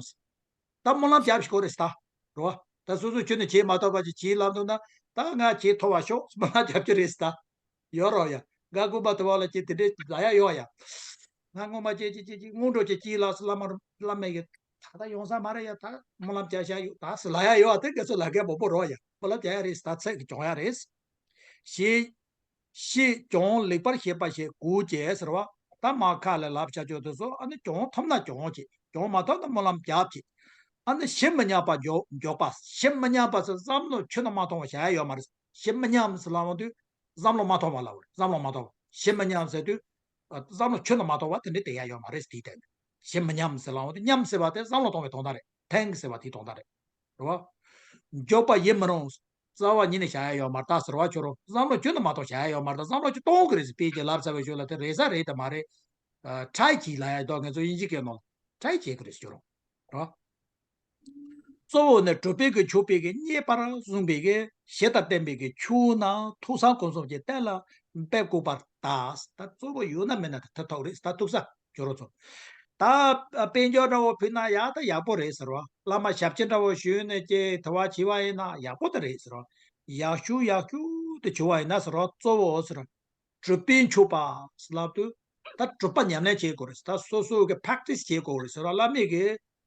ད་སྨོན་ལམ་རྒྱབ་ཤིག་གོ་རེད་ད། རོ། ད་སོ་སོ་ཁྱོན་ནས་བྱེད་མ་ཐུབ་པ་ཅིག་བྱེད་ལབ་འདུག་ན། ད་ང་བྱེད་ཐུབ་པ་ཤོག་སྨོན་ལམ་རྒྱབ་ཀྱི་རེད་ད། ཡོད་རོགས་ཡ། འགའ་དགོན་པ་དུ་བ་ལ་ཅིག་དེ་འདྲའི་ལ་ཡ་ཡོད་ཡ། ང་སྔོན་མ་ཅིག་ཅིག་ཅིག་ཅིག་སྔོན་འགྲོ་ཅིག་ཅིག་ལ་སུ་བླ་མ་བླ་མ་ཡི་ད་ལྟ་ཡོང་ས་མ་རེད་ཡ། ད་སྨོན་ལམ་རྒྱག་བྱ་ཡོད་ད་སུ་ལ་ཡ་ཡོད་ཨ། དེ་ག་སུ་ལ་རྒྱ་མོ་པོ་རོགས་ཡ། སྨོན་ལམ་རྒྱག་ཡ་རེད། ད་ཚད་ཀྱི་གྱོང་ཡ་རེད། ཞེས། ཞེས་ཀྱང་ལེགས་པར་བཤད་པ་ཞིག་དགོས་ཀྱི་ཟེར་བ། ད་མ་ཁ་ལ་ལབ་བྱ་ཆོག་དེ་ཚོ་ཨ་ནི་གྱོང་ཐོབ་ན་གྱོང་བྱེད། གྱོང་མ་ཐོབ་ན་སྨོན་ལམ་རྒྱབ་བྱེད། ཨ་ནི་ཞིབ་མི་ཉམས་པ་མགྱོགས་མགྱོགས་པ། ཞིབ་མི་ཉམས་པ་ཟེར་བསམ་བློ་ཁྱོན་ནས་མ་གཏོང་བ་བྱ་ཡ་ཡོད་མ་རེད། ཞིབ་མི་ཉམས་ཟེར་ལབ་འོང་དུས། བསམ་བློ་མ་གཏོང་བ་ལབ་རེད། བསམ་བློ་མ་གཏོང་བ། ཞིབ་མི་ཉམས་ཟེར་དུས། ཨ། བསམ་བློ་ཁྱོན་ནས་མ་གཏོང་བ་དེ་འདྲ་བསྡད་ཡ་ཡོད་མ་རེད། དེའི་སྟེང་ནས་ཞིབ་མི་ཉམས་ཟེར་ལབ་འོང་དུས། ཉམས་ཟེར་བ་དེ་བསམ་བློ་གཏོང་བའི་དོན་དག་རེད། ཐེངས་ཟེར་བ་དེའི་དོན་དག་རེད། རེད་བ། མགྱོགས་པ་ཡེ་མི་རུང་། རྩ་བ་ཉིད་ནས་བྱ་ཡ་ཡོད་མ་རེད་ད་ཟེར་བ། ཁྱོད་རང་བསམ་བློ་ཁྱོན་ནས་མ་གཏོང་བྱ་ཡ་ཡོད་མ་རེད་ད། བསམ་བློ་ཅིག་གཏོང་གི་རེད་ཟེར། དཔེ་ཅིག་ལབ་ཚར་བའི་ཞོར་ལ་དེ་རེད་ས་རེད་དེ་མ་རེད། ཨ། try གྱིས་ལབ་ཡ་འདུག་ང་ཚོ་དབྱིན་ཇི་སྐད་ནང་try བྱེད་དགོས་རེད་ཟེར་རོ། རོ། གཙོ་བོ་ནི་གྲུབ་པའི་གི་མཆོག་པའི་གི་མཉེས་པར་བཟུང་བའི་གི་ཞི་དང་བརྟན་པའི་གི་ཆོས་རྣམས་ཐུགས་བསམ་སྒོམ་གསུམ་གྱིས་གཏན་ལ་འབེབས་དགོས་པར་གདའ། ད་གཙོ་བོ་ཡོད་ན་མེད་ན་ད་ཐུག་རེད། ད་ཐུག་ས་ཇོ་རོ་ཚོ། ད་དཔལ་འབྱོར་འདྲ་བོ་ཕུལ་ན་ཡག་ད་ཡག་པོ་རེད་ཟེར་བ། བླ་མ་ཞབས་ཕྱི་འདྲ་བོ་ཞུས་ནས་ཀྱེ་དུ་བ་བྱས་པ་ཡིན་ན་ཡག་པོ་ད་རེད་ཟེར་བ། ཡག་ཤོས་ཡག་ཤོས་དུ་བྱུང་བ་ཡིན་ན་ཟེར་བ། གཙོ་བོ་ཟེར་བ། གྲུབ་པའི་མཆོག་པ་ལབ་དུས་ད་གྲུབ་པ་ཉམས་ལེན་བྱེད་དགོས་རེད། ད་སོ་སོ་གི་practice་བྱེད་དགོས་རེད་ཟེར་བ། བླ་མས་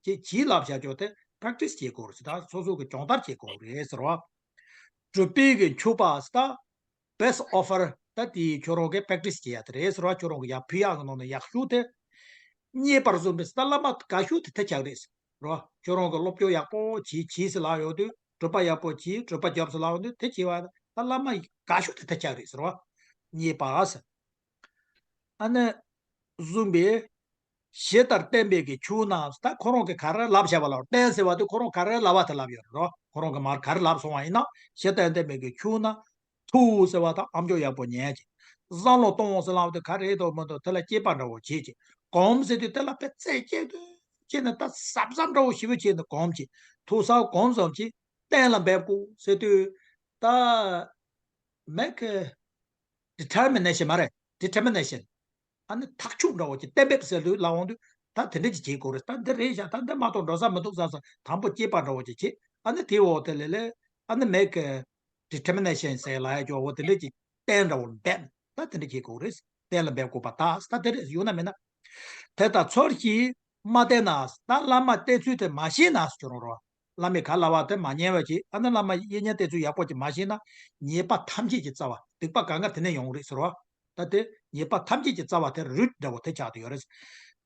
གི་ཅིག་བྱས་ལབ་བྱ་ཆོག་དེ་practice་བྱེད་དགོས་རེད། ད་སོ་སོ་གི་སྦྱོང་བརྡར་བྱེད་དགོས་རེད་ཟེར་བ། གྲུབ་པའི་གི་མཆོག་པ་ད་best offer་ད་དེ་ཁྱོད་རང་གི་practice་བྱེད་ཡ་དེ་རེད་ཟེར་བ། ཁྱོད་རང་གི་ཡར་ཕུལ་ཡག་གི་ནང་ནས་ཡག་ཤོས་དེ། མཉེས་པར་བཟུང་བས་ད་བླ་མ་དགའ་ཤོས་དེ་དེ་ཆགས་རེད་ཟེར་བ། ཁྱོད་རང་གི་སློབ་སྦྱོང་ཡག་པོ་བྱས་བྱས་ཟེར་ལབ་ཡོང་དུས། གྲུབ་པ་ཡག་པོ་བྱས་གྲུབ་པ་རྒྱོབ་ཟེར་ལབ་ཡོང་དུས་དེ་བྱས་པ་ད་བླ་མ་དགའ་ཤོས་དེ་དེ་ཆགས་རེད་ཟེར་བ། མཉེས་པ་ཟེར། ཨ་ནི་བཟུང་བས་ཞི་དང་བརྟན་པའི་གི་ཆོས་རྣམས། ད་ཁོ་རང་གི་ག་རེ་ལབ་བྱ་བ་ལ་བརྟན་ཟེར་བ་དེ་ཁོ་རང་ག་རེ་ལབ་པ་དེ་ལབ་ཡོད་རེད་རོ། ཁོ་རང་གི་མར་ག་རེ་ལབ་སོང་བ་ཡིན་ན་ཞི་དང་བརྟན་པའི་གི་ཆོས་རྣམས་ཐུགས་ཟེར་བ་དང་ཨ་མཆོག་ཡག་པོ་ཉན་ཅིག་བསམ་བློ་གཏོང་ཟེར་ལབ་དེ་ག་རེ་དོ་མི་འདུག་དེ་ལ་དཔྱད་པ་འདྲ་བོ་བྱེད་ཅིག་གོམས་ཟེར་དུས་དེ་ལ་དཔེ་རྩེ་གཅིག་ཏུ་བྱས་ནས་ད་གཟབ་གཟབ་འདྲ་བོ་ཞེ་པོ་བྱས་ནས་གོམས་ཅིག་ཐུགས་བསམ་སྒོམ་གསུམ་གྱིས་གཏན་ལ་འབེབས་དགོས་ཟེར་དུས་ད་མེག་ཌི་ཊར་མི་ནེ་ཤན་མ་རེད། ཌི་ཊར་མི་ནེ་ཤན། ཨ་ནི་ཐག་ཆོད་འདྲ་བོ་ཅིག་གཏན་འབེབས་ཟེར་ལུས་ལ་འོང་དུས་ད་དེ་འདྲ་ཅིག་བྱེད་དགོས་རེད། ད་འདི་རེད་བཞག་ད་འདི་མ་གཏོགས་འགྲོ་ས་མི་འདུག་བསམ་བསམ་དང་པོ་དཔྱད་པ་འདྲ་བོ་ཅིག་བྱེད། ཨ་ནི་དེའི་འོག་དེ་ལས་ལས་ཨ་ནི་མེག་ཌི་ཊར་མི་ནེ་ཤན་ཟེར་ལ་ཡ་ཅོ་འོ་དེ་འདྲ་ཅིག་གཏན་འདྲ་བོ་འབེབས། ད་དེ་འདྲ་བྱེད་དགོས་རེད། གཏན་ལ་འབེབས་དགོས་པ་ད་ད་དེ་རེད། ཡོད་ན་མེད་ན། དེ་ལྟར་ཚུལ་བཞིན་མ་བསྟེན་ན། ད་བླ་མ་བསྟེན་ཚུལ་དེ་མ་ཤེས་ན་ཟེར་རོ། བླ་མས་ག་ལབ་པ་དེ་མ་ཉན་པ་ཅིག་ཨ་ནི་བླ་མ་ཡིད་བརྙན་བསྟེན་ཚུལ་ཡག་པོ་ཅིག་མ་ཤེས་ན། ཉེས་པ་ཐམས་ཅད་ཀྱི་རྩ་བ་སྡིག་པ་གང་ག་དེ་ནས་ཡོང་རེད་ཟེར་བ། ད་དེ་ཉེས་པ་ཐམས་ཅད་ཀྱི་རྩ་བ་དེ་རུས་འདྲ་བོ་དེ་ཆགས་བསྡད་ཡོད་རེད།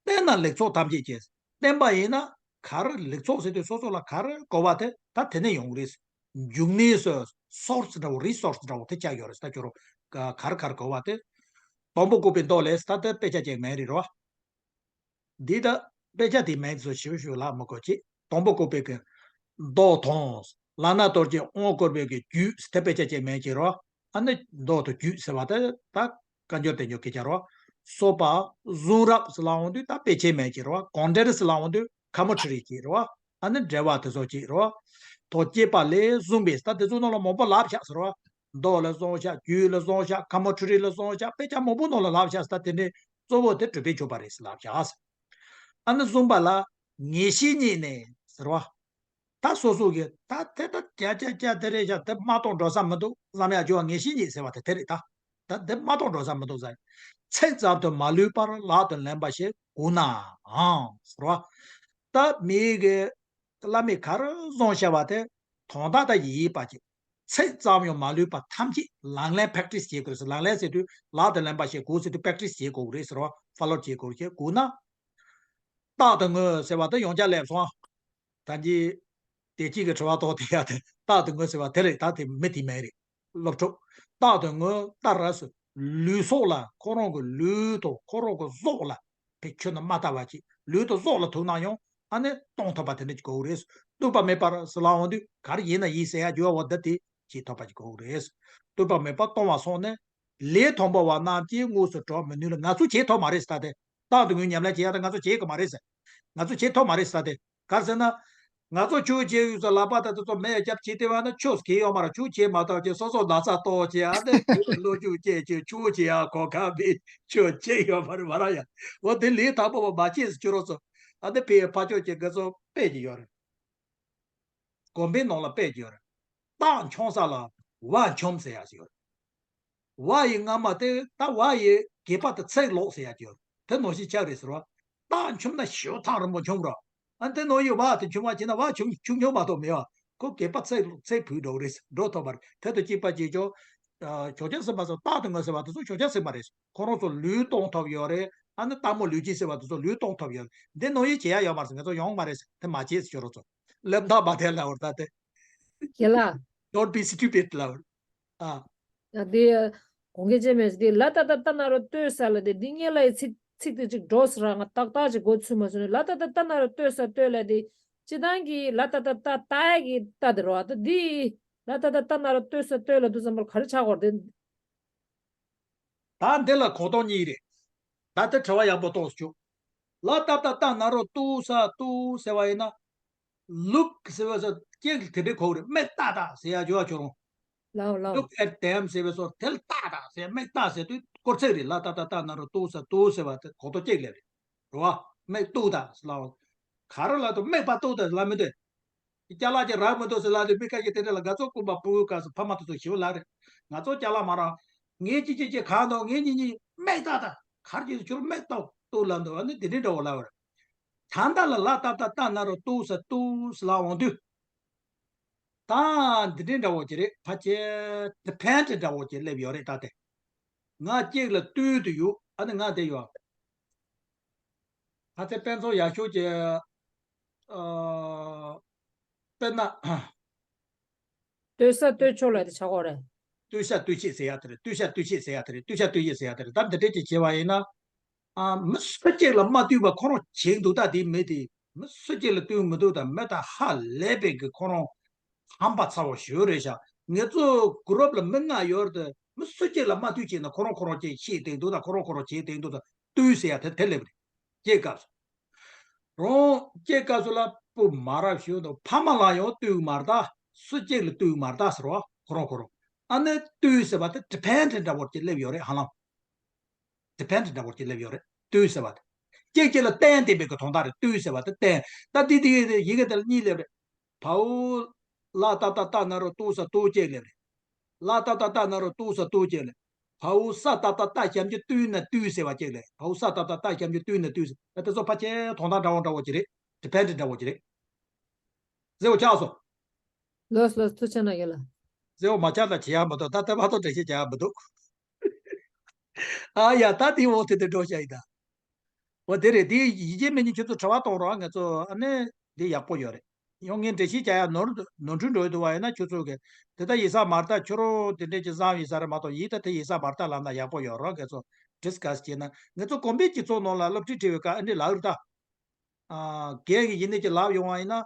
བསྟེན་ན་ལེགས་ཚོགས་ཐམས་ཅད་ཀྱི། བསྟེན་པ་ཡིན་ན་ག་རེ་ལེགས་ཚོགས་ཟེར་དུས་སོ་སོ་ལ་ག་རེ་དགོས་པ་དེ་ད་དེ་ནས་ཡོང་རེད། འབྱུང་གནས་སུ་སོར་སི་འདྲ་བོ་རི་སོར་སི་འདྲ་བོ་དེ་ཆགས་ཡོད་རེད། ད་ཁྱོད་རང་ག་རེ་ག་རེ་དགོས་པ་དེ། དང་པོ་བཀོད་པའི་མདོ་ལས་ད་དེ་དཔེ་ཆ་ཅིག་མེད་རེད་རོ། འདི་ད་དཔེ་ཆ་དེ་མེད་ཚོ་ཞིབ་ཞིབ་ལ་མི་དགོས་ཅིག་དང་པོ་བཀོད་པའི་གི་མདོ་དང་། ལག་ན་གཏོར་གྱི་དབང་བསྐུར་བའི་གི་རྒྱུད་དེ་དཔེ་ཆ་ཅིག་མེད་ཀྱི་རོ། ཨ་ནི་མདོ་དང་རྒྱུད་ཟེར་བ་དེ་ད་བཀའ་འགྱུར་དེ་ཉོ་སྐད་ཆ་རོ། སོགས་པ་གཟུངས་རབ་ཟེར་ལ་འོང་དུས་ད་དཔེ་ཆ་མེད་ཀྱི་རོ། གོང་འགྲེལ་ཟེར་ལ་འོང་དུས་ཁ་མོ་ཁྲི་རི་ཅིག་རོ། ཨ་ནི་འགྲེལ་པ་དེ་ཚོ་ཅིག་རོ། ཐོག་བསྐྱེད་པ་ལས་གསུངས་པའི་ད་དེ་ཚོ་ནང་ལ་མང་པོ་ལབ་བཞག་ཟེར་རོ། མདོ་ལ་གསུངས་བཞག་རྒྱུད་ལ་གསུངས་བཞག་ཁ་མོ་ཁྲི་རི་ལ་གསུངས་བཞག་དཔེ་ཆ་མང་པོ་ནང་ལ་ལབ་བཞག་ད་དེ་འདྲའི་གཙོ་བོ་དེ་གྲུབ་པའི་མཆོག་པ་རེད་ཟེར་ལབ་བཞག་ཨ་ནི་གསུངས་པ་ལ་ངེས་ཤེས་རྙེད་ནས་ཟེར་བ། ད་སོ་སོ་གི་ད་དེ་ད་ཀྱ་ཀྱ་ཀྱ་དེ་རེད་བཞག་དེ་མ་གཏོགས་འགྲོ་ས་མི་འདུག་བསམ་ཡ་བྱུང་བ་ངེས་ཤེས་རྙེད་ཟེར་བ་དེ་དེ་རེད་ད། ད་དེ་མ་གཏོགས་འགྲོ་ས་མི་འདུག་ཟེར། ཚིག་ཙམ་དུ་མ་ལུས་པར་ལག་ཏུ་ལེན་པ་ཞིག་དགོས་ནའང་ཟེར་བ། ད་མིའི་གི་བླ་མས་ག་རེ་གསུངས་བཞག་པ་དེ་དོན་དག་ད་ཡིན་པ་ཅིག་ཚིག་ཙམ་ཡང་མ་ལུས་པ་ཐམས་ཅད་ལག་ལེན་practice་བྱེད་དགོས་ཟེར། ལག་ལེན་ཟེར་དུས་ལག་ཏུ་ལེན་པ་ཞིག་དགོས་ཟེར་དུས་practice་བྱེད་དགོས་རེད་ཟེར་བ། follow་བྱེད་དགོས་རེད། དགོས་ན། རྟག་ཏུ་ངུ་ཟེར་བ་དེ་ཡང་བསྐྱར་སླེབས་སོང་། ད་གིན་བདེ་སྐྱིད་ཀྱི་དྲི་བ་ཐོག་དེ་ཡ་དེ་རྟག་ཏུ་ངུ་ཟེར་བ་དེ་རེད། ད་དེ་མི་དེ་མེད་རེད། སློབ་ཕྲུག་རྟག་ཏུ་ངུ་ལྟར་ར་སུ། ལུས་སྲོག་ལ་ཁོ་རང་གི་ལུས་དང་ཁོ་རང་གི་སྲོག་ལ་ཕེ་ཁྱོད་ནི་མ་ལྟ་བ་ཅིག་ལུས་དང་སྲོག་ལ་ཐུག་ན་ཡང་ཨ་ནི་གཏོང་ཐུབ་པ་དེ་འདྲ་ཅིག་དགོས་རེད། བཏུབ་པ་མེད་པར་ཟེར་ལ་འོང་དུས་ག་རེ་ཡིན་ན་ཡིན་ཟེར་ཡ་རྒྱུ་བ་འོ་འདི་དེ་བྱེད་ཐུབ་པ་ཅིག་དགོས་རེད། བཏུབ་པ་མེད་པར་གཏོང་བ་སོང་ནས་ལས་མཐོན་པོ་བ་རྣམས་ཀྱིས་དངོས་སུ་གྲུབ་མི་ནུས་ལ། ང་ཚོ་བྱེད་ཐུབ་མ་རེད་ཟེར་ད་དེ། རྟག་ཏུ་ངུས་ཉམས་ལེན་བྱེད་ཡ་ད་ང་ཚོ་བྱེད་གི་མ་རེད་ཟེར། ང་ཚོ་བྱེད་ཐུབ་མ་རེད་ཟེར་ད་དེ། ག་རེ་ཟེར་ན། ང་ཚོ་ཆོས་བྱེད་ཡུལ་ས་ལག་པ་དང་དེ་ཚོ་མེ་རྒྱབ་བྱེད་དེ་བ་ན་ཆོས་གལ་ཡོད་མ་རེད། ཆོས་བྱེད་མ་ཐུབ་ཀྱི་སོ་སོ་ན་ཚ་ཏོག་བྱེད་ཨ་ནི་བློ་ཆུང་སྐྱེས་ཀྱི་ཆོས་བྱེད་ཡ་གོ་ཁ་མེད། ཆོས་བྱེད་ཡོད་མ་རེད་མ་ར་ཡ། འོ་དེ་ལས་དང་པོ་བ་མ་བྱེད་ཟེར་ཁྱོད་རོགས་ཚོ། ཨ་ནི་ཕའི་ཕ་ཆོས་ཀྱི་དགེ་ཚོ་དཔེ་ཅིག་ཡོད་རེད། དགོན་པའི་ནང་ལ་དཔེ་ཅིག་ཡོད་རེད། སྟག་མཆོང་ས་ལ་བ་མཆོངས་ཟེར་ཡ་ཞིག་ཡོད་རེད། བ་ཡི་རྔ་མ་དེ་ད་བ་ཡི་སྒལ་པ་དེ་ཚིག་ལོག་ཟེར་ཡ་ཅིག་ཡོད་རེད། དེ་ནང་བཞིན་ཆགས་རེད་ཟེར་བ། སྟག་མཆོངས་ན་ཞེ་པོ་ཐག་རིང་པོ་མཆོངས་རོགས། ཨ་དེ་ནང་བཞིན་བ་དེ་མཆོང་བ་བྱས་ན་བ་མཆོང་མཆོང་མཆོང་མ་གཏོགས་མེད་བ། ཁོ་སྒལ་པ་ཚིག་ཚིག་བུད་འགྲོ་རེད། འགྲོ་ཐུབ་པ་རེད། དེ་དང་གཅིག་པ་གཅིག་ཅོ། ཞོགས་ཇ་ཟིན་པ་ཚོ་རྟག་ཏུ་ངུ་ཟེར་བ་དེ་ཚོ་ཞོགས་ཇ་ཟིན་པ་རེད། ཁོ་རང་ཚོ་ལུས་གཏོང་ཐུབ་ཡོད་རེད། ཨ་ནི་སྟག་མོ་ལུས་སྐྱེས་ཟེར་བ་དེ་ཚོ་ལུས་གཏོང་ཐུབ་ཡོད་རེད། འདི་ནང་བཞིན་བྱེད་ཡ་ཡོད་མ་རེད་ཟེར། ང་ཚོ་ཡོང་མ་རེད་ཟེར། དེ་མ་བྱེད་ཟེར་ཁྱོད་རང་ཚོ། སླེབས་མཐའ་མ་དེ་ལབ་པར་ད་དེ། རྒན་ལགས། Don't be stupid ལབ་པར། ཨ། ཡ་དེ། དགོངས་འགལ་ཅན་མེད་ཟེར་དེ་ལ་ཏ་ཏ་ཏ་ན་རོ་ལྟོས་ས་ལ་དེ་འདི་སྔོན་ལ་ཡི་ཚིག་ཚིག་དེ་ཅིག་འགྲོ་ཟེར་ར་ང་ཏག་ཏག་ཅིག་གོ་ཚུལ་མ་སོང་ནས་ལ་ཏ་ཏ་ཏ་ན་རོ་ལྟོས་ས་ལྟོས་ལ་དེ། སྤྱི་བཏང་གི་ལ་ཏ་ཏ་ཏ་ཏ་ཡ་གི་ཏ་དེ་རོ་ཨ་ད་འདི། ལ་ཏ་ཏ་ཏ་ན་རོ་ལྟོས་ས་ལྟོས་ལ་དུ་ཙམ་པར་ག་རེ་ཆགས་གོ་དེ། ད་འདི་ལ་གོ་རྟོགས་གཉིས་རེད། ད་ལྟ་དྲི་བ་ཡག་པོ་ཏོག་ཙམ་བྱུང་། ལ་ཏ་ཏ་ཏ་ན་རོ་ལྟོས་ས་ལྟོས་ཟེར་བ་ཡིན་ན། look ཟེར་བ་སོགས་ཀྱེ་དེ་འདྲའི་གོ་གི་རེད། མིག་ལྟ་ད་ཟེར་ཡ་བྱོས་བྱོས་རུང་། ལའོ་ལའོ། Look at them ཟེར་བ་སོགས་དེ་ལ་ལྟ་ད་ཟེར། མིག་ལྟ་ཟེར་དུས་སྐོར་ཚིག་རེད། ལ་ཏ་བཏགས་ལྟ་ན་རོ་ལྟོ་ས་ལྟོ་ཟེར་བ་དེ་གོ་རྟོགས་ཀྱེ་ལབ་རེད། རེད་བ། མིག་ལྟོ་ད་ཟེར་ལའོ། ག་རེ་ལབ་འདུག་མིག་པ་ལྟོ་ད་ལབ་མི་འདུག་ཅ་ལག་ཅིག་རག་མི་འདུག་ཟེར་ལབ་དུས་མི་ཁ་ཤས་དེ་འདྲ་ལ་དགའ་ཚོར་སྐོམ་པ་ཕྲུ་གུ་སྐབས་སུ་ཕ་མ་དེ་ཚོ་ཞེ་པོ་ལབ་རེད། ང་ཚོ་ཅ་ལག་མ་རག་ངས་ཅི་ཅི་ཅི་གང་འདུག་ངས་ཉི་ཉི་མིག་ལྟ་ད། གར་གྱི་ཁྱོད་མིག་ལྟོ་ལྟོ་ལབ་འདུག་ཨ་ནི་དེ་འདྲའི་འདྲ་བོ་ལབ་རེད། ད་ལྟ་ལ་ལ་ཏ་བཏགས་ལྟ་ན་རོ་ལྟོ་ས་ལྟོ་ཟེར་ལབ་འོང་དུས། ད་འདི་འདྲའི་འདྲ་བོ་ཅིག་རེད། ཕལ་ཆེར་depend འདྲ་བོ་ཅིག་སླེབས་ཡོད་རེད། ད་དེ་ང་གཅིག་ལ་ལྟོས་དུ་ཡོད། ཨ་ནི་ང་དེ་ཡོད། ད་ཚེ་དཔེ་མཚོན་ཡག་ཤོས་ཀྱི་ཨ། དཔེར་ན། ལྟོས་ས་ལྟོས་ཆོག་ལ་དེ་ཆགས་གོ་རེད། ལྟོས་ས་ལྟོས་ཆེད་ཟེར་ཡ་དེ་རེད། ལྟོས་ས་ལྟོས་ཆེད་ཟེར་ཡ་དེ་རེད། ལྟོས་ས་ལྟོས་ཆེད་ཟེར་ཡ་དེ་རེད། ད་འདི་འདྲས་ཀྱི་བྱས་པ་ཡིན་ན། ཨ། མི་སུ་གཅིག་ལ་མ་ལྟོས་པ་ཁོ་རང་བྱེད་འདུག་ད་དེ་མི་དེ་མི་སུ་གཅིག་ལ་ལྟོས་མི་འདུག་ད་མི་དང་ཧ་ལས་པའི་གི་ཁོ་རང་ཧམ་པ་ཚ་བོ་ཞོ་རེད་ཤག་ངེད་ཚོ་group ལ་མི་ལྔ་ཡོད་རེད། མི་སུ་གཅིག་ལ་མ་ལྟོས་བྱས་ན་ཁོ་རང་ཁོ་རང་ཅིག་ཤེས་བསྡད་འདུག་ད་ཁོ་རང་ཁོ་རང་བྱེད་བསྡད་འདུག་ད་ལྟོས་ཟེར་ཡ་དེ་དེ་སླེབས་རེད། སྐྱེས་སྐབས་སུ། རང་སྐྱེས་སྐབས་སུ་ལ་སྤུ་མ་རབས་ཞུ་དང་ཕ་མ་ལ་ཡང་ལྟོས་མ་རེད་ད། སུ་གཅིག་ལ་ལྟོས་མ་རེད་ད་ཟེར་བ་ཁོ་རང་ཁོ་རང་། ཨ་ནི་ལྟོས་ཟེར་བ་དེ་depend འདྲ་བོ་ཅིག་སླེབས་ཡོད་རེད། ཧ་ལམ་depend འདྲ་བོ་ཅིག་སླེབས་ཡོད་རེད། ལྟོས་ཟེར་བ་དེ་གཅིག་གཅིག་ལ་བརྟེན་བསྡད་པའི་གི་དོན་དག་རེད། ལྟོས་ཟེར་བ་དེ་བརྟེན། ད་དེ་དེ་ཡི་གེ་དེ་ལ་གཉིས་སླེབས་རེད། བའོ། ལ་ཏ་བཏགས་ལྟ་ན་རོ་ལྟོ་ས་ལྟོ་གཅིག་སླེབས་རེད། ལ་ཏ་བཏགས་ལྟ་ན་རོ་ལྟོ་ས་ལྟོ་གཅིག་སླེབས། བའོ་ས་ཏ་བཏགས་ལྟ་ཞབས་ཀྱུ་ལྟོས་ན་ལྟོས་ཟེར་བ་གཅིག་སླེབས། བའོ་ས་ཏ་བཏགས་ལྟ་ཞབས་ཀྱུ་ལྟོས་ན་ལྟོས་ཟེར། ད་དེ་ཚོ་ཕལ་ཆེར་དོན་དག་འདྲ་བོ་འདྲ་བོ་ཅིག་རེད། depend འདྲ་བོ་ཅིག་རེད། གཟེ་བོ་ཆགས་སོང་། ལོས་ལོས་ཐུགས་ཆེ་གནང་ཡོད་ལ། གཟེ་བོ་མ་ཆགས་ད་བྱེད་ཡག་མི་འདུག་ད་ལྟ་བར་དུ་འགྲེལ་བཤད་བྱ་ཡག་མི་འདུག་ཨ་ཡ་ད་དེ་འོ་དེ་དེ་འགྲོ་བྱ་ཡིན་ད། འོ་དེ་རེད། དེ་ཡིད་ཆེས་མེད་ནི་ཁྱོད་ཚོ་དྲི་བ་གཏོང་རོགས། ང་ཚོ་ཨ་ནི་འདི་ཡག་པོ་ཡོད་རེད། ཡང་ངས་འགྲེལ་བཤད་བྱ་ཡག་ནོར་ནོར་འཁྲུལ་འགྲོ་ཡི་འདུག་བ་ཡིན་ན་ཁྱོད་ཚོ་གི་དེ་ལྟ་ཡིན་ས་མ་རེད་ད། ཁྱོད་རང་དེ་འདྲས་ཀྱི་བཟང་ཡིན་ས་རེད་མ་གཏོགས་ཡིན་ད་དེ་ཡིན་ས་མ་རེད་ད་ལབ་ན་ཡག་པོ་ཡོད་རོགས། ང་ཚོ་discuss བྱས་ན་ང་ཚོ་གོང་འཕེལ་སྤྱི་ཚོགས་ནང་ལ་སློབ་ཁྲིད་ཁྲིད་པའི་སྐབས་ཨ་འདྲས་ལབ་རེད་ད། ཨ། སྒེར་གྱི་ཡིན་ནི་ཅིག་ལབ་ཡོང་བ་ཡིན་ན།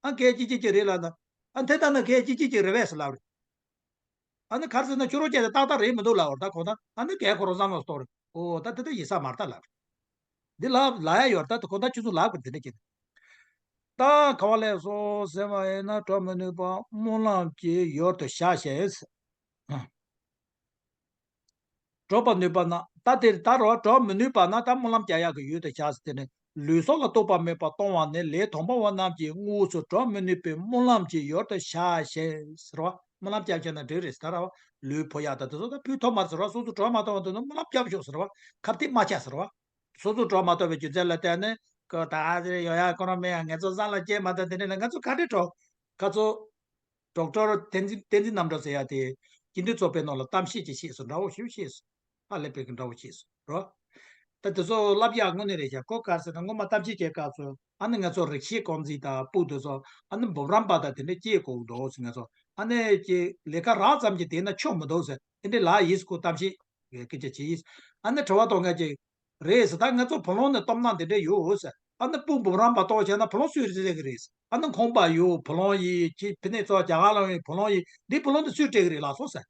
ཨ་སྒེར་གཅིག་གཅིག་གཅིག་རེད་ལབ་ན། ཨ་དེ་ལྟ་ན་སྒེར་གཅིག་གཅིག་གཅིག་རེད་པས་ལབ་རེད། ཨ་ནི་ག་རེ་ཟེར་ན་ཁྱོད་རང་སྐད་དེ་ཏག་ཏག་རེད་མི་འདུག་ལབ་བར་ད་ཁོ་ན་ཨ་ནི་སྒེར་ཁོ་རང་བསམ་བློ་གཏོང་རེད། ཨོ་ད་དེ་ལྟ་ཡིན་ས་མ་རེད་ད་ལབ་རེད། འདི་ལབ་ལབ་ཡ་ཡོད་རེད་ད། ཁོ་ན་ཁྱོད་ཚོ་ལབ་དགོས་འདི་འདྲ་བྱེད། ད་ག་བ་ལས་སོ་ཟེར་བ་ཡིན་ན་གྲོགས་མི་ནུས་པ་སྨོན་ལམ་གྱི་ཡུལ་དུ་བཞག་ཞེས། གྲོགས་པ་ནུས་པ་ན་ད་དེར་ད་རོ་གྲོགས་མི་ནུས་པ་ན་ད་སྨོན་ལམ་རྒྱག་ཡག་གི་ཡུལ་དུ་བཞག་ཟེར་དེ་ནི་ལུས་སྲོག་ལ་གཏོགས་པ་མེད་པར་གཏོང་བ་ནི་ལས་དང་པོ་བ་རྣམས་ཀྱི་དངོས་སུ་གྲོགས་མི་ནུས་པའི་སྨོན་ལམ་གྱི་ཡུལ་དུ་བཞག་ཞེས་ཟེར་བ། སྨོན་ལམ་རྒྱག་ཤེས་ན་འགྲིག་རེད་ཟེར་ད་ར་བ། ལུས་ཕོ་ཡག་ད་དེ་ཚོ་ད་ཕུད་ཐོབ་མ་ཟེར་བ། སོ་སོ་གྲོགས་མ་གཏོགས་པ་དེ་ཚོ་སྨོན་ལམ་རྒྱབ་ཤོག་ཟེར་བ། ཁ་གཏད་མ་བྱ་ཟེར་བ། སོ་སོ་གྲོགས་མ་གཏོགས་པའི་རྒྱུ་མཚན་ལ་བརྟེན་ནས་ཀོ་ད་ཡོད་ཡ་ཁོ་རང་མེད་ཡ་ངེད་ཚོ་བཟང་ལ་སྐྱེས་མ་ཐག་དེ་འདྲ་ལ་ང་ཚོ་ག་འདྲས་གྲོགས་ཁ་ཚོ། ཌོག་ཊར་བསྟན་འཛིན་བསྟན་འཛིན་རྣམ་གྲོལ་ཟེར་ཡ་དེ་སྤྱི་འཐུས་ཚོགས་པའི་ནང་ལ་གཏམ་བཤད་ཅིག་བྱས་སོང་། འདྲ་བོ་ཞིག་བཤད་སོང་། ཧ་ལས་པའི་གི་འདྲ་བོ་བཤད་སོང་རོ། ད་དེ་ཚོ་ལབ་ཡག་དངོས་གནས་རེད་ཤག་ཁོ་ག་རེ་ཟེར་ན་སྔོན་མ་གཏམ་བཤད་བྱེད་སྐབས་སུ་ཨ་ནི་ང་ཚོ་རིག་ཤེས་ཀུང་ཟི་དང་སྤུ་དེ་ཚོ་ཨ་ནི་འབུམ་རམས་པ་དང་དེ་འདྲ་སྐྱེས་དགོས་འདུག་ཟེར། ང་ཚོ་ཨ་ནི་ཀྱི་ལས་ཀ་རག་ཙམ་གྱིས་བསྡད་ན་ཆོག་མི་འདུག་ཟེར་དེ་འདྲ་ལབ་ཡིན། ཁོ་གཏམ་བཤད་སྐད་ཆ་བྱས་ཡིན། ཨ་ནི་དྲི་བ་གཏོང་མཁན་གྱི་རེད་ཟེར། ད་ང་ཚོ་བུ་ལོན་ནས་སྟོབས་ན་འདི་འདྲ་ཡོད་ཟེར། ཨ་ནི་སྤུ་འབུམ་རམས་པ་གཏོགས་བྱས་ན་བུ་ལོན་སུས་རེ་ཟེར་གི་རེད། ཨ་ནི་ཁང་པ་ཡོད་བུ་ལོན་ཡིན། ཁྱེད་ཕ་ནས་ཚོ་རྒྱ་གར་ལ་ཡོད་བུ་ལོན་ཡིན། འདི་བུ་ལོན་འདི་སུས་སྤྲད་གི་རེད་ལགས་སོ་ཟེར།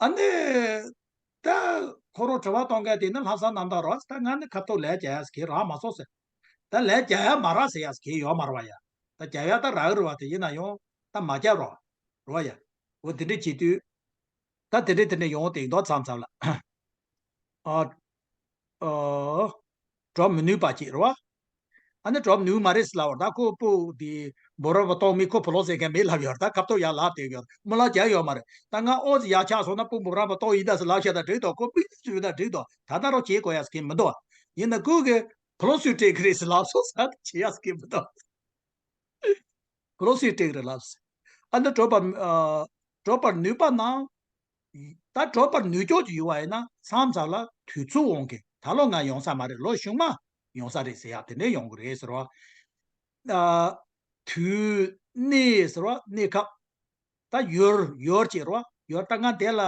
ཨ་ནི་ད་ཁོ་རང་དྲི་བ་གཏོང་མཁན་དེ་ནི་ལྷ་ས་རྣམ་དག་རོགས་ཟེར། ད་ང་ནི་ཁ་ཐུག་ལས་བྱ་ཡ་ཟེར་གི་རག་མ་སོང་ཟེར། ད་ལས་བྱ་ཡ་མ་རག་ཟེར་ཡ་ཟེར་གི་ཡོད་མ་རེད་བ་ཡ། ད་བྱ་ཡ་ད་རག་གི་རེད་བ། དེ་ཡིན་ན་ཡང་ད་མ་བྱ་རོགས་རོགས་ཡ། འོ་དེ་འདྲ་བྱེད་དུས། ད་དེ་འདྲས་དེ་འདྲས་ཡོང་དེ་མདོ་མཚམས་མཚམས་ལ། ཨ། ཨ། གྲོགས་མི་ནུས་པ་ཅིག་རེད་བ། ཨ་ནི་གྲོགས་མི་ནུས་མ་རེད་ཟེར་ལབ་བར་ད་ཁོ་སྤུ་དེ་འབུམ་རམས་པ་གཏོང་མི་ཁོ་བུ་ལོན་ཟེར་མཁན་མེད་ལབ་ཡོད་རེད། ད་ཁ་ཐུག་ཡར་ལབ་བསྡད་ཡོད་རེད། སྨོན་ལམ་རྒྱག་ཡོད་མ་རེད། ད་ང་ཨོ་ཙི་ཡག་ཆགས་སོང་ན་སྤུ་འབུམ་རམས་པ་གཏོང་ཡིན་ད་ཟེར་ལབ་བཞག་ད་འགྲིག་འདུག་ཁོ་སྤུ་ཡིན་ད་འགྲིག་འདུག་ད་ལྟ་རང་བྱེད་དགོས་ཡ་ཟེར་མཁན་མི་འདུག་ཡིན་ན་ཁོ་གི་བུ་ལོན་སུས་སྤྲད་གི་རེད་ཟེར་ལབ་སོང་ཟེར་ད་བྱེད་ཡ་ཟེར་མཁན་མི་འདུག་བུ་ལོན་སུས་སྤྲད་གི་རེད་ལབ་ཟེར། ཨ་ནི་གྲོགས་པ། ཨ། གྲོགས་པར་ནུས་པ་ན། ད་གྲོགས་པར་ནུས་ཀྱོག་ཅིག་ཡོད་པ་ཡིན་ན་མཚམས་མཚམས་ལ་དུས་ཚོད་འོང་གི། ད་ལོ་ང་ཡོང་ས་མ་རེད། ལོ་གཞུག་མ་ཡོང་ས་རེད་ཟེར་ཡག་དེ་འདྲས་ཡོང་གི་རེད་ཟེར་བ། ཨ། དུས་གནས་ཟེར་བ་གནས་སྐབས། ད་ཡུལ་ཡུལ་ཅིག་རེད་བ། ཡུལ་ད་ང་དེ་ལ་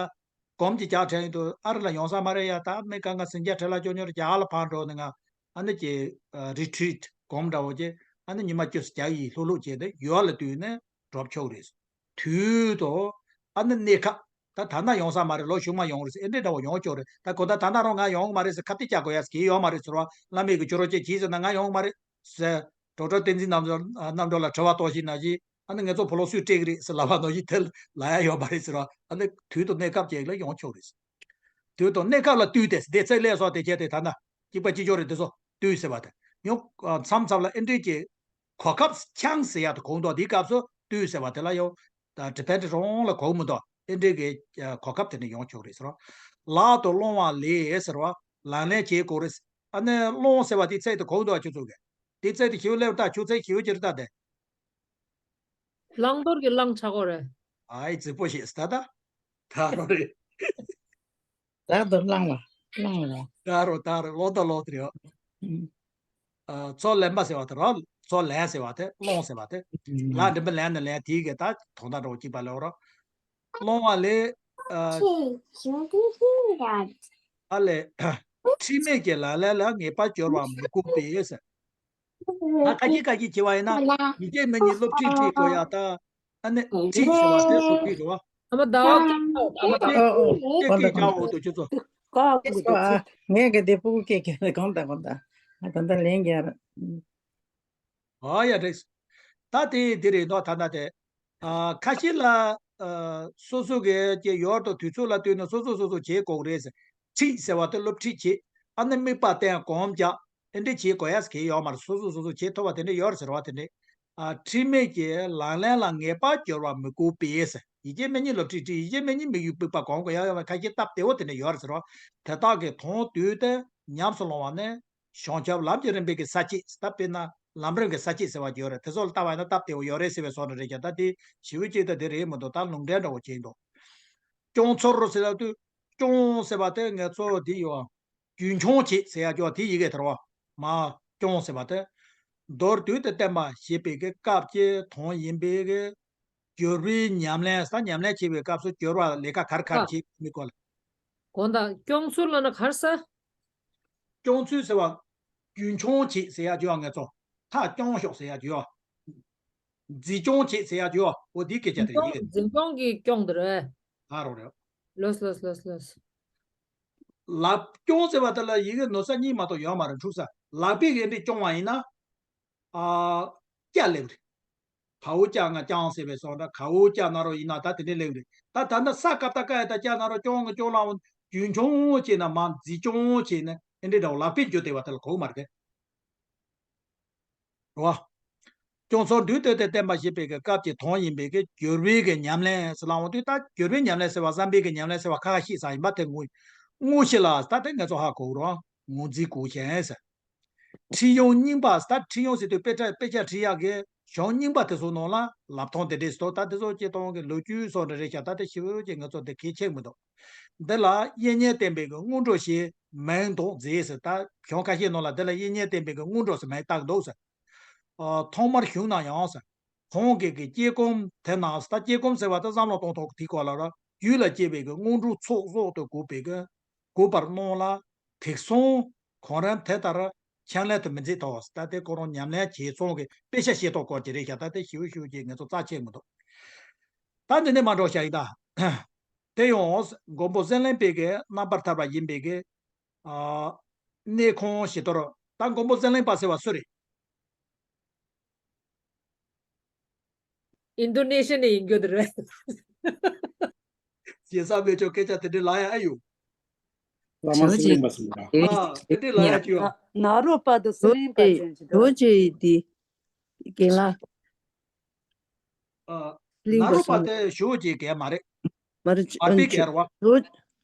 སྒོམ་གྱི་རྒྱག་དྲན་ཡོད་དུས་ཨ་རི་ལ་ཡོང་ས་མ་རེད་ཡ། ད་མི་གང་ག་སེམས་རྒྱ་བྲལ་ལ་ཅོ་ཉོར་རྒྱ་གར་ལ་ཕར་འགྲོ་ནས་ང་ཨ་ནི་ཀྱི་རི་ཊི་རིཊ་སྒོམ་འདྲ་བོ་ཅིག་ཨ་ནི་ཉི་མ་བཅུ་ཙམ་རྒྱག་ཡིན་ལྷུག་ལྷུག་བྱས་ཏེ་ཡུལ་ལ་དུས་ནས་གྲོགས་ཆོག་རེད། དུས་དང་ཨ་ནི་གནས་སྐབས། ད་ད་ལྟ་ཡོང་ས་མ་རེད། ལོ་གཞུག་མ་ཡོང་རེད་ཟེར་ཨེ་འདྲས་འདྲ་བོ་ཡོང་ཆོག་རེད། ད་གོ་ད་ད་ལྟ་རང་ང་ཡོང་གི་མ་རེད་ཟེར་ཁ་གཏད་བཅག་དགོས་ཡ་ཟེར་གྱི་ཡོད་མ་རེད་ཟེར་བ། བླ་མས་གི་ཁྱོད་རང་ཅིག་གྱིས་ཟེར་ན་ང་ཡོང་གི་མ་རེད་ཟེར། ཌོག་ཊར་བསྟན་འཛིན་རྣམ་གྲོལ་རྣམ་གྲོལ་ལ་དྲི་བ་གཏོང་ཤེས་ན་ཞིག་ཨ་ནི་ང་ཚོ་བུ་ལོག་སུས་སྤྲད་ཀྱི་རེད་ཟེར་ལབ་པ་ནང་བཞིན་དེ་ལབ་ཡ་ཡོད་མ་རེད་ཟེར་བ། ཨ་ནི་དུས་དང་གནས་སྐབས་ཅིག་ལ་ཡོང་ཆོག་རེད། དུས་དང་གནས་སྐབས་ལ་ལྟོས་ཏེ་དེ་ཚད་ལས་སོགས་དེ་ཁྱེད་དེ་ད་ན་གཅིག་པ་གཅིག་ཆོག་རེད། དེ་ཚོ་ལྟོས་ཟེར་བ་དེ་ཡང་མཚམས་མཚམས་ལ་ཨེ་འདྲས་ཀྱི་གོ་སྐབས་ཆང་ཟེར་ཡ་དེ་གོང་དུ་འདིའི་སྐབས་སུ་ལྟོས་ཟེར་བ་དེ་ལ་ཡང་ཌི་པེན་ཌི་རང་ལ་གོ་མི་འདུག་ཨེ་འདྲས་ཀྱི་གོ་སྐབས་དེ་ནི་ཡོང་ཆོག་རེད་ཟེར་བ། ལག་ཏུ་བླང་བ་ལས་ཟེར་བ་ལག་ལེན་བྱེད་དགོས་རེད། ཨ་ནི་བླང་ཟེར་བ་དེ་ཚད་དེ་གོང་དུ་ཁྱོད་ཚོ་གི་དེ་ཚད་དེ་ཞིའུ་ལེབ་ད་ཁྱོད་ཚད་ཞིའུ་ཅིར་ད་དེ། བླང་དོར་གྱི་བླང་ཆགས་གོ་རེད། ཨའི་རྫིག་པོ་ཞིག་ད་ད་ད་རོ་རེད། བདག་ཏུ་བླང་བ་བླང་བ། ད་རོ་ད་རོ་ལོ་ད་ལོ་དེ་རེད། ཚོ་ལེན་པ་ཟེར་བ་དེ་རོ། ཚོ་ལེན་ཟེར་བ་དེ་བླང་ཟེར་བ་དེ། ལ་འགྲིམ་པ་ལེན་ནི་ལེན་དེའི་གེ་ད་དོན་དག་འགྲོ་གཅིག་པ་ལེ་རོ། བླང་བ་ལས། ཨ་ལས། ཁྲིམས་མེད་ཀྱི་ལག་ལེན་ལ་ངེས་པར་སྦྱོར་བ་མི་དགོས་པས་ཟེར། ད་ཁ་ཅིག་ཁ་ཅིག་བྱེད་པ་ཡིན་ན་ཡིན་གཅིག་མིན་གཉིས་སློབ་ཁྲིད་ཁྲིད་དགོས་ཡ་ད། ཨ་ནི་ཁྲིད་ཟེར་བ་དེ་སློབ་ཁྲིད་རེད་བ། ཨ་མ་ད་བ་ཀེ་ཀ་བ་ཀེ་ཀ་བ་དུ་ཁྱོད་ཚོ། ངས་ག་དེ་སྤུ་གུ་སྐད་རྒྱག་གོང་དང་གོང་དང་ད་ལྟ་ལན་རྒྱག་ར། ཨ་ཡ་རེད། ད་དེ་དེ་རེད་འདུག་ད་ལྟ་དེ། ཨ་ཁ་ཤས་ལ་ཨ་སོ་སོ་གི་ཀྱི་ཡོར་དང་དུས་ཚོད་ལ་ལྟོས་ནས་སོ་སོ་སོ་སོ་བྱེད་དགོས་རེད་ཟེར། ཁྲིད་ཟེར་བ་དེ་སློབ་ཁྲིད་བྱེད། ཨ་ནི་དམིགས་པ་བསྟན་གོམས་རྒྱག་དེ་འདྲ་བྱེད་དགོས་ཡ་ཟེར་གྱི་ཡོད་མ་རེད། སོ་སོ་སོ་སོ་བྱེད་ཐུབ་པ་དེ་འདྲ་ཡོད་རེད་ཟེར་བ་དེ་འདྲ། ཨ་ཁྲིམས་མེད་ཀྱི་ལག་ལེན་ལ་ངེས་པར་སྦྱོར་བ་མི་དགོས་པས་ཟེར། ཡིད་ཆེས་མེད་ཉིད་སློབ་ཁྲིད་ཁྲིད། ཡིད་ཆེས་མེད་ཉིད་དམིགས་ཡུལ་དམིགས་པ་གོམས་དགོས་ཡ་ཡོད་མ་རེད། ཁ་ཤས་སྟབས་བདེ་བོ་དེ་འདྲ་ཡོད་རེད་ཟེར་བ། དེ་དག་གི་དོན་བསྡུས་ཏེ་ཉམས་སུ་བླང་བ་ནི། བྱང་ཆུབ་ལམ་གྱི་རིམ་པའི་གི་ས་བཅད་ད་དཔེར་ན་ལམ་རིམ་གྱི་ས་བཅད་ཟེར་བ་ཡོད་རེད། དེ་ཚོ་ལ་ལྟ་བ་ཡིན་ན་སྟབས་བདེ་བོ་ཡོད་རེད་ཟེར་བའི་བཟོ་འདྲ་རེད་ཀྱང་ད་དེ་ཞེ་པོ་ཅིག་ད་དེ་རེད་མི་འདུག་ད་ལུང་འདྲེན་འདྲ་བོ་བྱས་འདུག་སྐྱོང་ཚོར་ཟེར་ལབ་དུས་སྐྱོང་ཟེར་བ་དེ་ངས་ཚོ་དེ་ཡོད་རྒྱུན་འཁྱོངས་བྱེད་ཟེར་ཡ་ཅོག་དེ་ཡི་གེ་དེ་རེད་བ། མ་སྐྱོང་ཟེར་བ་དེ་མདོར་བསྡུས་ཏེ་བསྟན་པ་ཞེས་པའི་གི་སྐབས་ཀྱི་དོན་ཡིན་པའི་གི་སྦྱོར་བའི་ཉམས་ལེན་ས་ཉམས་ལེན་བྱེད་པའི་སྐབས་སུ་སྦྱོར་བ་ལས་ཀ་ག་རེ་ག་རེ་བྱེད་མི་དགོས་ལ། གོང་དང་སྐྱོང་ཚུལ་ལ་ན་གར་ས། སྐྱོང་ཚུལ་ཟེར་བ། རྒྱུན་འཁྱོངས་བྱེད་ཟེར་ཡ་ཅོ་ཡ་ངས་ཚོ། ཐག་སྐྱོང་ཤོག་ཟེར་ཡ་ཅོ་ཡ། འཛིན་སྐྱོང་བྱེད་ཟེར་ཡ་ཅོ་ཡ། འོ་འདི་སྐད་ཆ་དེ་ཡིན། འཛིན་སྐྱོང་གི་སྐྱོང་དེ་རེད། ཨ་རོ་རེད། ལོས་ལོས་ལོས་ལོས། ལག་སྐྱོང་ཟེར་བ་དེ་ལ་ཡི་གེ་ནོར་ས་གཉིས་མ་གཏོགས་ཡོད་མ་རེད་འཁྲུག་ས། ལག་པས་ག་འདྲས་སྐྱོང་བ་ཡིན་ན། ཨ། སྐྱ་ལེབ་རེད། བའོ་ལྕགས་ང་རྐྱང་ཟེར་བའི་སོགས་འདྲ་གའོ་ལྕགས་ན་རོ་ཡིན་ན་ད་དེ་འདྲའི་ལེབ་རེད། ད་ད་ལྟ་ས་ཀ་བཏགས་སྐ་ཡ་བཏགས་སྐྱ་ན་རོ་སྐྱོང་གི་སྐྱོང་ལའང་རྒྱུན་འཁྱོངས་བྱས་ན་མ་འཛིན་སྐྱོང་བྱས་ན་ཨེ་འདྲའི་འདྲ་བོ་ལག་པས་འཇུ་བདེ་བ་དེ་ལ་གོ་གི་མ་རེད། རེད་བ། སྐྱོང་ཚོར་འདུས་ཏེ་དེ་བསྟན་པ་ཞེས་པའི་གི་སྐབས་ཀྱི་དོན་ཡིན་པའི་གི་སྦྱོར་བའི་གི་ཉམས་ལེན་ཟེར་ལབ་འོང་དུས་ད་སྦྱོར་བའི་ཉམས་ལེན་ཟེར་བ་བསམ་པའི་གི་ཉམས་ལེན་ཟེར་བ་ཁ་ཁ་ཤས་ཙམ་ཡིན་པ་དེ་དངོས་དངོས་གཞི་ལ་ད་དེ་ང་ཚོ་ཧ་གོ་གི་རེད་བ། ངོས་འཛིན་དགོས་ཤེས་ཟེར། ཁྲིད་ཡོན་རྙིང་པ་ཟེར་ད་ཁྲིད་ཡོན་ཟེར་དུས་དཔེ་ཆ་དཔེ་ཆ་ཁྲིད་ཡག་གི་གཞུང་རྙིང་པ་དེ་ཚོ་ནང་ལ་ལབ་སྟངས་དེ་འདྲས་སོ་ད་དེ་ཚོ་སྤྱིར་བཏང་གི་ལོ་རྒྱུས་སོགས་འདྲ་རེད་ཤག་ད་དེ་ཞིབ་ཅིག་ང་ཚོ་དེ་གལ་ཆེ་མི་འདུག་འདི་ལ་དབྱིག་གཉེན་བསྟན་པའི་གི་སྔོན་འགྲོ་ཞེས་མིང་འདོགས་མཛད་ཟེར། ད་གཞུང་ཁ་ཤས་ནང་ལ་འདི་ལ་དབྱིག་གཉེན་བསྟན་པའི་གི་སྔོན་འགྲོ་ཟེར་མིང་བཏགས་འདུག་ཟེར། ཨ་ཐོག་མར་གཞུང་ན་ཡང་ཟེར། ཁོང་གི་གི་དཀྱིལ་འཁོར་དེ་ན་ཟེར། ད་དཀྱིལ་འཁོར་ཟེར་བ་ད་བསམ་བློ་གཏོང་ཐོག་དེའི་སྐོར་ལ་ར་རྒྱུད་ལ་སྐྱེས་པའི་གི་སྔོན་འགྲོའི་ཚོགས་གསོག་ཏུ་དགོས་པའི་གི་དགོས་པར་སྣང་ལ། དེ་སོང་ཁོང་རང་དེ་ལྟར་ཕྱག་ལེན་དུ་མི་མཛད་དོ། ད་དེ་ཁོ་རང་ཉམས་ལེན་བྱས་སོང་གི་དཔེ་ཆ་ཤེས་རྟོགས་སྐོར་གྱི་རེད་ཤག་ད་དེ་ཞིབ་ཞིབ་ཀྱིས་ངེད་ཚོ་རྩ་ཆེ་མི་འདུག་ད་འདི་ནས་མ་འགྲོ་ཤག་ཡིན་ད། དེ་ཡང་མགོན་པོ་ཟན་ལེན་པའི་གི་རྣམ་པར་ཐར་པ་ཡིན་པའི་གི་ཨ་གནས་ཁང་བཞི་དོར། ད་མགོན་པོ་ཟན་ལེན་པ་ཟེར་བ་སུ་རེད། ཨིན་ཌོ་ནེ་ཤི་ཡ་ནས་ཡིན་རྒྱུ་དེ་རེད། ཞེ་ས་མེད་ཆོག་སྐད་ཆ་དེ་འདྲའི་ལབ་ཡ་ཨེ་ཡོད། བླ་མ་ཟི་ལིང་པ་ཟེར་བ། ཨ་དེ་འདྲའི་ལབ་ཡ་ཅི་ཡོད། ནཱ་རོ་པ་དང་ཟི་ལིང་པ་ཅན་ཅི་ད། ཇོ་ཇེ་ཡི་དེ་རྒན་ལགས། ཨ་ནཱ་རོ་པ་དེ་ཇོ་ཇེ་རྒན་མ་རེད། མ་རེད། བར་པའི་རྒན་རེད་བ། ཇོ་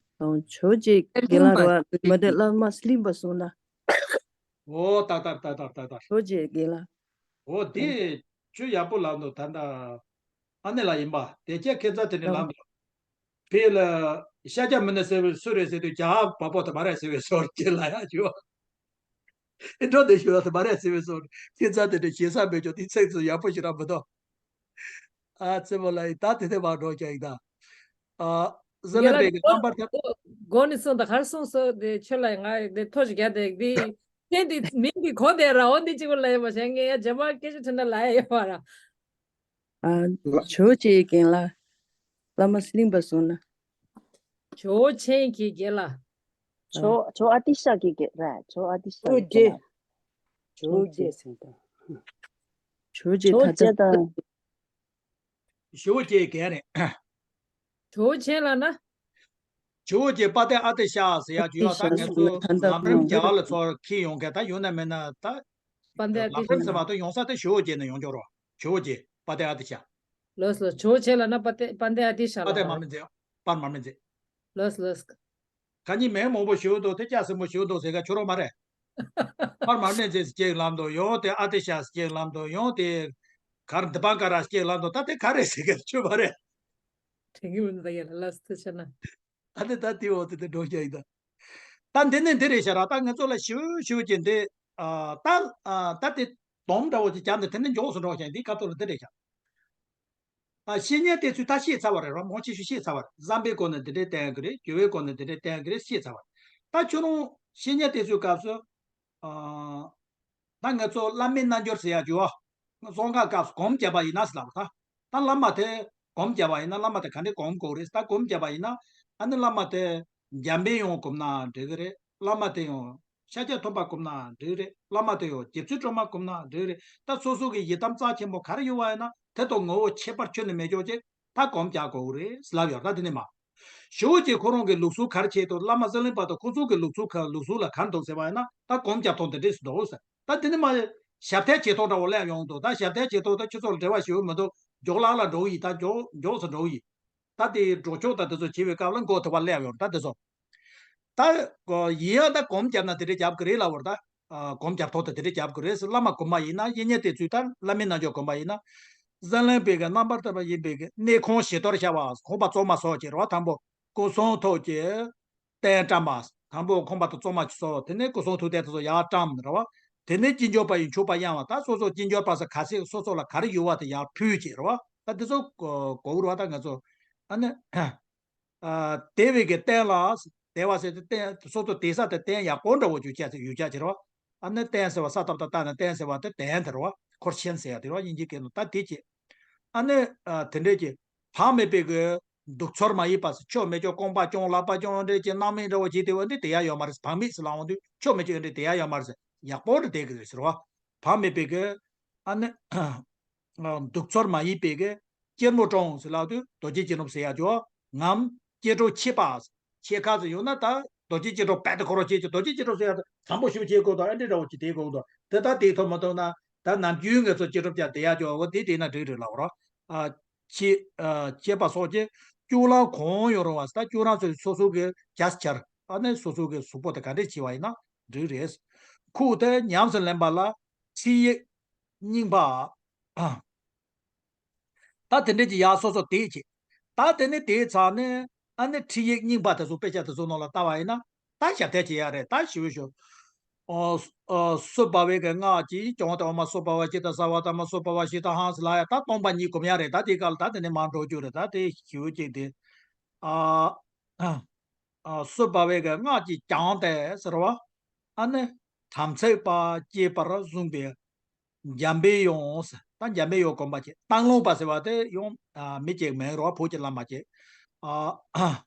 ཇོ་ཇེ་རྒན་ལགས་རེད་བ། མ་རེད། བླ་མ་ཟི་ལིང་པ་སོང་ན། འོ་ད་ད་ད་ད་ད། ཇོ་ཇེ་རྒན་ལགས། འོ་དེ་ཁྱོད་ཡག་པོ་ལབ་འདུག་ད་ད་ཨ་ནེ་ལགས་ཡིན་པ་དེ་ཁྱེད་ཁྱེད་ཚ་དེ་ནས་ལབ་འདུག་ཕེ་ལ་ཤཱཀྱ་མུ་ནེ་ཟེར་བའི་སུ་རེད་ཟེར་དུས་རྒྱ་བ་པོ་དེ་མ་རེད་ཟེར་བའི་སོར་ཅེ་ལ་ཡ་ཅི་བ། ཨེ་འགྲོ་དེ་ཞུ་ལ་དེ་མ་རེད་ཟེར་བའི་སོར་ཁྱེད་ཚ་དེ་ནས་ཞེ་ས་མེད་ཅོག་དེ་ཚེག་ཚོ་ཡག་པོ་ཞིག་རག་མི་འདུག་ཨ་ཙེ་མོ་ལ་ཡི་ད་དེ་དེ་མ་འགྲོ་ཀྱང་ཡིན་ད། ཨ་ཟེར་ན་པེ་གི་རྣམ་པར་ཐར། གོ་ནི་སོང་ད་གར་སོང་སོ་དེ་ཆོས་ལ་ང་དེ་ཐོ་ཞིག་རྒྱ་དེ་དེ་དེ་དེ་མིང་གི་གོ་དེ་ར་འོ་འདི་གཅིག་པོ་ལ་ཡོད་པ་ཞེ་ངས་ཡ་རྗེས་མ་སྐད་ཆ་དྲིས་ན་ལ་ཡ་ཡོད་པ་ར། ཨ་ཇོ་ཇེ་རྒན་ལགས། བླ་མ་ཟི་ལིང་པ་སོང་ན། ཇོ་ཆེན་གྱི་རྒན་ལགས། ཇོ་ཇོ་ཨ་ཏི་ཤ་གི་རྒན་ལགས། ཇོ་ཨ་ཏི་ཤ་གི་རྒན་ལགས། ཇོ་ཇེ། ཇོ་ཇེ་ཟེར་ད། ཇོ་བོ་རྗེ་ཇོ་བོ་ད་རྗེ་ལྟར། དང་། ཞེ་པོ་ཅིག་གལ་རེད། ཇོ་བོ་རྗེ་ལབ་ན། ཇོ་བོ་རྗེ་དཔལ་ལྡན་ཨ་ཏི་ཤ་ཟེར་ཡག་ཅིག་ཡོད། ད་ངས་ཚོ་ལམ་རིམ་རྒྱ་གར་ལ་ཚོ་འཁྱེར་ཡོང་མཁན། ད་ཡོང་ན་མེད་ན་ད། དཔལ་ལྡན་ཨ་ཏི་ལམ་རིམ་ཤ་ཟེར་བ་དང་ཡོང་ས་དེ་ཞེ་པོ་ཅིག་ནས་ཡོང་ཆོག་རོགས། ཇོ་བོ་རྗེ་དཔལ་ལྡན་ཨ་ཏི་ཤ། ལགས་སོ། ཇོ་བོ་རྗེ་ལབ་ན་དཔལ་ལྡན་དཔལ་ལྡན་ཨ་ཏི་ཤ་ལ། དཔལ་ལྡན་མར་མེ་མཛད། དཔལ་མར་མེ་མཛད། ལགས་སོ་ལགས་སོ། ཁ་ཉིན་མིང་མང་པོ་ཞིག་འདུག་དེ་སྐྱ་སེར་མོ་ཞིག་འདུག་ཟེར་མཁན་ཁྱོད་རང་མ་རེད། དཔལ་མར་མེ་མཛད་ཟེར་གཅིག་ལབ་འདུག་ཡང་དེ་ཨ་ཏི་ཤ་ཟེར་གཅིག་ལབ་འདུག་ཡང་དེ་གར་འདི་པང་ཀ་ར་ཟེར་གཅིག་ལབ་འདུག་ད་དེ་ག་རེ་ཟེར་མཁན་ཁྱོད་མ་རེད། དྲན་གྱི་མི་འདུག་ད་ཡ་ལ་ལགས་སོ། ཐུགས་རྗེ་གནང་། ཨ་ནི་ད་དེ་འོག་དེ་དེ་འགྲོ་བཞག་ཡིན་ད། ད་འདི་ནས་འདི་རེད་ཤག་ར། ད་ང་ཚོ་ལ་ཞུ་ཞུ་གྱིན་འདི། ཨ་ད་ཨ་ད་དེ་སྡོམ་འདྲ་བོ་ཅིག་བརྒྱབ་ནས་དེ་ནས་མགྱོགས་སུ་འགྲོ་བཞག་འདི་ཁ་ཐོག་ལ་འདི་རེད་ཤག་ཨ་བཤེས་གཉེན་དེ་ཚོས་ད་ཤེས་ཚར་བ་རེད་ར། མང་ཆེ་ཤོས་ཤེས་ཚར་བ་རེད། བསམ་པའི་སྒོ་ནས་འདི་འདྲའི་བསྟན་གི་རེད། སྦྱོར་བའི་སྒོ་ནས་འདི་འདྲའི་བསྟན་གི་རེད། ཤེས་ཚར་བ་རེད། ད་ཁྱོད་རང་བཤེས་གཉེན་དེ་ཚོའི་སྐབས་སུ། ཨ། ད་ང་ཚོ་བླ་མའི་རྣལ་འབྱོར་ཟེར་ཡག་ཅིག་ཡོད། གསུང་སྐབས་སྐབས་སུ་སྒོམ་བརྒྱབ་པ་ཡིན་ན་ཟེར་ལབ་པ་ད། ད་བླ་མ་དེ་སྒོམ་བརྒྱབ་པ་ཡིན་ན་བླ་མ་དེ་ག་འདྲས་སྒོམ་དགོས་རེད། ད་སྒོམ་བརྒྱབ་པ་ཡིན་ན་ཨ་ནི་བླ་མ་དེ་འཇམ་པའི་དབྱངས་སྒོམ་ན་འགྲིག་གི་རེད། བླ་མ་དེ་ཡང་ཤཱཀྱ་ཐུབ་པ་སྒོམ་ན་འགྲིག་གི་རེད། བླ་མ་དེ་ཡང་རྗེ་བཙུན་སྒྲོལ་མ་སྒོམ་ན་འགྲིག་གི་རེད། ད་སོ་སོ་གི་ཡི་དམ་རྩ་ཆེན་པོ་ག་རེ་ཡོད་པ་ཡིན་ན་དེ་དང་ངོ་བོ་ཁྱད་པར་ཁྱོན་ནས་མེད་ཀྱོག་ཅིག་ད་སྒོམ་རྒྱག་དགོས་རེད་ཟེར་ལབ་ཡོད་རེད། ད་དེ་ནས་མ། ཞེ་པོ་ཅིག་ཁོ་རང་གི་ལུགས་སྲོལ་ག་རེ་བྱས་འདུག་བླ་མ་ཟི་ལིང་པ་དང་ཁོ་ཚོ་གི་ལུགས་སྲོལ་ག་ལུགས་སྲོལ་ལ་ག་རེ་འདུག་ཟེར་བ་ཡིན་ན་ད་སྒོམ་རྒྱག་སྟངས་དེ་འདྲས་སུ་འདུག་ཟེར། ད་དེ་ནི་མ་ཞབས་བརྟན་བྱེད་སྟངས་འདྲ་བོ་སླེབས་ཡོང་འདུག་ད་ཞབས་བརྟན་བྱེད་སྟངས་ད་ཁྱོད་ཚོ་ལ་འབྲེལ་བ་ཞེ་པོ་མི་འདུག་མགྱོགས་ལག་ལ་འགྲོ་གི་ཡིན། ད་མགྱོགས་མགྱོགས་སུ་འགྲོ་གི་ཡིན། ད་དེ་འགྲོ་ཕྱོགས་ད་དེ་ཚོ་བྱེད་པའི་སྐབས་ལ་མགོ་ཐོག་པ་སླེབས་ཡོང་ད་དེ་ཚོ། ད་ཡིན་ཡང་ད་སྒོམ་བརྒྱབ་ན་དེ་འདྲས་རྒྱབ་གི་རེད་ལབ་པ་རེད་ད། ཨ། སྒོམ་རྒྱབ་ཐོག་ཏུ་དེ་འདྲས་རྒྱབ་དགོས་རེད་ཟེར། བླ་མ་སྒོམ་པ་ཡིན་ན། བཤེས་གཉེན་དེ་ཚོས་ད་བླ་མའི་རྣལ་འབྱོར་སྒོམ་པ་ཡིན་ན། ཟི་ལིང་པའི་གི་རྣམ་པར་ཐར་པ་ཡིན་པའི་གི་གནས་ཁང་བཞི་མདོར་ཤར་བ། ཁང་པ་བཙོ་མ་སོགས་ཀྱི་རེད་བ། དང་པོ་སྐུ་གསུང་ཐུགས་ཀྱི་རྟེན་བཀྲམ་པ། དང་པོ་ཁང་པ་དང་བཙོ་མ་ཅིག་བཟོ། དེ་ནས་སྐུ་གསུང་ཐུགས་རྟེན་དེ་ཚོ་ཡར་བཀྲམ་རེད་བ། དེ་ནས་ཅི་འབྱོར་པ་ཡིས་མཆོད་པ་གཡང་བ། ད་སོ་སོ་ཅི་འབྱོར་པ་ཟེར་ག་ཚད་སོ་སོ་ལ་ག་རེ་ཡོད་པ་དེ་ཡར་ཕུལ་ཅིག་རེད་བ། ད་དེ་ཚོ་གོ་གོ་རེད་བ། ད་ང་ཚོ་ཨ་ནི། ཨ། དེ་བས་ཀྱི་རྟེན་ལ། དེ་བ་ཟེར་ཏེ་རྟེན་སོ་སོ་དེ་ས་དེ་རྟེན་ཡག་པོ་འདྲ་བོ་ཅིག་བྱས་ཏེ་ཡོད་ཅག་ཅིག་རེད་བ། ཨ་ནི་རྟེན་ཟེར་བ་ས་ཐོག་ཏུ་བཏགས་ནས་རྟེན་ཟེར་བ་དེ་རྟེན་དེ་རེད་བ། ཁོར་ཆེན་ཟེར་ཡ་དེ་རེད་བ། དབྱིན་ཇིའི་སྐད་ནང་ད་དེ་ཅི། ཨ་ནི། ཨ། དེ་འདྲས་ཀྱི་བག་མེད་པའི་གི་གདུགས་ཚོད་མ་ཡིན་པ་ཟེར། ཆོ་མེད་ཅོག་རྐང་པ་བརྐྱངས་ལག་པ་བརྐྱངས་འདྲས་ཀྱི་སྣང་མེད་འདྲ་བོ་བྱས་ཏེ་འོ་འདི་དེ་ཡ་ཡོད་མ་རེད། བག་མེད་ཟེར་ལབ་འོང་དུས་ཆོ་མེད་ཅོག་འདྲས་དེ་ཡ་ཡོད་མ་རེད་ཟེར། ཡག་པོ་འདྲ་བསྡད་ཀྱི་རེད་ཟེར་བ། བག་མེད་པའི་གི། ཨ་ནི། ཨ། གདུགས་ཚོད་མ་ཡིན་པའི་གི་སྐྱེར་མོ་ཀྲོང་ཟེར་ལབ་དུས་རྡོ་རྗེ་སྐྱེས་ནོར་ཟེར་ཡ་ཅོ། ངམ་སྐྱེ་གྲོགས་ཆེ་པ། ཆེ་ཁ་ཟེར་ཡོང་ན་ད་རྡོ་རྗེ་སྐྱེ་གྲོགས་རྦད་དེ་ཁོ་རང་ཆེ་ཅིག་རྡོ་རྗེ་སྐྱེ་གྲོགས་ཟེར་ཡ་ད་དམ་པོ་ཞེ་པོ་བྱེད་དགོས་དང་ཨ་འདྲས་འདྲ་བོ་ཅིག་དེ་དགོས་དང་དེ་ད་དེ་ཐོབ་མ་ཐོབ་ན་ད་ནམ་རྒྱུན་ངེད་ཚོ་སྐྱེ་གྲོགས་ཀྱང་དེ་ཡ་ཅོ་འོ་དེ་དེ་ན་འགྲིག་རེད་ལབ་རོ། ཨ། ཆེ། ཨ། ཆེ་པ་སོགས་ཀྱི་སྐྱུག་ལང་གང་ཡང་རུང་བ་ད་སྐྱུག་ལང་ཚོས་སོ་སོ་གི་རྒྱ་ཆེར་ཨ་ནི་སོ་སོ་གི་གཟུགས་པོ་དེ་ག་འདྲས་བྱས་པ་ཡིན་ན་འགྲིག་རེད། ཁུག་དེ་ཉམས་སུ་ལེན་པ་ལ་ཁྲིད་ཡིག་རྙིང་པ། ཨ། ད་དེ་འདྲས་ཀྱི་ཡག་སོ་སོ་དེ་བྱེད། ད་དེ་ནས་དེའི་ཚར་ནས་ཨ་ནི་ཁྲིད་ཡིག་རྙིང་པ་དེ་ཚོ་དཔེ་ཆ་དེ་ཚོ་ནང་ལ་ལྟ་བ་ཡིན་ན་ད་ཞབས་བརྟན་བྱེད་ཡག་རེད། ད་ཞིབ་ཞུ། ཨོ། ཨོ། སུ་བ་བའི་གི་སྔགས་ཀྱིས་བྱང་དུ་ཨོ་མ་སུ་བ་བ་ཤི་ད་ས་བ་ད་མ་སུ་བ་བ་ཤི་ད་ཧང་ཟེར་ལབ་ཡ་ད་སྟོང་པ་ཉིད་སྒོམ་ཡག་རེད། ད་དེའི་སྐབས་ལ་ད་དེ་ནས་མར་འགྲོ་རྒྱུ་རེད། ད་དེ་ཞིབ་ཅིག་དེ། ཨ། ཨ། སུ་བ་བའི་གི་སྔགས་ཀྱིས་བྱང་སྟེ་ཟེར་བ། ཨ་ནི། དམ་ཚིག་པ་སྐྱེས་པར་གསུངས་པའི་འཇམ་པའི་དབྱངས་ཟེར། ད་འཇམ་པའི་དབྱངས་སྒོམ་པ་ཅིག་སྟག་ལུང་པ་ཟེར་བ་དེ་ཡང་མི་གཅིག་མིན་རོ། བོད་ཀྱི་བླ་མ་ཅིག་ཨ།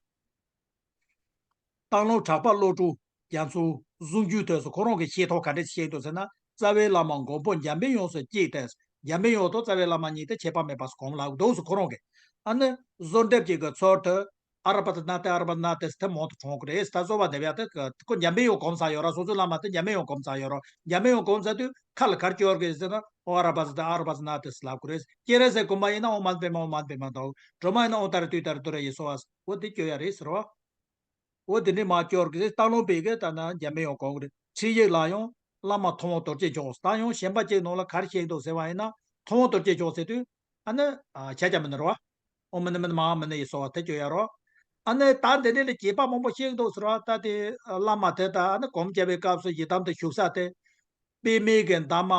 སྟག་ལུང་གྲགས་པ་བློ་གྲོས་རྒྱ་མཚོ་གཟུངས་བརྒྱུད་དེ་ཟེར། ཁོ་རང་གིས་ཤེས་ཐོག་ག་འདྲས་ཤེས་འདུག་ཟེར་ན། རྩ་བའི་བླ་མ་མགོན་པོ་འཇམ་པའི་དབྱངས་སུ་སྐྱེས་ཏེ། འཇམ་པའི་དབྱངས་དང་རྩ་བའི་བླ་མ་གཉིས་དེ་ཁྱད་པར་མེད་པ་སྒོམ་ལབ་འདུག་ཟེར་ཁོ་རང་གིས། ཨ་ནི་གཟུངས་འདེབས་ཀྱི་གི་ཚུལ་དུ། ཨ་ར་པ་ཙ་ན་ཏེ་ཨ་ར་པ་ཙ་ན་ཏེ་ཟེར་དེ་མང་དུ་གྲོངས་ཀྱི་རེད། ད་གསོལ་བ་འདེབས་ཡག་དེ་ཁོ་འཇམ་པའི་དབྱངས་སྒོམ་ཚར་ཡོད་ར། སོ་སོའི་བླ་མ་དེ་འཇམ་པའི་དབྱངས་སྒོམ་ཚར་ཡོད་ར། འཇམ་པའི་དབྱངས་སྒོམ་ཚར་དུས་ཁ་ལ་ག་རེ་སྐྱོར་གི་ཟེར་ན། ཨོ་ཨ་ར་པ་ཙ་ཏེ་ཨ་ར་པ་ཙ་ན་ཏེ་ཟེར་ལབ་ཀྱི་རེད། སྤྱན་རས་གཟིགས་སྒོམ་པ་ཡིན་ན་ཨོཾ་མ་ཎི་པདྨེ་ཧཱུྃ། ཨོཾ་མ་ཎི་པདྨེ་ཧཱུྃ་དང་། སྒྲོལ་མ་ཡིན་ན་ཨོཾ་ཏཱ་རེ་ཏུཏྟཱ་རེ་ཏུ་རེ་ཡེ་སྭཱ་ཧཱ། འོ་དེ་སྐྱོར་ཡག་རེད་ཟེར་བ། འོ་དེ་འདྲས་མར་སྐྱོར་གི་རེད། སྟག་ལུང་པའི་གི་ད་ན་འཇམ་པའི་དབྱངས་སྒོམ་གི་རེད། ཁྲིད་ཡིག་ལ་ཡང་བླ་མ་ཐུབ་དབང་རྡོ་རྗེ་མཆོག་ད་ཡང་གཞན་པ་གཅིག་ནང་ལ་ག་རེ་བཤད་འདུག་ཟེར་བ་ཡིན་ན། ཐུབ་དབང་རྡོ་རྗེ་མཆོག་ཟེར་དུས་ཨ་ནི་ཤཱཀྱ་མུ་ནེ་རེད་བ། ཨོཾ་མུ་ནེ་མུ་ནེ་མ་ཧཱ་མུ་ནེ་ཡེ་སྭཱ་ཧཱ་དེ་སྐྱོར་ཡག་རོ། ཨ་ནི་ད་འདི་འདྲས་ལ་རྒྱས་པ་མང་པོ་བཤད་འདུག་ཟེར་བ། ད་དེ་བླ་མ་དེ་ད་ཨ་ནི་སྒོམ་རྒྱབ་པའི་སྐབས་སུ་ཡི་དམ་དུ་བཞུགས་ས་དེ། པདྨའི་གི་འདབ་མ་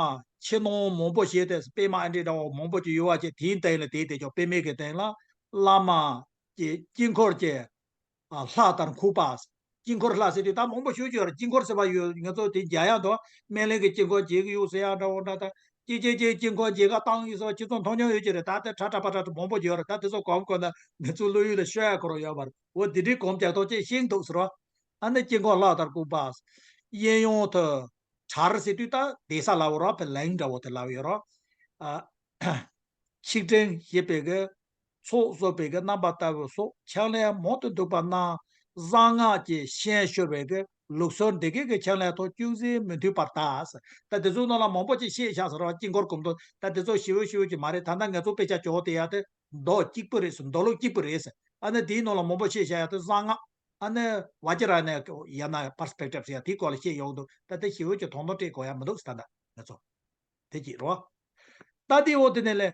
ཕྱི་ནང་མང་པོ་བྱས་ཏེ་པདྨ་ཨ་འདྲས་འདྲ་བོ་མང་པོ་ཅིག་ཡོད་པ་ཅིག་དེའི་སྟེང་ལ་དེའི་སྟེང་ཅོག་པདྨའི་གི་སྟེང་ལ་བླ་མ་གི་དཀྱིལ་འཁོར་གྱི། ཨ། ལྷ་ལྟར་འཁོར་བ། དཀྱིལ་འཁོར་ལྷ་ཟེར་དུས་ད་མང་པོ་ཞུ་རྒྱུ་ཡོད་རེད། དཀྱིལ་འཁོར་ཟེར་བ་ཡོད། ང་ཚོ་དེ་མཇལ་ཡག་འདུག་སྨན་གླིང་གི་དཀྱིལ་འཁོར་མཇལ་གི་ཡོད་ཟེར་ཡག་འདྲ་བོ་འདྲ། ད་ཀྱེ་ཀྱེ་ཀྱེ་དཀྱིལ་འཁོར་མཇལ་ཁ་བཏང་ཡོད་ཟེར་བ་ཁྱེད་ཚོ་མཐོང་མྱོང་ཡོད་ཀྱི་རེད། ད་དེ་ཁྲ་ཁྲ་པ་ཁྲ་ཁྲ་མང་པོ་ཡོད་རེད། ད་དེ་ཚོ་གོམ་བགོམ་ན་ང་ཚོ་བློ་ཡུལ་ལ་ཤོར་ཡག་ཁོ་རང་ཡོད་པ་རེད། འོ་དེ་འདྲའི་གོམ་རྒྱག་ཐོག་ཅེས་ཤིང་འདུག་ཟེར་བ། ཨ་ནི་དཀྱིལ་འཁོར་ལྷ་ལྟར་བཀུག་པ། གཡས་གཡོན་དུ་གྲལ་ཟེར་དུས་ད་གདན་ས་ལབ་ཡོད་རེད། བ་ཕེ་ལེང་འདྲ་བོ་དེ་ལབ་ཡོད་རེད། ཨ། ཆིག་ཕྲེང་ཞེས་པའི་གི་ཚོགས་གསོག་པའི་གི་རྣམ་པ་ལྟ་བུ་སོགས་ཕྱག་ལེན་མང་དུ་འདུག་པ་རྣམས་གསང་སྔགས་ཀྱི་ཤན་ཤོར་བའི་གི་ལུགས་སྲོལ་འདི་གའི་གི་ཕྱག་ལེན་ཐོག་ཅུང་ཟད་མི་མཐུན་པར་གདའ། ད་དེ་ཚོའི་ནང་ལ་མང་པོ་ཅིག་བཤད་བཞག་ཟེར་བ་དཀྱིལ་འཁོར་གོམ་དོ། ད་དེ་ཚོ་ཞེ་པོ་ཞེ་པོ་ཅིག་མ་རེད། ད་ལྟ་ང་ཚོ་དཔེ་ཆ་ཅོག་དེ་ཡ་དེ་མདོ་གཅིག་པུ་རེད་ཟེར། མདོ་ལུགས་གཅིག་པུ་རེད་ཟེར། ཨ་ནི་དེའི་ནང་ལ་མང་པོ་བཤད་བཞག་ཡ་དེ་གསང་སྔགས། ཨ་ནི་ཝ་ཅི་ར་ནས་ཡ་ན་པར་སི་པེག་ཊིབ་ཟེར་ཡ་དེའི་སྐོར་ལ་བཤད་ཡོང་འདུག་ད་དེ་ཞེ་པོ་ཅིག་དོན་དུ་སྤྲད་དགོས་ཡ་མི་འདུག་ད་ལྟ་ང་ཚོ། དེ་གཅིག་རེད་བ། ད་དེ་འོ་དེ་ནས་ལས།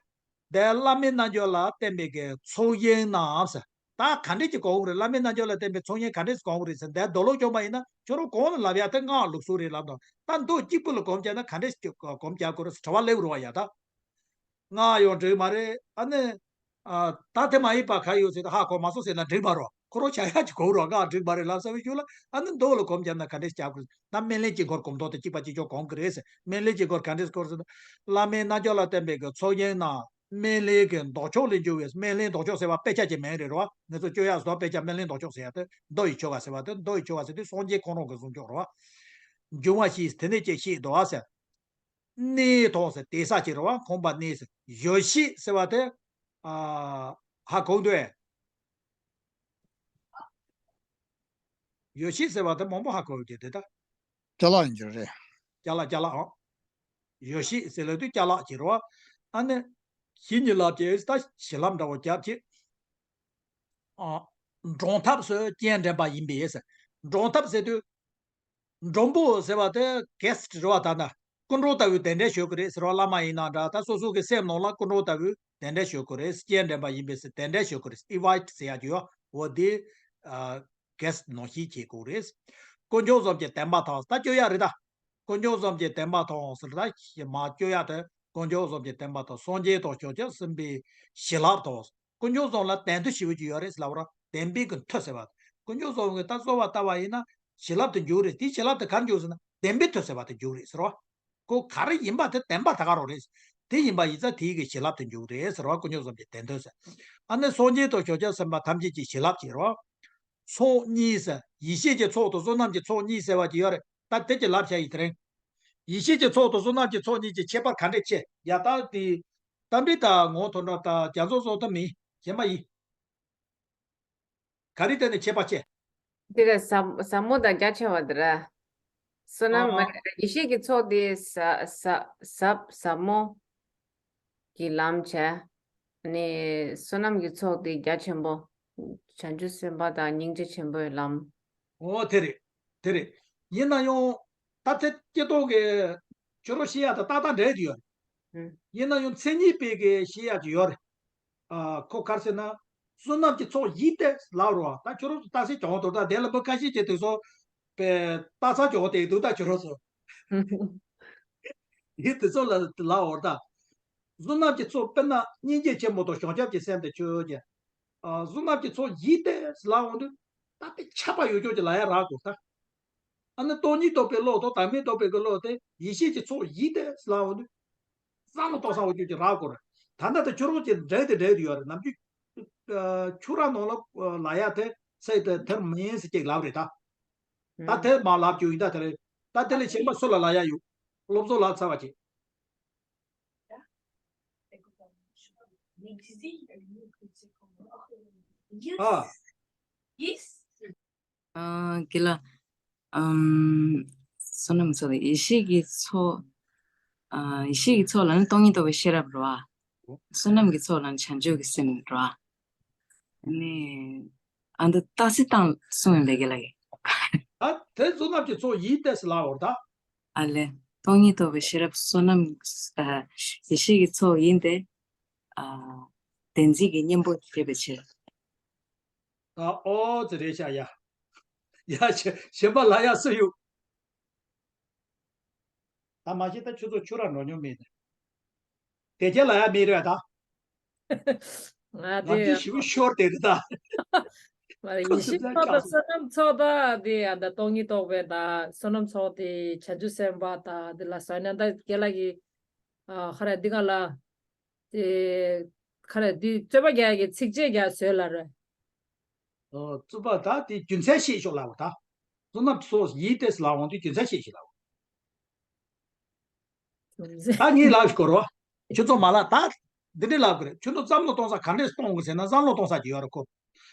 འདས་བླ་མའི་རྣལ་འབྱོར་ལ་བརྟེན་པའི་གི་ཚོགས་ཞིང་རྣམས་ཟེར། ད་ག་འདྲས་ཀྱི་གོ་དགོས་རེད། བླ་མའི་རྣལ་འབྱོར་ལ་བརྟེན་པའི་ཚོགས་ཞིང་ག་འདྲས་གོ་དགོས་རེད་ཟེར། འདས་མདོ་ལུགས་སྐྱོང་པ་ཡིན་ན་ཁྱོད་རང་གོང་ལ་ལབ་ཡ་དེ་སྔགས་ལུགས་སྲོལ་རེད་ལབ་དང་། ད་མདོ་གཅིག་པུ་ལ་གོམས་བྱས་ན་ག་འདྲས་ཀྱི་གོམས་བྱ་དགོས་རེད་ཟེར་དྲི་བ་སླེབས་རུང་བ་ཡ་ད། སྔགས་ཡང་འགྲིག་མ་རེད། ཨ་ནི། ཨ། ད་དེ་མ་ཡིན་པ་ག་ཡོད་ཟེར་ཏེ་ཧ་གོ་མ་སོང་ཟེར་ན་འགྲིག་མ་རོགས། ཁོ་རང་བྱ་ཡག་ཅིག་གོ་རོགས། སྔགས་འགྲིག་མ་རེད་ལབ་ས་བའི་རྒྱུ་ལ། ཨ་ནི་མདོ་ལ་གོམས་བྱས་ན་ག་འདྲས་བྱ་དགོས་ཟེར་ན། སྨིན་གླིང་དཀྱིལ་འཁོར་གོམས་ཐོག་དེ་གཅིག་པ་གཅིག་ཆོག་གོམས་ཀྱི་རེད་ཟེར། སྨིན་གླིང་དཀྱིལ་འཁོར་ག་འདྲས་སྐོར་ཟེར་ན། བླ་མའི་རྣལ་འབྱོར་ལ་བརྟེན་པའི་གི་ཚོགས་ཞིང་རྣམས་སྨིན་གླིང་གི་ལྡོག་ཕྱོགས་ལས་འབྱུང་བའི། སྨིན་གླིང་ལྡོག་ཕྱོགས་ཟེར་བ་དཔེ་ཆ་གི་མིང་རེད་རོ། ང་ཚོ་སྤྱོད་ཡག་བཟོ་དཔེ་ཆ་སྨིན་གླིང་ལྡོག་ཕྱོགས་ཟེར་ཡ་དེ་མདོ་ཡི་ཆོ་ག་ཟེར་བ་དེ། མདོ་ཡི་ཆོ་ག་ཟེར་དུས་སངས་རྒྱས་ཁོང་རང་གི་གསུང་ཆོག་རོ། འབྱུང་བ་བཞི་དེ་ནས་ཀྱི་ཤེས་འདུག་ཨ་ཟེར། གནས་དང་ཟེར་དེ་ས་ཅིག་རེད་བ། ཁོམ་པ་གནས་ཟེར། ཡོད་ཤེས་ཟེར་བ་དེ། ཨ། ཧ་གོ་འདུག་ཨེ། ཡོད་ཤེས་ཟེར་བ་དེ་མང་པོ་ཧ་གོ་ཡོད་ཀྱི་དེ་ད། ཅ་ལག་ཡིན་རྒྱུ་རེད། ཅ་ལག་ཅ་ལག་ཨང་། ཡོད་ཤེས་ཟེར་ལབ་དུས་ཅ་ལག་ཅིག་རེད་བ། ཨ་ནི། བཞི་གཉིས་ལབ་ཀྱི་ད་བྱིན་རླབས་འདྲ་བོ་རྒྱབ་ཀྱི། ཨ། འདྲོངས་ཐབས་སུ་སྤྱན་འདྲེན་པ་ཡིན་པས་ཟེར། འདྲོངས་ཐབས་ཟེར་དུས། མགྲོན་པོ་ཟེར་བ་དེ་གེ་སི་ཊི་རེད་བ། ད་ནི་སྐུ་མགྲོན་ལྟ་བུའི་གདན་འདྲེན་ཞུ་གི་རེད་ཟེར་བ། བླ་མ་ཡིན་ན་འདྲ། ད་སོ་སོ་གི་སེམས་ནང་ལ་སྐུ་མགྲོན་ལྟ་བུའི་གདན་འདྲེན་ཞུ་གི་རེད། སྤྱན་འདྲེན་པ་ཡིན་པས་ཟེར། གདན་འདྲེན་ཞུ་གི་རེད། ཨིན་ཝའི་ཊི་ཟེར་ཡག་ཅིག་ཡོད། འོ་དེ། ཨ། གེ་སི་ཊི་ནང་བཞིན་བྱེད་དགོས་རེད། དཀོན་མཆོག་གསུམ་གྱི་བསྟན་པ་དང་། ད་སྤྱོད་ཡག་རེད་ད། དཀོན་མཆོག་གསུམ་གྱི་བསྟན་པ་དང་ཟེར། ད་མ་སྤྱོད་ཡག་དེ་དཀོན་མཆོག་གསུམ་གྱི་བསྟན་པ་དང་། སངས་རྒྱས་དང་བྱང་ཆུབ་སེམས་དཔའི་བྱིན་རླབས་དང་། དཀོན་མཆོག་གསུམ་ལ་དད་འདུན་ཞེ་པོ་ཅིག་ཡོད་རེད་ཟེར་ལབ་ར། བདེན་པའི་གི་མཐུ་ཟེར་བ། དཀོན་མཆོག་གསུམ་གི་ད་གསོལ་བ་བཏབ་པ་ཡིན་ན་བྱིན་རླབས་དེ་འཇུག་རེད། དེའི་བྱིན་རླབས་དེ་ག་རེ་འཇུག་ཟེར་ན་བདེན་པའི་མཐུ་ཟེར་བ་དེ་འཇུག་རེད་ཟེར་བ། ཁོ་ག་རེ་ཡིན་པ་དེ་བདེན་པ་ད་ག་རང་རེད། དེ་ཡིན་པ་ཡིན་ཙང་དེའི་གི་བྱིན་རླབས་དེ་འཇུག་རེད་ཟེར་བ། དཀོན་མཆོག་གསུམ་གྱི་དད་འདུན་ཟེར། ཨ་ནི་སངས་རྒྱས་དང་བྱང་ཆུབ་སེམས་དཔའ་ཐམས་ཅད་ཀྱི་བྱིན་རླབས་ཀྱིས་རོ། ཚོགས་གཉིས་ཟེར། ཡེ་ཤེས་ཀྱི་ཚོགས་དང་བསོད་ནམས་ཀྱི་ཚོགས་གཉིས་ཟེར་བ་ཅིག་ཡོད་རེད། ད་དེ་ཅིག་ལབ་བྱ་ཡི་དེ་རིང་། ཡེ་ཤེས་ཀྱི་ཚོགས་དང་བསོད་ནམས་ཀྱི་ཚོགས་གཉིས་ཀྱི་ཁྱད་པར་ག་འདྲས་ཕྱེ་ཡ། ད་དེ། ད་འདི་ད་ངོ་ཐོག་འགྲོ་ད་རྒྱ་མཚོ་བཟོ་ཐུབ་མིན་གཞན་པ་ཡིན། ག་རེ་བརྟེན་ནས་ཁྱད་པར་ཕྱེ། འདི་ལ་ཟབ་ཟབ་མོ་དང་རྒྱ་ཆེ་བ་འདི་ར། བསོད་ནམས་ཨ། མ་རེད། ཡེ་ཤེས་ཀྱི་ཚོགས་འདི་ཟབ་ཟབ་ཟབ་ཟབ་མོ་གི་ལམ་བྱས། ནི་བསོད་ནམས་ཀྱི་ཚོགས་འདི་རྒྱ་ཆེན་པོ། བྱང་ཆུབ་སེམས་དཔའ་དང་སྙིང་རྗེ་ཆེན་པོའི་ལམ། ཨོ་དེ་རེད། དེ་རེད། ཡིན་ན་ཡང་ད་ཐེངས་སྐྱེ་ཐོག་གི་ཁྱོད་རང་བཤད་ཡ་ད་ཏག་ཏག་འགྲིག་གི་ཡོད་རེད། ཨུ། ཡིན་ན་ཡང་མཚན་ཉིད་པའི་གི་བཤད་ཡ་ཅིག་ཡོད་རེད། ཨ། ཁོ་ག་རེ་ཟེར་ན། བསོད་ནམས་ཀྱི་ཚོགས་ཡིན་ཏེ་ལབ་རོ། ད་ཁྱོད་རང་ཚོ་རྟགས་གསལ་བྱུང་འདུག་ད་དེ་ལ་མི་ཁ་ཤས་ཀྱིས་དེ་ཚོ་པའི་རྟགས་གསལ་བྱུང་བསྡད་འདུག་ད་ཁྱོད་རང་ཚོ། ཡིན་དེ་ཚོ་ལ་ལབ་འོར་ད། བསོད་ནམས་ཀྱི་ཚོགས་དཔེར་ན་སྙིང་རྗེ་ཆེན་པོ་དང་བྱང་ཆུབ་ཀྱི་སེམས་དེ་ཆོས་ཀྱི། ཨ། བསོད་ནམས་ཀྱི་ཚོགས་ཡིན་ཏེ་ལབ་འོང་དུས། ད་དེ་ཁྱབ་པ་ཡོད་ཆོག་ཅིག་ལབ་ཡ་རག་དགོས་ད། ཨ་ནི་སྟོང་ཉིད་རྟོགས་པའི་བློ་དང་བདག་མེད་རྟོགས་པའི་གི་བློ་དེ་ཡེ་ཤེས་ཀྱི་ཚོགས་ཡིན་ཏེ་ལབ་འོང་དུས། བསམ་བློ་གཏོང་ས་འོང་ཆོག་ཅིག་རག་དགོས་རེད། ད་ལྟ་དེ་ཁྱོད་རང་ཅིག་འགྲིག་དེ་འགྲིག་དེ་ཡོད་རེད། ནམ་རྒྱུན། ཨ། ཁྱོད་རང་ནང་ལ་ལབ་ཡ་དེ་ཚེ་དེ་དེར་མིན་ཟེར་ཅིག་ལབ་རེད་ད། ད་དེ་མ་ལབ་རྒྱུ་ཡིན་ད། དེ་རེད། ད་དེ་ལས་གཞན་པ་སུ་ལ་ལབ་ཡ་ཡོད། སློབ་གསོ་ལབ་ཚར་བ་ཅིག་ཨ། ཨ། དགེ་ལགས། ཨམ། བསོད་ནམས་ཚོགས་དང་ཡེ་ཤེས་ཀྱི་ཚོགས། ཨ། ཡེ་ཤེས་ཀྱི་ཚོགས་ལ་ནི་སྟོང་ཉིད་རྟོགས་པའི་ཤེས་རབ་རེད་བ། བསོད་ནམས་ཀྱི་ཚོགས་ལ་ནི་བྱང་ཆུབ་ཀྱི་སེམས་རེད་བ། ཨ་ནི། ཨ། འདི་རྟགས་གསལ་བཏང་གསུངས་ཡོད་པས་དགེ་ལགས་ཀྱིས། ད་དེ་བསོད་ནམས་ཀྱི་ཚོགས་ཡིན་ཏེ་ལབ་འོར་ད། ཨ་ལས། སྟོང་ཉིད་རྟོགས་པའི་ཤེས་རབ་བསོད་ནམས། ཨ། ཡེ་ཤེས་ཀྱི་ཚོགས་ཡིན་ཏེ། ཨ། བདེན་འཛིན་གྱི་གཉེན་པོ་བྱེད་པའི་ཕྱིར། ད་ཨོ་ཙི་རེད་ཤག་ཡ། ཡ་གཞན་པ་ལབ་ཡ་སུ་ཡོད། ད་མ་གཞི་ད་ཁྱོད་ཚོ་ཆུ་ར་འགྲོ་མྱོང་མེད་ནས། དེ་རྒྱ་ལ་ཡ་མེད་རེད་ད། ང་ང་དེ་དེ་ཞིབ་ཤོར་དེ་རེད་ད། མ་རེད། ཁོ་ཡེ་ཤེས་ཚོ་ཚོགས་དང་བསོད་ནམས་ཚོགས་དང་དེ་ཡ་ད་སྟོང་ཉིད་རྟོགས་པའི་ད་བསོད་ནམས་ཚོགས་དེ་བྱང་ཆུབ་སེམས་དཔའ་དང་དེ་ལ་ཟ་ན་ད་རྒན་ལགས་ཀྱིས་ཨ་ཁ་ར་འདི་ག་ལ་དེ་ཁ་ར་འདི་རྩོད་པ་རྒྱག་གི་ཚིགས་བཅད་རྒྱག་བཟོས་ལ་རེད། ཨོ། རྩོད་པ་ད་དེ་རྒྱུ་མཚན་བཤད་ཤོག་ལབ་པ་ད། བསོད་ནམས་ཚོགས་ཡིན་ཏེ་ལབ་འོང་དུས་རྒྱུ་མཚན་བཤད་ཤོག་ལབ། ད་ངས་ལབ་ཤིག་གོ་རོ། ཁྱོད་ཚོ་མ་ལ་ད་འདི་འདྲ་ལབ་དགོས་རེད། ཁྱོད་ཚོ་བསམ་བློ་གཏོང་ས་ག་འདྲས་གཏོང་དགོས་ཟེར་ན། བསམ་བློ་གཏོང་ས་ཅིག་ཡོད་རེད་ཁོ།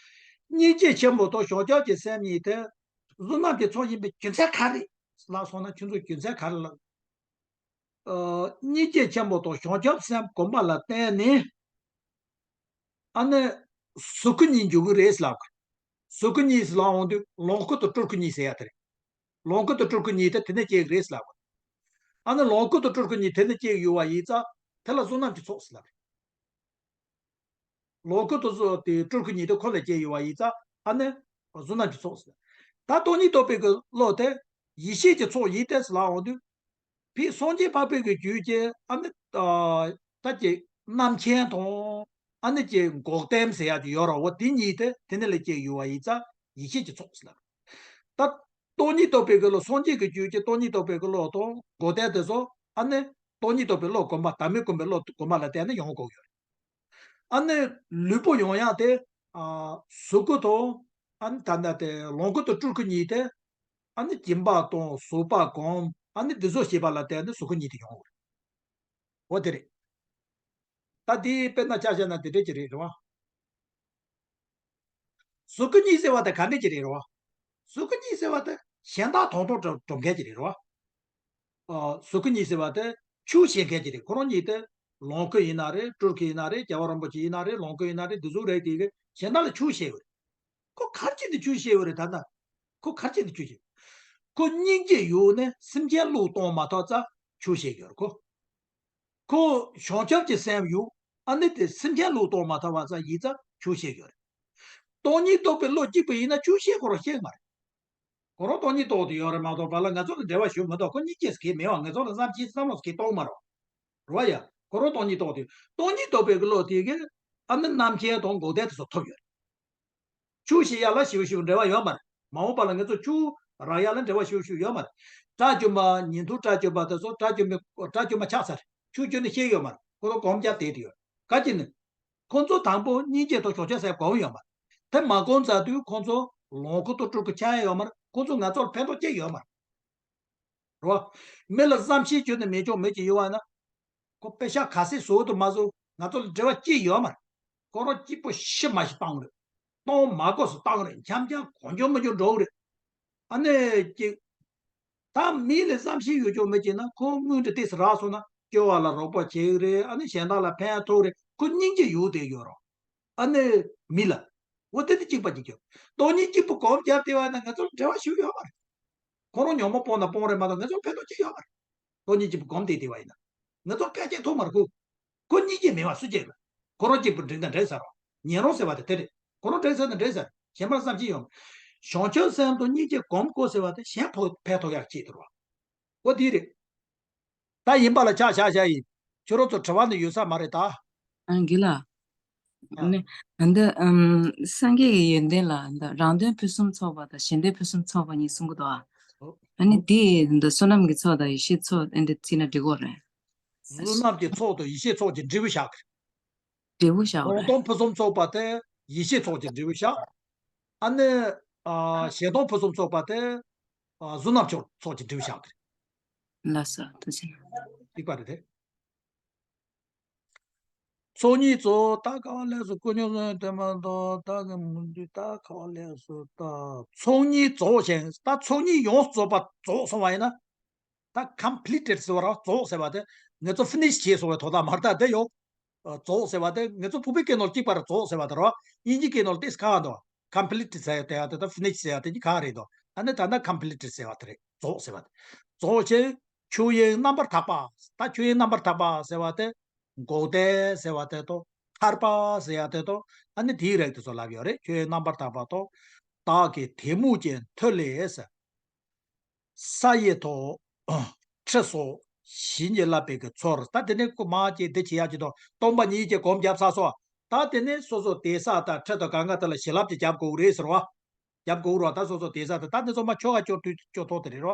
སྙིང་རྗེ་ཆེན་པོ་དང་བྱང་ཆུབ་ཀྱི་སེམས་གཉིས་དེ་བསོད་ནམས་ཀྱི་ཚོགས་ཡིན་པའི་རྒྱུ་མཚན་ག་རེ་ལབ་སོང་ན། ཁྱོད་ཚོ་རྒྱུ་མཚན་ག་རེ་ལབ། ཨ། སྙིང་རྗེ་ཆེན་པོ་དང་བྱང་ཆུབ་སེམས་གོམས་པ་ལ་བརྟེན་ནས། ཨ་ནི་གཟུགས་སྐུ་གཉིས་འབྱུང་གི་རེད་ལབ་དགོས། གཟུགས་སྐུ་གཉིས་ལབ་འོང་དུས་ལོངས་སྐུ་དང་སྤྲུལ་སྐུ་གཉིས་ཟེར་ཡ་དེ་རེད། ལོངས་སྐུ་དང་སྤྲུལ་སྐུ་གཉིས་དེ་དེ་ནས་སྐྱེ་གི་རེད་ལབ་དགོས། ཨ་ནི་ལོངས་སྐུ་དང་སྤྲུལ་སྐུ་གཉིས་དེ་ནས་སྐྱེ་གི་ཡོད་པ་ཡིན་ཙང་། དེ་ལ་བསོད་ནམས་ཀྱི་ཚོགས་ཟེར་ལབ་རེད། ལོངས་སྐུ་དང་བཟོ་དེ་སྤྲུལ་སྐུ་གཉིས་དེ་ཁོ་ལ་སྐྱེ་ཡོད་པ་ཡིན་ཙང་། ཨ་ནི་བསོད་ནམས་ཀྱི་ཚོགས་ཟེར། ད་སྟོང་ཉིད་རྟོགས་པའི་གི་བློ་དེ་ཡེ་ཤེས་ཀྱི་ཚོགས་ཡིན་ཏེ་ལབ་འོང་དུས། ཕའི་སངས་རྒྱས་འཕགས་པའི་གི་རྒྱུད་ཀྱི་ཨ་ནི། ཨ། ད་ཀྱི་རྣམ་མཁྱེན་དང་། ཨ་ནི་ཀྱི་འགོག་བདེན་ཟེར་ཡ་ཅིག་ཡོད་རེད་བ། དེ་གཉིས་དེ་དེ་ནས་ལ་སྐྱེ་ཡོད་པ་ཡིན་ཙང་ཡེ་ཤེས་ཀྱི་ཚོགས་ཟེར་ལབ། ད་སྟོང་ཉིད་རྟོགས་པའི་གི་བློ། སངས་རྒྱས་ཀྱི་རྒྱུད་ཀྱི་སྟོང་ཉིད་རྟོགས་པའི་གི་བློ་དང་འགོག་བདེན་དེ་ཚོ། ཨ་ནི་སྟོང་ཉིད་རྟོགས་པའི་བློ་གོམས་པ། དམ་པའི་གོམས་པའི་བློ་གོམས་པ་ལ་བརྟེན་ནས་ཡོང་དགོས་ཡོད་རེད། ཨ་ནི་ལུས་པོ་ཡོང་ཡག་དེ། ཨ། གཟུགས་སྐུ་དང་། ཨ་ནི་ད་ལྟ་དེ་ལོངས་སྐུ་དང་སྤྲུལ་སྐུ་གཉིས་དེ། ཨ་ནི་སྦྱིན་པ་དང་བཟོད་པ་སྒོམ། ཨ་ནི་འདི་ཚོ་བྱེད་པ་ལ་བརྟེན་ནས་གཟུགས་སྐུ་གཉིས་དེ་ཡོང་གི་རེད། འོ་དེ་རེད། ད་དེ་དཔེར་ན་ཆ་བཞག་ན་དེ་འདྲ་ཅིག་རེད། རེད་བ། གཟུགས་སྐུ་གཉིས་ཟེར་བ་དེ་ག་འདྲ་ཅིག་རེད། རེད་བ། གཟུགས་སྐུ་གཉིས་ཟེར་བ་དེ་གཞན་དག་དོན་དུ་འགྲོ་འགྲོ་མཁན་ཅིག་རེད། རེད་བ། ཨ། གཟུགས་སྐུ་གཉིས་ཟེར་བ་དེ་ཆོས་བཤད་མཁན་ཅིག་རེད། ཁོ་རང་གཉིས་དེ་ལོངས་སྐུ་ཡིན་ན་རེད། སྤྲུལ་སྐུ་ཡིན་ན་རེད། རྒྱལ་བ་རིན་པོ་ཆེ་ཡིན་ན་རེད། ལོངས་སྐུ་ཡིན་ན་རེད། འདི་ཚོ་རེད་དེ་གི་གཞན་དག་ལ་ཆོས་བཤད་ཡོད་རེད། ཁོ་ག་རེ་བྱས་ནས་ཆོས་བཤད་ཡོད་རེད། ད་ལྟ་ཁོ་ག་རེ་བྱས་ནས་ཆོས་བཤད། ཁོ་སྙིང་རྗེ་ཡོད་ནས་སེམས་ཅན་བློས་གཏོང་མ་ཐུབ་ཙང་ཆོས་བཤད་ཡོད་རེད་ཁོ། ཁོ་བྱང་ཆུབ་ཀྱི་སེམས་ཡོད། ཨ་ནི་དེ་སེམས་ཅན་བློས་གཏོང་མ་ཐུབ་པ་ཙམ་ཡིན་ཙང་ཆོས་བཤད་ཡོད་རེད། སྟོང་ཉིད་རྟོགས་པའི་བློ་གཅིག་པུ་ཡིན་ན་ཆོས་བཤད་ཁོ་རང་བཤད་མ་རེད། ཁོ་རང་སྟོང་ཉིད་རྟོགས་ཏེ་ཡོད་རེད་མ་གཏོགས། པ་ལ་ང་ཚོ་ལ་འབྲེལ་བ་ཞུ་མི་འདུག་ཁོ་སྙིང་རྗེ་ཟེར་མཁན་མེད་པ། ང་ཚོ་ལ་བསམ་ཤེས་བསམ་བློ་ཟེར་མཁན་གཏོང་མ་རོགས། རེད་བ་ཡ། ཁོ་རང་སྟོང་ཉིད་རྟོགས་ཏེ། སྟོང་ཉིད་རྟོགས་པའི་བློ་དེ་གིས་ཨ་ནི་རྣམ་མཁྱེན་དང་འགོག་བདེན་དེ་ཚོ་ཐོབ་ཡོད་རེད། ཆོས་བཤད་ཡ་ལ་ཞེ་པོ་ཞིག་འབྲེལ་བ་ཡོད་མ་རེད། མ་འོངས་པ་ལ་ང་ཚོ་ཆོས་རག་ཡ་ལ་འབྲེལ་བ་ཞེ་པོ་ཞིག་ཡོད་མ་རེད། དགྲ་བཅོམ་པ། ཉན་ཐོས་དགྲ་བཅོམ་པ་དེ་ཚོ་དགྲ་བཅོམ་པའི་དགྲ་བཅོམ་པ་ཆགས་ཚར། ཆོས་བརྗོད་ནས་བཤད་ཡོད་མ་རེད། ཁོ་ཚོ་སྒོམ་རྒྱབ་བསྡད་དེ་ཡོད། ག་ཅི་ནས། ཁོ་ཚོ་དང་པོ་སྙིང་རྗེ་དང་བྱང་ཆུབ་སེམས་སྒོམ་ཡོད་མ་རེད། དེ་མ་སྒོམ་ཚར་དུས་ཁོ་ཚོ་ལོངས་སྐུ་དང་སྤྲུལ་སྐུ་ཆགས་ཡ་ཡོད་མ་རེད། ཁོ་ཚོ་ང་ཚོར་ཕན་ཐོགས་ཅི་ཡོད་མ་རེད། རེད་བ། མི་ལ་བསམ་ཤེས་བྱས་ནས་མི་ཆོག་མི་ཅིག་ཡོད་པ་ན། ཁོ་པེ་ཤག་ག་ཚོད་བཟོ་དང་མ་བཟོ་ང་ཚོ་ལ་འབྲེལ་བ་ཅི་ཡོད་མ་རེད། ཁོ་རང་གཅིག་པོ་ཤི་མ་ཤི་བཏང་རེད། གཏོང་མ་དགོས་སུ་བཏང་རེད། འཆམ་འཆམ་གང་བྱུང་མང་བྱུང་འགྲོ་གི་རེད། ཨ་ནི་ཅིག་ད་མི་ལ་བསམ་ཤེས་ཡོད་ཆོག་མི་ཅིག་ན་ཁོ་དངུལ་འདི་ཏོག་ཙམ་རག་སོང་ན་སྐྱོ་བ་ལ་རོགས་པ་བྱེད་གི་རེད། ཨ་ནི་གཞན་དག་ལ་ཕན་ཐོགས་རེད། ཁོ་སྙིང་རྗེ་ཡོད་དེ་ཡོད་རོགས། ཨ་ནི་མི་ལ། འོ་དེ་དེ་གཅིག་པ་གཅིག་རྐྱང་། སྟོང་ཉིད་གཅིག་པུ་སྒོམ་རྒྱབ་བསྡད་པ་ན་ང་ཚོར་འབྲེལ་བ་ཞིག་ཡོད་མ་རེད། ཁོ་རང་ཉོན་མོངས་སྤོང་ན་སྤོང་རེད་མ་གཏོགས་ང་ཚོར་ཕན་ཐོགས་ཅི་ཡོད་མ་རེད། སྟོང་ཉིད་གཅིག་པུ་སྒོམ་བསྡད་བསྡད་པ་ཡིན་ན། ང་ཚོར་ཕན་ཆེ་ཐོགས་མ་རེད་ཁོ། ཁོ་སྙིང་རྗེ་མེད་པ་སུ་བྱེད་དགོས། ཁོ་རང་གཅིག་པུ་འགྲིག་ན་འགྲིག་ས་རེད། ཉན་རང་ཟེར་བ་དེ་དེ་རེད། ཁོ་རང་འགྲིག་ས་ན་འགྲིག་ས་རེད། གཞན་པར་བསམ་གྱི་ཡོད་མ་རེད། བྱང་ཆུབ་སེམས་དང་སྙིང་རྗེ་སྒོམ་དགོས་ཟེར་བ་དེ་གཞན་ཕོག་ཕན་ཐོགས་ཡག་ཅིག་དེ་རེད་བ། འོ་དེ་རེད། ད་ཡིན་པ་ལ་ཆ་བཞག་བཞག་ཡིན། ཁྱོད་རང་ཚོ་དྲི་བ་ནི་ཡོད་ས་མ་རེད་ད། ཨ། རྒན་ལགས། ཨ། ནི། ཨ། འདི། ཨམ། སངས་རྒྱས་ཀྱི་ཡོན་ཏན་ལ་འདི་རང་དོན་ཕུན་སུམ་ཚོགས་པ་དང་གཞན་དོན་ཕུན་སུམ་ཚོགས་པ་གཉིས་གསུང་གི་འདུག་ཨ། ཨ་ནི་འདི་འདི་བསོད་ནམས་ཀྱི་ཚོགས་དང་ཡེ་ཤེས་ཚོགས་ཨེ་འདི་བརྩིས་ན་འགྲིག་གོ་རེད། བསོད་ནམས་ཀྱི་ཚོགས་དང་ཡེ་ཤེས་ཚོགས་ཀྱི་འབྲས་བུ་བཞག་གི། འབྲས་བུ་བཞག་གོ་རང་རེད། དོན་ཕུན་སུམ་ཚོགས་པ་དེ་ཡེ་ཤེས་ཚོགས་ཀྱི་འབྲས་བུ་བཞག་ཨ་ནི། ཨ། གཞན་དོན་ཕུན་སུམ་ཚོགས་པ་དེ། ཨ། བསོད་ནམས་ཚོགས་ཚོགས་ཀྱི་འབྲས་བུ་བཞག་གི་རེད། ལགས་སོ། ཐུགས་རྗེ་ཆེ། གཅིག་པ་རེད་དེ། ཚོགས་གཉིས་རྫོགས། ད་ག་བ་ལས་སུ་ཀུན་མཆོག་གསུམ་དེ་མ་གཏོགས་བདག་གི་མི་འདུག་ད་ག་བ་ལས་སུ་ད་ཚོགས་གཉིས་རྫོགས་ཤིང་། ད་ཚོགས་གཉིས་ཡོངས་རྫོགས་པ་རྫོགས་སོང་བ་ཡིན་ན། ད་completed་ཟེར་བ་ར། རྫོགས་ཟེར་བ་དེ་ང་ཚོ་finish་བྱས་སོང་བའི་དོན་དག་མ་རེད་ད། དེ་ཡོད། རྫོགས་ཟེར་བ་དེ་ང་ཚོ་བོད་པའི་སྐད་ནང་གཅིག་པ་ར་རྫོགས་ཟེར་བ་དེ་ར། དབྱིན་ཇིའི་སྐད་ནང་ཏིས་ཁ་འདུག complete་ཟེར་ཡ་དེ་ཡ་དེ་ད་finish་ཟེར་ཡ་དེ་གཅིག་ག་རེད་འདུག་ཨ་ནི་ད་ལྟ་completed་ཟེར་བ་དེ་རེད། རྫོགས་ཟེར་བ་དེ། རྫོགས་ཤིང་ཆོས་དབྱིངས་རྣམ་པར་དག་པ། ད་ཆོས་དབྱིངས་རྣམ་པར་དག་པ་ཟེར་བ་དེ་འགོག་བདེན་ཟེར་བ་དེ་དང་ཐར་པ་ཟེར་ཡ་དེ་དང་། ཨ་ནི་དེའི་རིགས་དེ་ཚོ་ལབ་ཡོད་རེད། ཆོས་དབྱིངས་རྣམ་པར་དག་པ་དང་། བདག་གི་དད་མོས་ཀྱི་མཐུ་ལས་ཟེར། ས་ཡི་ཐོག་ཁྲི་སོགས་བྱིན་གྱིས་བརླབས་པའི་གི་ཚུལ། ད་དེ་ནས་ཁོ་མར་ཅིག་འདི་བྱེད་ཡག་ཅིག་དང་སྟོང་པ་ཉིད་ཀྱི་སྒོམ་བརྒྱབ་ཚར་སོང་། ད་དེ་ནས་སོ་སོ་དེ་ས་དང་ཁྲི་དང་གང་ག་དེ་ལ་བྱིན་རླབས་ཅིག་བརྒྱབ་དགོས་རེད་ཟེར་བ། བརྒྱབ་དགོས་རེད་བ། ད་སོ་སོ་དེ་ས་དེ་ད་དེ་ཚོ་མར་ཆོ་ག་སྐྱོར་དུས་སྐྱོར་ཐོག་དེ་རེད་བ།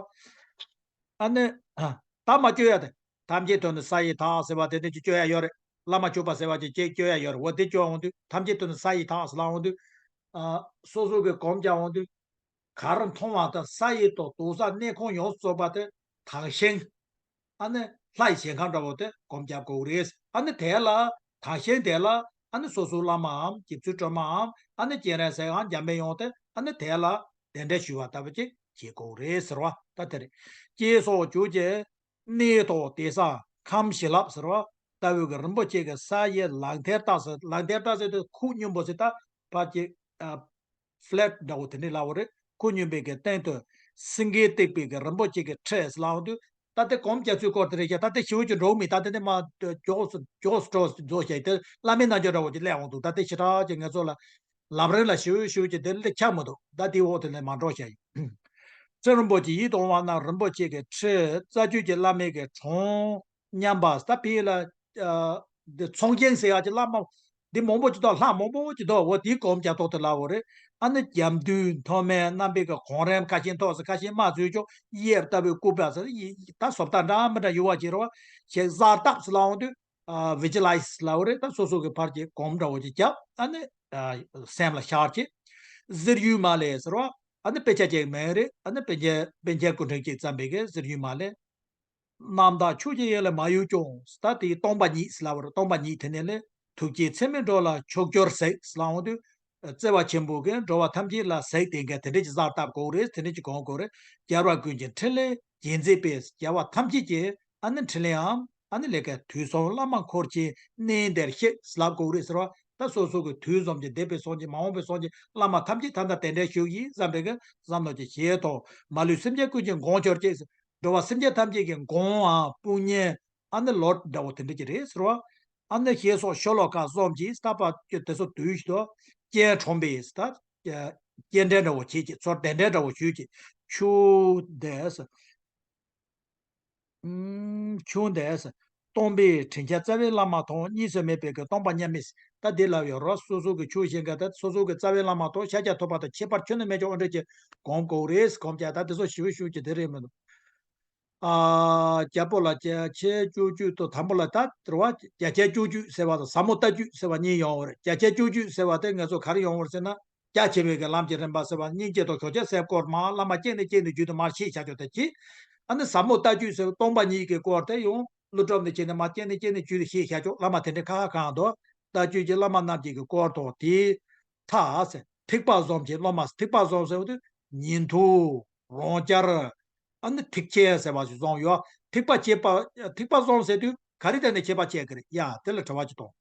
ཨ་ནི། ད་མར་སྐྱོར་ཡག་དེ། ཐམས་ཅད་དོན་དུ་ས་ཡི་མཐའ་ཟེར་བ་དེ་ནས་ཅིག་སྐྱོར་ཡག་ཡོད་རེད། བླ་མ་མཆོད་པ་ཟེར་བ་ཅིག་ཅིག་སྐྱོར་ཡག་ཡོད་རེད། འོ་དེ་སྐྱོར་འོང་དུས་ཐམས་ཅད་དོན་དུ་ས་ཡི་མཐའ་ཟེར་ལབ་འོང་དུས། ཨ། སོ་སོ་གི་སྒོམ་རྒྱག་འོང་དུས། གར་མཐོང་བ་དང་ས་ཡི་ཐོག་དུ་ས་གནས་ཁང་ཡོངས་སུ་རྫོགས་པ་དེ་དག་ཞིང་། ཨ་ནི་ ལྷ་ཡི་ཞལ་ཁམས་འདྲ་བོ་དེ་སྒོམ་རྒྱབ་དགོས་རེད། ཨ་ནི་དེ་ལ་དང་ཤེས་དེ་ལ་ཨ་ནི་སོ་སོའི་བླ་མའམ་རྗེ་བཙུན་སྒྲོལ་མའམ་ཨ་ནི་སྤྱན་རས་གཟིགས་འམ་འཇམ་པའི་དབྱངས་དེ་ཨ་ནི་དེ་ལ་གདན་འདྲེན་ཞུ་བ་ལྟ་བུ་ཅིག་བྱེད་དགོས་རེད་ཟེར་བ་ད་དེ་རེད། ཅེས་སོགས་བརྗོད་ཅིང་གནས་ཐོག་དེང་སང་ཁམས་བྱིན་རླབས་ཟེར་བ་ལྟ་བུའི་གི་རིན་པོ་ཆེ་གི་ས་ཡི་ལག་མཐིལ་བཏགས་ཟེར། ལག་མཐིལ་བཏགས་ཟེར་དུས་ཁུག་སྙོམས་པོ་ཟེར། ད་ཕར་གྱི་ཨ་ཕ་ལེཊ་འདྲ་བོ་དེ་འདྲ་ལབ་པ་རེད། ཁུག་སྙོམས་པའི་གི་སྟེང་དུ་སེང་གེས་བཏེགས་པའི་གི་རིན་པོ་ཆེ་གི་ཁྲི་ཟེར་ལབ་དུས། ད་ལྟ་སྒོམ་རྒྱག་ཚུལ་སྐོར་དེ་རེད་ཤག་ད་ལྟ་ཞིབ་ཅིག་འགྲོ་གི་མེད། ད་ལྟ་དེ་མ་མགྱོགས་སུ་མགྱོགས་སུ་འགྲོ་འགྲོ་བྱས་དེ་བླ་མའི་རྣལ་འབྱོར་འདྲ་བོ་ཅིག་སླེབས་འོང་འདུག་ད་ལྟ་ཞེ་དྲག་ཅིག་ང་ཚོ་ལ་ལམ་རིམ་ལ་ཞིབ་ཞིབ་ཅིག་དེ་ལ་ཁྱབ་མི་འདུག་ད་དེའི་འོག་དེ་ལས་མ་འགྲོ་བྱ་ཡིན། ཁྲི་རིན་པོ་ཆེ་ཡིད་དུ་འོང་བ་རྣམས་རིན་པོ་ཆེ་གི་ཁྲི། རྩ་བརྒྱུད་ཀྱི་བླ་མའི་གི་གྲོང་མཉམ་པ། ད་ཕ་ལ་ཨ་འདི་ཚོང་ཁྱེན་ཟེར་ཡག་ཅིག་བླ་མ་འདི་མང་པོ་ཅིག་འདུག་ལྷ་མང་པོ་ཅིག་འདུག་འོ་དེའི་སྒོམ་རྒྱག་ཐོག་དེ་ལབ་པ་རེད། ཨ་ནི་རྒྱབ་མདུན་མཐོ་དམན་རྣམ་པའི་གི་གོང་རིམ་ཁ་ཤས་མཐོ་ས་ཁ་ཤས་དམའ་ཚུལ་ཅོག་གཡས་ལྟ་བུའི་སྐུད་པ་ཟེར་ཡི་ད་བཟོ་ལྟ་འདྲ་མི་འདྲ་ཡོད་པ་ཅིག་རེད་བ། ཞེས་གཟར་བཏབ་ཟེར་ལབ་འོང་དུས། ཨ་བི་ཇུ་ལའི་ཛི་ལབ་པ་རེད། ད་སོ་སོ་གི་ཕར་གྱི་སྒོམ་འདྲ་བོ་ཅིག་བརྒྱབ། ཨ་ནི་ཨ་སེམས་ལ་ཤར་གྱི། གཟིར་གཡུལ་མ་ལས་ཟེར་བ། ཨ་ནི་དཔེ་ཆ་ཅིག་མེད་རེད། ཨ་ནི་པཎ་ཆེན་པཎ་ཆེན་སྐུ་ཕྲེང་གཅིག་བརྩམས་པའི་གི་གཟིར་གཡུལ་མ་ལས། རྣམ་དག་ཕྱོགས་ཀྱི་ཡུལ་ལས་མ་གཡོས་ཀྱང་། ད་དེའི་སྟོང་པ་ཉིད་ཟེར་ལབ་པ་རེད། སྟོང་པ་ཉིད་དེ་ནས་ལས་ཐུགས་བསྐྱེད་ཚད་མེད་འགྲོ་ལ་མཆོག་གྱུར་གཟིགས་ལབ་འོང་དུས། བརྩེ་བ་ཆེན་པོ་གིས་འགྲོ་བ་ཐམས་ཅད་ལ་གཟིགས་དེ་འགའ་དེ་འདྲ་ཅིག་གཟར་བཏབ་དགོས་རེད། དེ་འདྲ་ཅིག་སྒོམ་དགོས་རེད། རྒྱལ་བ་ཀུན་གྱི་འཕྲིན་ལས་རྒྱས་མཛད་པའི་རྒྱལ་བ་ཐམས་ཅད་ཀྱི་ཨ་ནི་འཕྲིན་ལས་འམ་ཨ་ནི་ལས་ཀ་དུས་གསུམ་བླ་མ་འཁོར་གྱིས་གནས་འདིར་གཤེགས་ལབ་དགོས་རེད་ཟེར་བ། ད་སོ་སོ་གི་དུས་གསུམ་གྱི་འདས་པའི་སངས་རྒྱས་མ་འོངས་པའི་སངས་རྒྱས་བླ་མ་ཐམས་ཅད་ད་ལྟ་གདན་འདྲེན་ཞུ་གི་ཡིན་བསམ་པའི་གི་བསམ་བློ་ཅིག་བཞེས་ཐོག་མ་ལུས་སེམས་ཅན་ཀུན་གྱི་མགོན་གྱུར་ཅིག་འགྲོ་བ་སེམས་ཅན་ཐམས་ཅད་ཀྱི་མགོན་འམ་དཔུང་གཉེན་ཨ་ནི་ལོཌ་འདྲ་བོ་དེ་འདྲ་ཅིག་རེད་ཟེར་བ། ཨ་ནི་ཞེས་སོགས་ཤོ་ལོ་ཀ་གསུམ་གྱིས་ད་ཕར་དེ་ཚོ་བསྡུས་ཤིག་ཏུ་སྤྱན་དྲངས་པས་ད་སྤྱན་འདྲེན་འདྲ་བོ་བྱེད་ཀྱི་ཚུར་གདན་འདྲེན་འདྲ་བོ་ཞུས་ཀྱི། ཆུ་འདས་ཆུ་འདས་སྟོང་པའི་དྲིན་ཆེན་རྩ་བའི་བླ་མ་དང་། གཉིས་སུ་མེད་པའི་གི་སྟོང་པ་མཉམ་མེད། ད་འདི་ལབ་ཡོད་རོ། སོ་སོ་གི་ཆོས་བཤད་མཁན་ད་སོ་སོ་གི་རྩ་བའི་བླ་མ་དང་ཤཱཀྱ་ཐུབ་པ་དང་ཁྱད་པར་ཁྱོན་ནས་མེད་ཀྱང་འོ་འདྲ་ཅིག་སྒོམ་དགོས་རེད། སྒོམ་རྒྱག་ད་དེ་ཚོ་ཞིབ་ཞིབ་ཀྱི་དེ་རེད་མི་འདུག་ཨ་རྒྱལ་པོ་ལ་རྒྱ་ཆེན་སྤྱོད་བརྒྱུད་དུ་དང་པོ་ལ་ད་དེ་རེད་བ། རྒྱ་ཆེན་སྤྱོད་བརྒྱུད་ཟེར་བ་དང་ཟབ་མོ་ལྟ་བརྒྱུད་ཟེར་བ་གཉིས་ཡོང་བ་རེད། རྒྱ་ཆེན་སྤྱོད་བརྒྱུད་ཟེར་བ་དེ་ང་ཚོ་ག་རེ་ཡོང་བ་རེད་ཟེར་ན། རྒྱ་ཆེ་བའི་གི་ལམ་གྱི་རིམ་པ་ཟེར་བ་སྙིང་རྗེ་དང་ཞབས་ཀྱི་སེམས་སྐོར་མ་བླ་མ་སྐྱེ་ནས་སྐྱེ་ནས་རྒྱུད་དུ་མར་བཤད་བྱ་ཆོག་དེ་གྱིས། ཨ་ནི་ཟབ་མོ་ལྟ་བརྒྱུད་ཟེར་བ་སྟོང་པ་ཉིད་ཀྱི་སྐོར་དེ་ཡང་ཀླུ་སྒྲུབ་ནས་བྱས་ནས་མར་སྐྱེ་ནས་སྐྱེ་ནས་རྒྱུད་དུ་བཤད་བྱ་ཆོག་བླ་མ་དེ་འདྲ་ཁ་ཁ་གང་འདུག་ལྟ་བརྒྱུད་ཀྱི་བླ་མ་རྣམས་ཀྱི་གི་སྐོར་དང་དེའི་མཐའ་ཟེར། ཐེག་པ་གསུམ་གྱི་སློབ་མ། ཐེག་པ་གསུམ་ཟེར་བ་དེ་ཉན་ཐོས་རང་རྒྱལ་ཨ་ནི་ཐེག་ཆེན་ཟེར་བ་ཞིག་གསུམ་ཡོད། ཐེག་པ་ཁྱད་པར་ཐེག་པ་གསུམ་ཟེར་དུས་ག་རེ་བརྟེན་ནས་ཁྱད་པར་ཕྱེ་གི་རེད་ཡ། དེ་ལ་དྲི་བ་ཅིག་གཏོང་།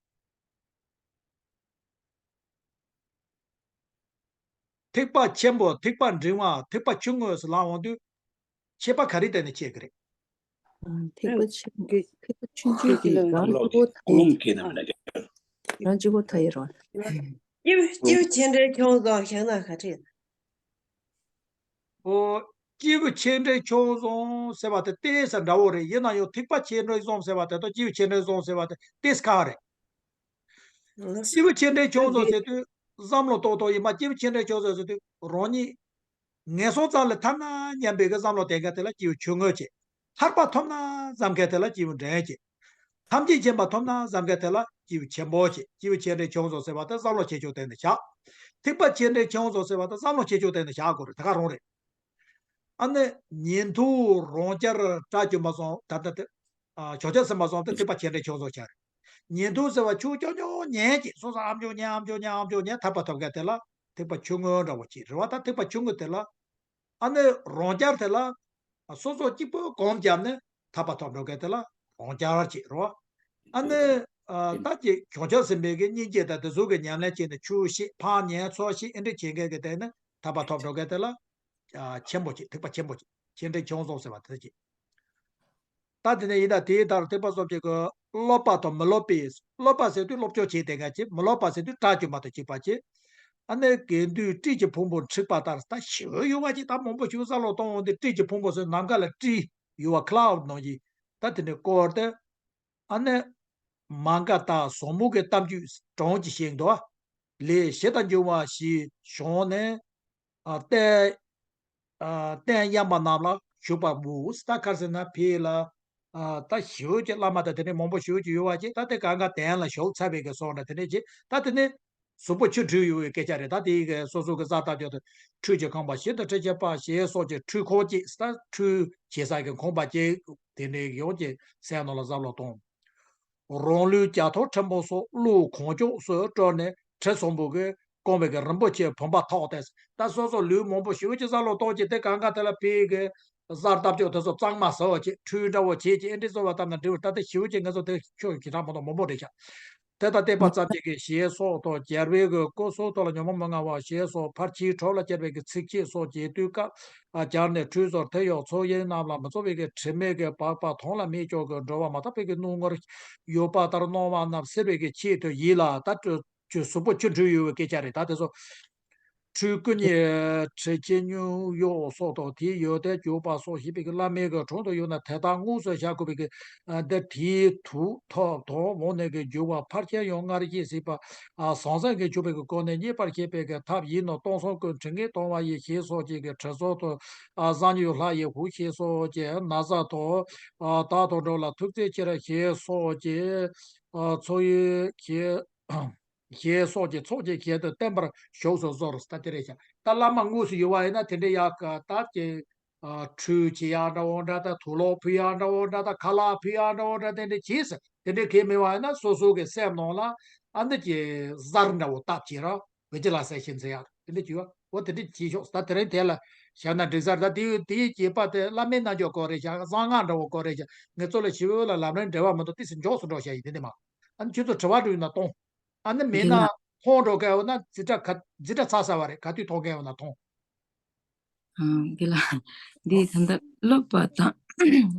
ཐེག་པ་ཆེན་པོ། ཐེག་པ་འབྲིང་བ། ཐེག་པ་ཆུང་ངུ་ཟེར་ལབ་འོང་དུས། ཁྱད་པར་ག་རེ་བརྟེན་ནས་ཕྱེ་གི་རེད། ཨ། ཐེག་པ་ཆེན་པོ། ཐེག་པ་ཆུང་ཆུང་གི་རང་གཅིག་པོ་མཐའ་ཡས། རང་གཅིག་པོ་མཐའ་ཡས་རང་། སྐྱེས་བུ་སྐྱེས་བུ་ཆེ་འབྲིང་ཆུང་གསུམ་བཤད་ན་ག་འདྲ་ཡིན། ཨོ། སྐྱེས་བུ་ཆེ་འབྲིང་ཆུང་གསུམ་ཟེར་བ་དེ་ཏོག་ཙམ་འདྲ་བོ་རེད། ཡིན་ན་ཡང་ཐེག་པ་ཆེ་འབྲིང་གསུམ་ཟེར་བ་དེ་དང་སྐྱེས་བུ་ཆེ་འབྲིང་གསུམ་ཟེར་བ་དེ་ཏོག་ཙམ་ཁག་རེད། སྐྱེས་བུ་ཆེ་འབྲིང་ཆུང་གསུམ་ཟེར་དུས་བསམ་བློ་ཏོག་ཏོག་ཡིན་པ། སྐྱེས་བུ་ཆེ་འབྲིང་ཆུང་གསུམ་ཟེར་དུས་རང་ཉིད་ངན་སོང་ཙམ་ལ་ཐར་ན་སྙམ་པའི་གི་བསམ་བློ་ལྡན་མཁན་དེ་ལ་སྐྱེས་བུ་ཆུང་ངུ་བྱེད། ཐར་པ་ཐོབ་ན་བསམ་མཁན་དེ་ལ་སྐྱེས་བུ་འབྲིང་བྱེད། ཐམས་ཅད་མཁྱེན་པ་ཐོབ་ན་བསམ་མཁན་དེ་ལ་སྐྱེས་བུ་ཆེན་པོ་བྱེད། སྐྱེས་བུ་ཆེ་འབྲིང་ཆུང་གསུམ་ཟེར་བ་དེ་བསམ་བློ་ཆེ་ཆུང་སྟེང་ནས་བཞག་ཐེག་པ་ཆེ་འབྲིང་ཆུང་གསུམ་ཟེར་བ་དེ་བསམ་བློ་ཆེ་ཆུང་སྟེང་ནས་བཞག་དགོས་རེད། ད་ག་རང་རེད། ཨ་ནི་ཉན་ཐོས་རང་རྒྱལ་དགྲ་བཅོམ་པ་གསུམ་ད་ལྟ་དེ། ཨ། བྱང་ཆུབ་སེམས་དཔའ་གསུམ་དེ་ཐེག་པ་ཆེ་འབྲིང་ཆུང་གསུམ་ཆགས་རེད། ཉན་ཐོས་ཟེར་བ་ཆོས་རྐྱང་རྐྱང་ཉན་གྱི། སོ་སོ་ཨ་མཆོག་ཉན། ཨ་མཆོག་ཉན། ཨ་མཆོག་ཉན། ཐར་པ་ཐོབ་མཁན་དེ་ལ་ཐེག་པ་ཆུང་ངུ་འདྲ་བོ་ཅིག་རེད་བ། ད་ཐེག་པ་ཆུང་ངུ་དེ་ལ། ཨ་ནི་རང་རྒྱལ་དེ་ལ་སོ་སོ་གཅིག་པུས་སྒོམ་བརྒྱབ་ནས་ཐར་པ་ཐོབ་འགྲོ་མཁན་དེ་ལ་རང་རྒྱལ་ཅེས་རོ། ཨ་ནི་ཨ་ད་ཀྱི་བྱང་ཆུབ་སེམས་དཔའི་གི་སྙིང་རྗེ་དང་དེ་ཚོ་གི་ཉམས་ལེན་བྱས་ནས་ཆོས་བཤད། ཕར་ཉན་ཚུར་བཤད། ཨེ་འདྲ་བྱེད་མཁན་གྱི་དེ་ནི་ཐར་པ་ཐོབ་འགྲོ་མཁན་དེ་ལ་ཨ་ཆེན་པོ་ཅིག་ཐེག་པ་ཆེན་པོ་ཅིག་ཆེ་འབྲིང་ཆུང་གསུམ་ཟེར་བ་དེ་ཅིག་ད་དེ་ནས་ཡིན་ད་དེའི་ལྟར་ཐེག་པ་གསུམ་གྱི་གི་སློབ་པ་དང་མི་སློབ་པའི། སློབ་པ་ཟེར་དུས་སློབ་སྦྱོང་བྱེད་བསྡད་མཁན་ཅིག་མི་སློབ་པ་ཟེར་དུས་དགྲ་བཅོམ་པ་དང་གཅིག་པ་ཅིག་ཨ་ནི་དགེ་འདུན་སྤྲིན་གྱི་ཕུང་པོ་འཁྲིགས་པ་ལྟར། ད་ཞི་བའི་ཡུལ་བ་ཅིག་ད་མང་པོ་ཞིག་བསམ་བློ་གཏོང་འོང་དུས་སྤྲིན་གྱི་ཕུང་པོ་ཟེར། ནམ་མཁའ་ལ་སྤྲིན་ཡུར་བ་ཁི་ལའུ་ཌི་ནང་བཞིན། ད་དེ་ནས་སྐོར་ཏེ། ཨ་ནི་མ་འགགས་དག་ཟབ་མོ་གི་གཏམ་རྒྱུད་གྲངས་ཀྱིས་བཤད་འདུག་ལས་ཞེ་དྲག་འབྱུང་བ་ཞིག་བྱུང་ནས། ཨ་རྟེན་ཨ་རྟེན་གཡམ་པ་རྣམས་ལ་བཞུགས་པ་བུ། ད་ག་རེ་ཟེར་ན་ཕ་ལ་ཨ་ད་ཞི་བའི་གི་བླ་མ་དང་དེ་ནས་མང་པོ་ཞི་བའི་གི་ཡུལ་བ་ཅིག་ད་དེ་གང་ག་གདན་ལ་བཞུགས་ཚར་བའི་གི་སོང་འདྲ་དེ་ནས་ཅིག་ད་དེ་ནས་ གཟུགས་པོ་ཆུ་འཁྲུད་ཡོད་པའི་སྐད་ཆ་རེད། ད་དེའི་གི་སོ་སོ་གི་གཟར་བཏབ་རྒྱུ་དེ་ཁྲུས་ཀྱི་ཁང་པ་བཞི་དང་ཁྲུས་ཀྱི་པ་ཞེས་སོགས་ཀྱི་ཁྲུས་ཁོག་ཅིག་ད་ཁྲུས་བྱེད་ས་གི་ཁང་པ་ཅིག་དེ་འདྲའི་ཡོངས་ཀྱི་སའི་ནང་ལ་གཟབ་ལ་གཏོང་། རང་ལུས་རྒྱ་ཐོག་ཕྲན་བུ་སོགས་བློ་གང་ལྕོགས་སུ་སྤྲོས་ནས་དྲི་བཟང་པོ་གིས་བཀང་བའི་གི་རིན་པོ་ཆེ་བུམ་པ་ཐོགས་ཏེ། ད་སོ་སོ་ལུས་མང་པོ་ཞེ་པོ་ཅིག་གཟར་ལ་གཏོང་ཅིག་དེ་གང་ག་དེ་ལ་ཕའི་གི་གཟར་བཏབ་ཅོག་དེ་ཚོ་གཙང་མ་ཟ་བ་བྱེད། ཁྲུས་འདྲ་བོ་བྱེད་ཅིག་ཨེ་འདྲི་བཟོ་བ་བཏབ་ན་འགྲིག་བ། ད་དེ་ཞེ་པོ་ཅིག་ང་ཚོ་དེ་ཁྱོད་ཀྱི་གྲངས་མ་གཏོགས་མང་པོ་རེད་ཤག་དེ་དང་བསྟན་པ་ཙམ་གྱི་གི་ཞེས་སོགས་དང་རྒྱལ་བའི་གི་སྐུ་གསུང་ཐུགས་ལ་ཉོན་མོངས་མི་མངའ་བ་ཞེས་སོགས་ཕར་ཕྱིའི་གྲོགས་ལ་སྐྱེར་བའི་གི་ཚིགས་བཅད་སོགས་ཀྱི་དུས་སྐབས་སྦྱར་ནས་ཁྲུས་གསོལ་ཐོད་གཡོགས་ཚོགས་དབྱིངས་རྣམས་ལ་མི་ཚོགས་པའི་གི་དྲི་མས་གི་སྦགས་པ་དོན་ལ་མི་སྐྱོ་གི་འགྲོ་བ་མ་དག་པའི་གི་སྣང་ངོར་ཡོད་པ་ལྟར་སྣང་བ་རྣམས་སེལ་བའི་གི་ཆེད་དུ་ཡིད་ལ་ད་ཁྲུས་ཀྱི་གཟུགས་པོ་ཆུ་འཁྲུད་ཡོད་པའི་སྐད་ཆ་རེད། ད་དེ་ཚོ་ཁྲུས་སྐུ་གཉིས་དྲི་ཆུ་སྨྱུག་གཡོགས་སོགས་དང་དེའི་ཡོན་ཏན་བརྗོད་པ་སོགས་ཞེས་པའི་གི་བླ་མའི་གི་དྲུང་དུ་ཡོད་ན་དེ་དག་དངོས་སུ་བཞག་དགོས་པའི་གི་འདི་དེའི་དུས་ཐོག་དང་འོག་ནས་གི་འགྱུར་བ་ཕལ་ཆེར་ཡང་སྔར་བཞིན་སྲིད་པ་ཟང་ཟིང་གི་འཇུག་པའི་གི་སྒོ་ནས་རྙེད་པར་བྱེད་པའི་གི་ཐབས་ཡིན་ནོ། སྟོང་གསུམ་ཀུན་དྲི་ངད་གཏོང་བ་ཡི་ཞེས་སོགས་ཀྱི་གི་དྲི་བཟང་དང་གཟའ་ཉི་ལྷ་ཡི་ཧུ་ཞེས་སོགས་ཀྱི་ན་བཟའ་དང་དག་དང་འགྲོགས་ལ་ཐུགས་བརྩེ་ཆེར་ཞེས་སོགས་ཀྱི་ཚོགས་ཡུལ་གྱི་ཞེས་སོགས་ཀྱི་ཚོགས་ཀྱི་ཞལ་དུ་བསྟན་པར་ཞུགས་སུ་གསོལ། ད་དེ་རེད་ཤག་ད་བླ་མ་དངོས་སུ་ཡོད་པ་ཡིན་ན་དེ་འདྲའི་ཡག་གི་ད་ཀྱི་ཁྲུས་བྱེད་ཡག་འདྲ་བོ་འདྲ། ད་དུག་ལོག་ཕུལ་ཡག་འདྲ་བོ་འདྲ། ད་ཁ་ལག་ཕུལ་ཡག་འདྲ་བོ་འདྲ། དེ་འདྲ་བྱས་ཟེར་དེ་འདྲའི་གལ་མེད་པ་ཡིན་ན་སོ་སོ་གི་སེམས་ནང་ལ་ཨ་འདི་ཀྱི་གཟར་འདྲ་བོ་བཏབ་བྱས་ར་བེ་ཅི་ལ་ཟེར་ཤེས་ཚེ་ཡག་དེ་འདྲ་བྱས་པ་འོ་དེ་འདྲ་བྱས་ཤོག་ད་དེ་རིང་དེ་ལ་བཞག་ན་འགྲིག་ས་རེད། ད་དེའི་དེའི་བྱེད་པ་དེ་བླ་མའི་རྣལ་འབྱོར་སྐོར་རེད་ཤག་གསང་སྔགས་འདྲ་བོ་སྐོར་རེད་ཤག་ངེད་ཚོ་ལ་ཞི་བའི་ལ་ལམ་རིམ་འབྲེལ་བ་མི་འདུག་ཏི་སི་མགྱོགས་སུ་འགྲོ་བྱ་ཡིན་དེ་འདྲ་མ། ཨ་ནི་ཁྱོད་ཚོ་དྲི་བ་འདྲི་ཡོད་ན་གཏོང་། ཨ་ནི་མེད་ན་འདི་ལ། མཐོང་འགྲོ་ག་ཡོད་ན་འཛི་སྒྲ་ག་འཛི་སྒྲ་ཚ་ས་བ་རེད། ག་དུས་མཐོང་ག་ཡོད་ན་མཐོང་། ཨ་འདི་ལ། འདི་ད་ལྟ་སློབ་པ་དང་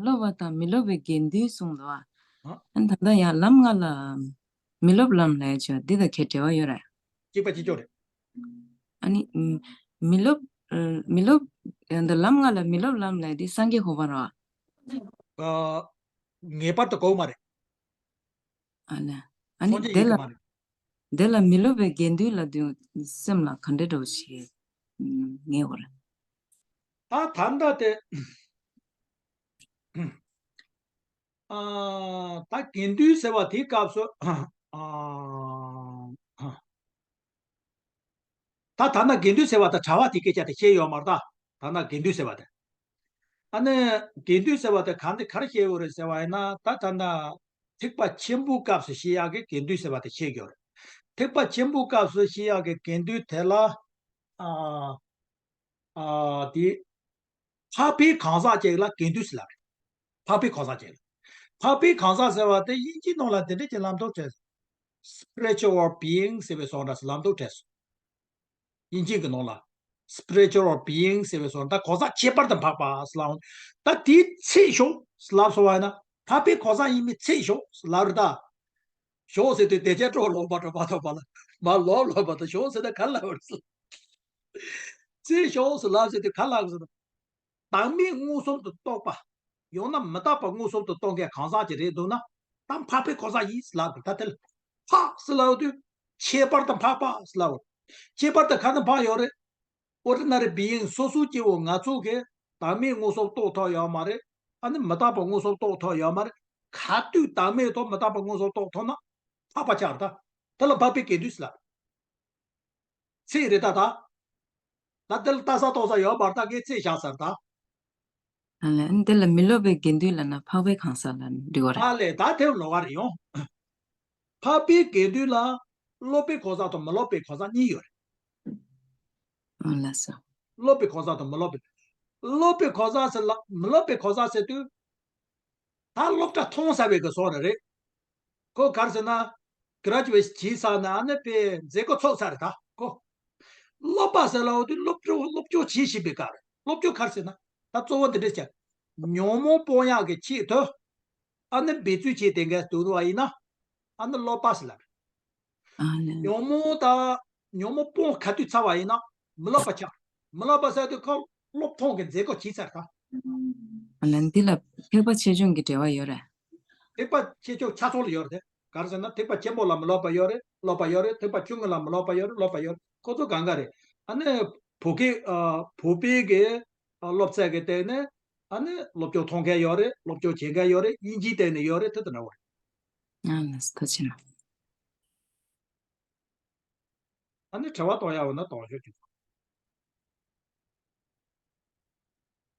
སློབ་པ་དང་མི་སློབ་པའི་དགེ་འདུན་གསུངས་འདུག་ཨ། ཨ་ནི་ད་ལྟ་ཡང་ལམ་ལྔ་ལ་མི་སློབ་ལམ་ལས་བྱ་འདི་དང་གའི་འབྲེལ་བ་ཡོད་རེད། གཅིག་པ་གཅིག་ཆོག་རེད། ཨ་ནི་མི་སློབ་མི་སློབ་འདི་ལམ་ལྔ་ལ་མི་སློབ་ལམ་ལས་འདི་སངས་རྒྱས་གོ་འཕང་རེད་བ། ངེས་པར་དུ་གོ་མ་རེད། ཨ་ལ། ཨ་ནི་སངས་རྒྱས་དེ་ཡིན་གྱི་ལ་མ་རེད། དེ་ལ་མི་སློབ་པའི་དགེ་འདུན་ལབ་དུས་སེམས་ལ་ག་འདྲ་འདྲ་བོ་ཞིག་ངེས་པ་རེད། ད་ད་ལྟ་དེ་ཨ་ད་དགེ་འདུན་ཟེར་བ་དེའི་སྐབས་སུ་ཨ་ད་ད་ན་དགེ་འདུན་ཟེར་བ་དང་གྲྭ་པ་དེ་སྐད་ཆ་དེ་བཤད་ཡོད་མ་རེད་ད། ད་ན་དགེ་འདུན་ཟེར་བ་དེ། ཨ་ནི་དགེ་འདུན་ཟེར་བ་དེ་གང་དེ་གར་བཤད་ཡོད་རེད་ཟེར་བ་ཡིན་ན་ད་ད་ན་ཐེག་པ་ཆེན་པོའི་སྐབས་སུ་བཤད་ཡག་གི་དགེ་འདུན་ཟེར་བ་དེ་བཤད་ཡོད་རེད། ཐེག་པ་ཆེན་པོའི་སྐབས་སུ་བཤད་ཡག་གི་དགེ་འདུན་དེ་ལ་ཨ་ཨ་དེ། འཕགས་པའི་གང་ཟག་ཅིག་ལ་དགེ་འདུན་ཟེར་ལབ་རེད། འཕགས་པའི་གང་ཟག་ཅིག་ལ། འཕགས་པའི་གང་ཟག་ཟེར་བ་དེ་དབྱིན་ཇིའི་ནང་ལ་འདི་འདྲ་ཅིག་ལབ་མདོག་བྱས། spiritual being ཟེར་བའི་བཟོ་འདྲ་ཟེར་ལབ་མདོག་བྱས། དབྱིན་ཇི་གི་ནང་ལ་spiritual being ཟེར་བའི་བཟོ་འདྲ་གང་ཟག་ཁྱད་པར་དུ་འཕགས་པ་ཟེར་ལབ། ད་དེའི་ཚེ་ཞོག་ལབ་སོང་བ་ཡིན་ན་འཕགས་པའི་གང་ཟག་ཡིན་མིན་ཚེ་ཞོག་ལབ་རེད་ད། ཞོག་ཟེར་དུས་དེ་ཅན་གྲོགས་ལོག་པ་གྲོགས་པ་ཐོབ་པ་ལ་མ་ལོག་ལོག་པ་དང་ཞོག་ཟེར་ན་ག་ལ་བར་སོང་། ཚེ་ཞོག་སུ་ལབ་ཟེར་དུས་ག་ལབ་ཟེར་ན། བདག་མེད་མངོན་སུམ་དུ་རྟོགས་པ། ཡང་ན་མི་རྟག་པ་མངོན་སུམ་དུ་རྟོགས་མཁན་གང་ཟག་ཅིག་རེད་འདུག་ན། ད་འཕགས་པའི་གང་ཟག་ཡིན་ཟེར་ལབ་དུས་ད་དེ་ལ། འཕགས་ཟེར་ལབ་དུས། ཁྱད་པར་དུ་འཕགས་པ་ཟེར་ལབ། ཁྱད་པར་དུ་ག་དུ་འཕགས་ཡོད་རེད། ཨོ་ཌི་ནེ་རི་བི་ཡིང་སོ་སོའི་སྐྱེ་བོ་ང་ཚོ་གིས་བདག་མེད་མངོན་སུམ་རྟོགས་ཐུབ་ཡོད་མ་རེད། ཨ་ནི་མི་རྟག་པ་མངོན་སུམ་རྟོགས་ཐུབ་ཡོད་མ་རེད། ག་དུས་བདག་མེད་དང་མི་རྟག་པ་མངོན་སུམ་རྟོགས་ཐུབ་ན། འཕགས་པ་ཆགས་རེད་ད། དེ་ལ་འཕགས་པའི་དགེ་འདུན་ཟེར་ལབ། ཚེ་རེད་ད་ད། ད་དེ་ལ་ལྟ་ས་རྟོགས་ས་ཡོད་པར་ད་ངས་ཚེ་བཞག་ཟེར་ད། ཨ་ལས་འདི་ལ་མི་སློབ་པའི་དགེ་འདུན་ལབ་ན་འཕགས་པའི་གང་ཟག་ལ་འགྲིག་གོ་རེད། ཨ་ལས་ད་དེ་ལོགས་ཀ་རེད་ཡོང་། འཕགས་པའི་དགེ་འདུན་ལ་སློབ་པའི་གང་ཟག་དང་མི་སློབ་པའི་གང་ཟག་གཉིས་ཡོད་རེད། ཨ་ལས་སོ། སློབ་པའི་གང་ཟག་དང་མི་སློབ་པའི། སློབ་པའི་གང་ཟག་ཟེར་ལ་མི་སློབ་པའི་གང་ཟག་ཟེར་དུས། ད་སློབ་གྲྭ་ཐོན་ཚར་བའི་གི་བཟོ་འདྲ་རེད། ཁོ་ག་རེ་ཟེར་ན། གྷི་རེ་ཇུ་ཝེ་ཤན་བྱས་ཚར་ནས་ཨ་ནི་དཔེ་མཛད་སྒོ་ཚོགས་ཚར་རེད་ད་ཁོ། སློབ་པ་ཟེར་ལབ་དུས་སློབ་སྦྱོང་སློབ་སྦྱོང་བྱེད་བཞིན་པའི་སྐབས་རེད། སློབ་སྦྱོང་ག་རེ་ཟེར་ན། ད་གཙོ་བོ་འདི་འདྲས་བྱས། ཉོན་མོངས་སྤོང་ཡག་གི་ཆེད་དུ། ཨ་ནི་འབད་རྩོལ་བྱས་དེ་འགའ་སྡོད་པ་ཡིན་ན། ཨ་ནི་སློབ་པ་ཟེར་ལབ་རེད། ཨ་ལས། ཉོན་མོངས་དང་ཉོན་མོངས་སྤོང་ག་དུས་ཚར་བ་ཡིན་ན་མི་སློབ་པ་ཆགས། མི་སློབ་པ་ཟེར་དུས་ཁོ་སློབ་ཐོན་གྱི་མཛད་སྒོ་བྱས་ཚར་ད། ཨ་ལས་འདི་ལ་ཐེག་པ་ཆེ་ཆུང་གི་འབྲེལ་བ་ཡོད་རེད། ཐེག་པ་ཆེ་ཆུང་ཆ་ཚང་ལ་ཡོད་རེད། ག་རེ་ཟེར་ན་ཐེག་པ་ཆེན་པོ་ལ་མི་སློབ་པ་ཡོད་རེད་སློབ་པ་ཡོད་རེད། ཐེག་པ་ཆུང་ངུ་ལ་མི་སློབ་པ་ཡོད་རེད་སློབ་པ་ཡོད་རེད། ཁོ་ཚོ་གང་ག་རེད། ཨ་ནི་བོད་སྐད་ཨ་བོད་པའི་གི་ཨ་སློབ་ཚན་གྱི་སྟེང་ནས་ཨ་ནི་སློབ་སྦྱོང་ཐོན་མཁན་ཡོད་རེད། སློབ་སྦྱོང་བྱེད་མཁན་ཡོད་རེད། དབྱིན་ཇིའི་སྟེང་ནས་ཡོད་རེད། དེ་ལྟ་འདྲ་བོ་རེད། ཨ་ལས་ཐུགས་རྗེ་གནང་། ཨ་ནི་དྲི་བ་གཏོང་ཡག་ཡོད་ན་གཏོང་ཤོག་ཅིག་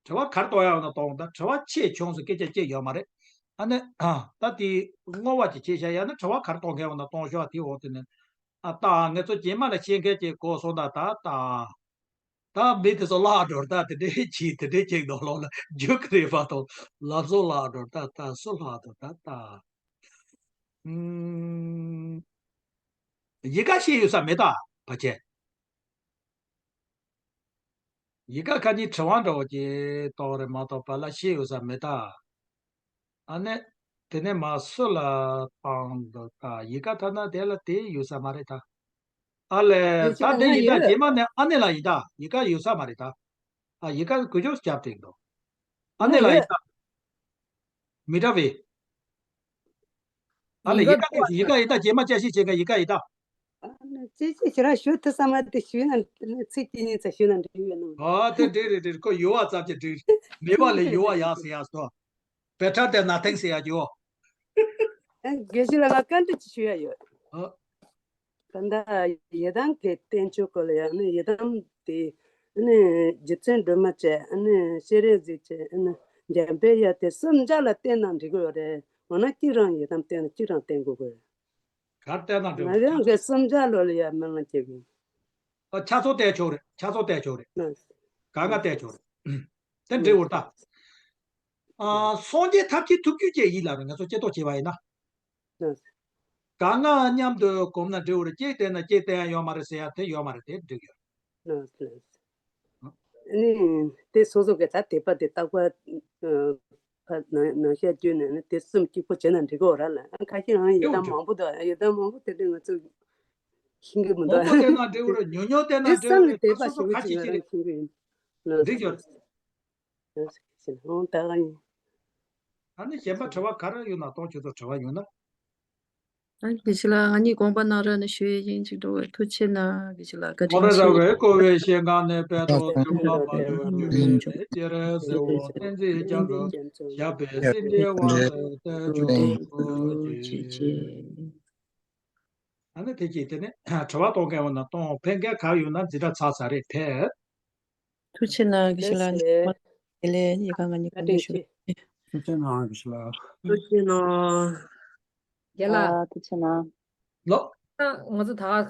དྲི་བ་ག་རེ་གཏོང་ཡག་ཡོད་ན་གཏོང་། ད་དྲི་བ་ཆེ་ཆུང་སོགས་སྐད་ཆ་གཅིག་ཡོད་མ་རེད། ཨ་ནི་ད་དེ་བསྔོ་བ་ཅིག་བྱས་བཞག་ཡ་ན། དྲི་བ་ག་རེ་གཏོང་མཁན་ཡོད་ན་གཏོང་ཤོག་དེའི་འོག་དེ་ནས། ཨ་ད་ང་ཚོ་རྗེས་མ་ལ་ཤེས་མཁན་ཅིག་གོ་སོང་ད། ད་ད་ད་མི་དེ་ཚོ་བརླག་འགྲོ། ད་དེ་འདྲའི་གྱིས་དེ་འདྲའི་ཅིག་འདུག་ལོག་ལ་རྒྱུག་གི་རེད་པ་དང་། ལབ་བཟོ་བརླག་འགྲོ། ད་ད་སུ་བརླག་འགྲོ། ད་ད་ཨུམ། ཡི་ག་ཤེས་ཡོད་ས་མེད་ད། ཕལ་ཆེར་ཡི་ག་ཁ་ཉིན་དྲི་བ་འདྲ་བོ་ཅིག་གཏོང་རེད་མ་གཏོགས་པ་ལ་ཤེས་ཡོད་ས་མེད་ད། ཨ་ནི་དེ་ནས་མ་སུ་ལ་བཏང་འདུག་ད། ཡི་ག་ཐ་ན་དེ་ལ་དེ་ཡོད་ས་མ་རེད་ད། ཨ་ལས། ད་དེ་ཡིན་ད། རྗེས་མ་ནས་ཨ་ནེ་ལ་ཡིན་ད། ཡི་ག་ཡོད་ས་མ་རེད་ད། ཨ་ཡི་ག་གུ་ཅོག་རྒྱབ་དྲན་འདུག་ཨ་ནེ་ལ་ཡིན་ད། མི་འདྲ་བའི། ཨ་ལས། ཡི་ག་ཡི་ག་ཡིན་ད། རྗེས་མ་བསྐྱར་ཞིབ་བྱེད་མཁན་ཡི་ག་ཡིན་ད། ཅི་ཅི་ཞེ་དྲག་ཞུ་ཐུབ་ས་མ་རེད། དེ་ཞུས་ན་ཚིག་གཅིག་གཉིས་ཙམ་ཞུས་ན་འགྲིག་ཡོད་ནམ། ཨ་དེ་འགྲིག་རེད་འགྲིག་ཁོ་ཡོད་པ་ཙམ་གྱིས་འགྲིག་མེད་པ་ལས་ཡོད་པ་ཡག་ཟེར་ཡག་སོ། Better than nothing ཟེར་ཡག་ཡོད། ཨ་དགེ་བཤེས་ལགས་ང་བཀའ་འདྲི་ཅིག་ཞུ་ཡག་ཡོད། ཨ། ད་ལྟ་ཡི་དམ་གྱི་བསྟན་བཅོས་སྐོར་ལ་ཡང་ནི་ཡི་དམ་དེ་ནི་རྗེ་བཙུན་སྒྲོལ་མ་བཅས་ནི་སྤྱན་རས་གཟིགས་བཅས་ནི་འཇམ་དཔལ་དབྱངས་དེ་གསུམ་ཆར་ལ་བསྟེན་ན་འགྲིག་གི་ཡོད་རེད། འོ་ན་གཅིག་རང་ཡི་དམ་བསྟེན་ན་གཅིག་རང་བསྟེན་དགོས་གི་རེད། གར་བལྟས་ན་འགྲིག་ང་རང་གི་གསུམ་ཆར་ལོ་ལ་ཡ་མི་ལ་སྐྱེ་གི། ཨ་ཆ་ཚང་བལྟས་ཆོག་རེད། ཆ་ཚང་བལྟས་ཆོག་རེད། ཨ་གང་ག་བལྟས་ཆོག་རེད། དེ་འགྲིག་འོར་ད། ཨ་སངས་རྒྱས་ཐབས་མཁས་ཐུགས་རྒྱུད་ཅེས་ཡིན་ལ་རེད། ང་ཚོ་སྐྱེ་ཐོག་བྱས་པ་ཡིན་ན། གང་ག་མཉམ་དུ་གོམས་ན་འགྲིག་འོར། གཅིག་བལྟས་ན་གཅིག་བལྟས་ཡ་ཡོད་མ་རེད་ཟེར་ཡ་དེ་ཡོད་མ་རེད། དེ་འགྲིག་ཡོད། ཨ་ནི་དེ་སོ་སོ་གི་ད་དད་པ་དེ་རྟག་པར་ཕར་ནང་ནང་བཤད་བསྐྱོན་ནས་ནི་དེ་གསུམ་གཅིག་པོ་བྱས་ན་འགྲིག་གི་ཡོད་ར་ལ། ཨ་ཁ་ཤས་ཡང་ཡི་དམ་མང་པོ་འདུག་ཡི་དམ་མང་པོ་དེ་འདྲ་ང་ཚོ་ཤེས་ཀྱི་མི་འདུག་མང་པོ་བལྟས་ན་འགྲིག་གི་རེད། ཉུང་ཉུང་བལྟས་ན་འགྲིག་གི་རེད། ད་སོ་སོ་ག་ཅིག་ཅིག་རེད། འགྲིག་གི་ཡོད། ཨ་ནི་གཞན་པ་དྲི་བ་ག་རེ་ཡོད་ན་གཏོང་། ཁྱོད་ཚོ་དྲི་བ་ཡོད་ན། ཨ་དགེ་བཤེས་ལགས་ང་གཉིས་དགོངས་པ་གནང་རོགས་གནང་ཞུ་ཡས་ཡིན་ཅིག་འགྲོ་བས། ཐུགས་རྗེ་ཆེ་གནང་། དགེ་བཤེས་ལགས་བཀའ་དྲིན་ཆེ། ཨོ་ར་ར་བའི་ཀོ་བའི་ཤེས་ངག་ནས་པད་དོ་ཐུགས་ལ་མ་ལུས་པ་ལུས་ནས་ཅི་རེད་ཟེར་བ་བསྟན་འཛིན་རྒྱ་མཚོ་ཞབས་པད་སྲིད་མཐའི་དབང་དུ་བསྟན་བཅོས་གོ་ཅི། ཨ་ནི་དེ་གྱིས་དེ་ནས་དྲི་བ་གཏོང་མཁན་ཡོད་ན་གཏོང་། ཕན་མཁན་ག་ཡོད་ན་འཛིན་གྲྭ་ཚར་ཚར་རེད་ཕེབས། ཐུགས་རྗེ་གནང་དགེ་བཤེས་ལགས། ལགས་སེ། དེ་ལས་ཡི་ག་ང་གཉིས་བཀའ་དྲིན་ཆེ། ཐུགས་རྗེ་གནང་དགེ་བཤེས་ལགས། ཐུགས་རྗེ་གནང་། རྒན་ལགས། ཨ་ཐུགས་རྗེ་གནང་། ལོ། ང་ཚོ་ད།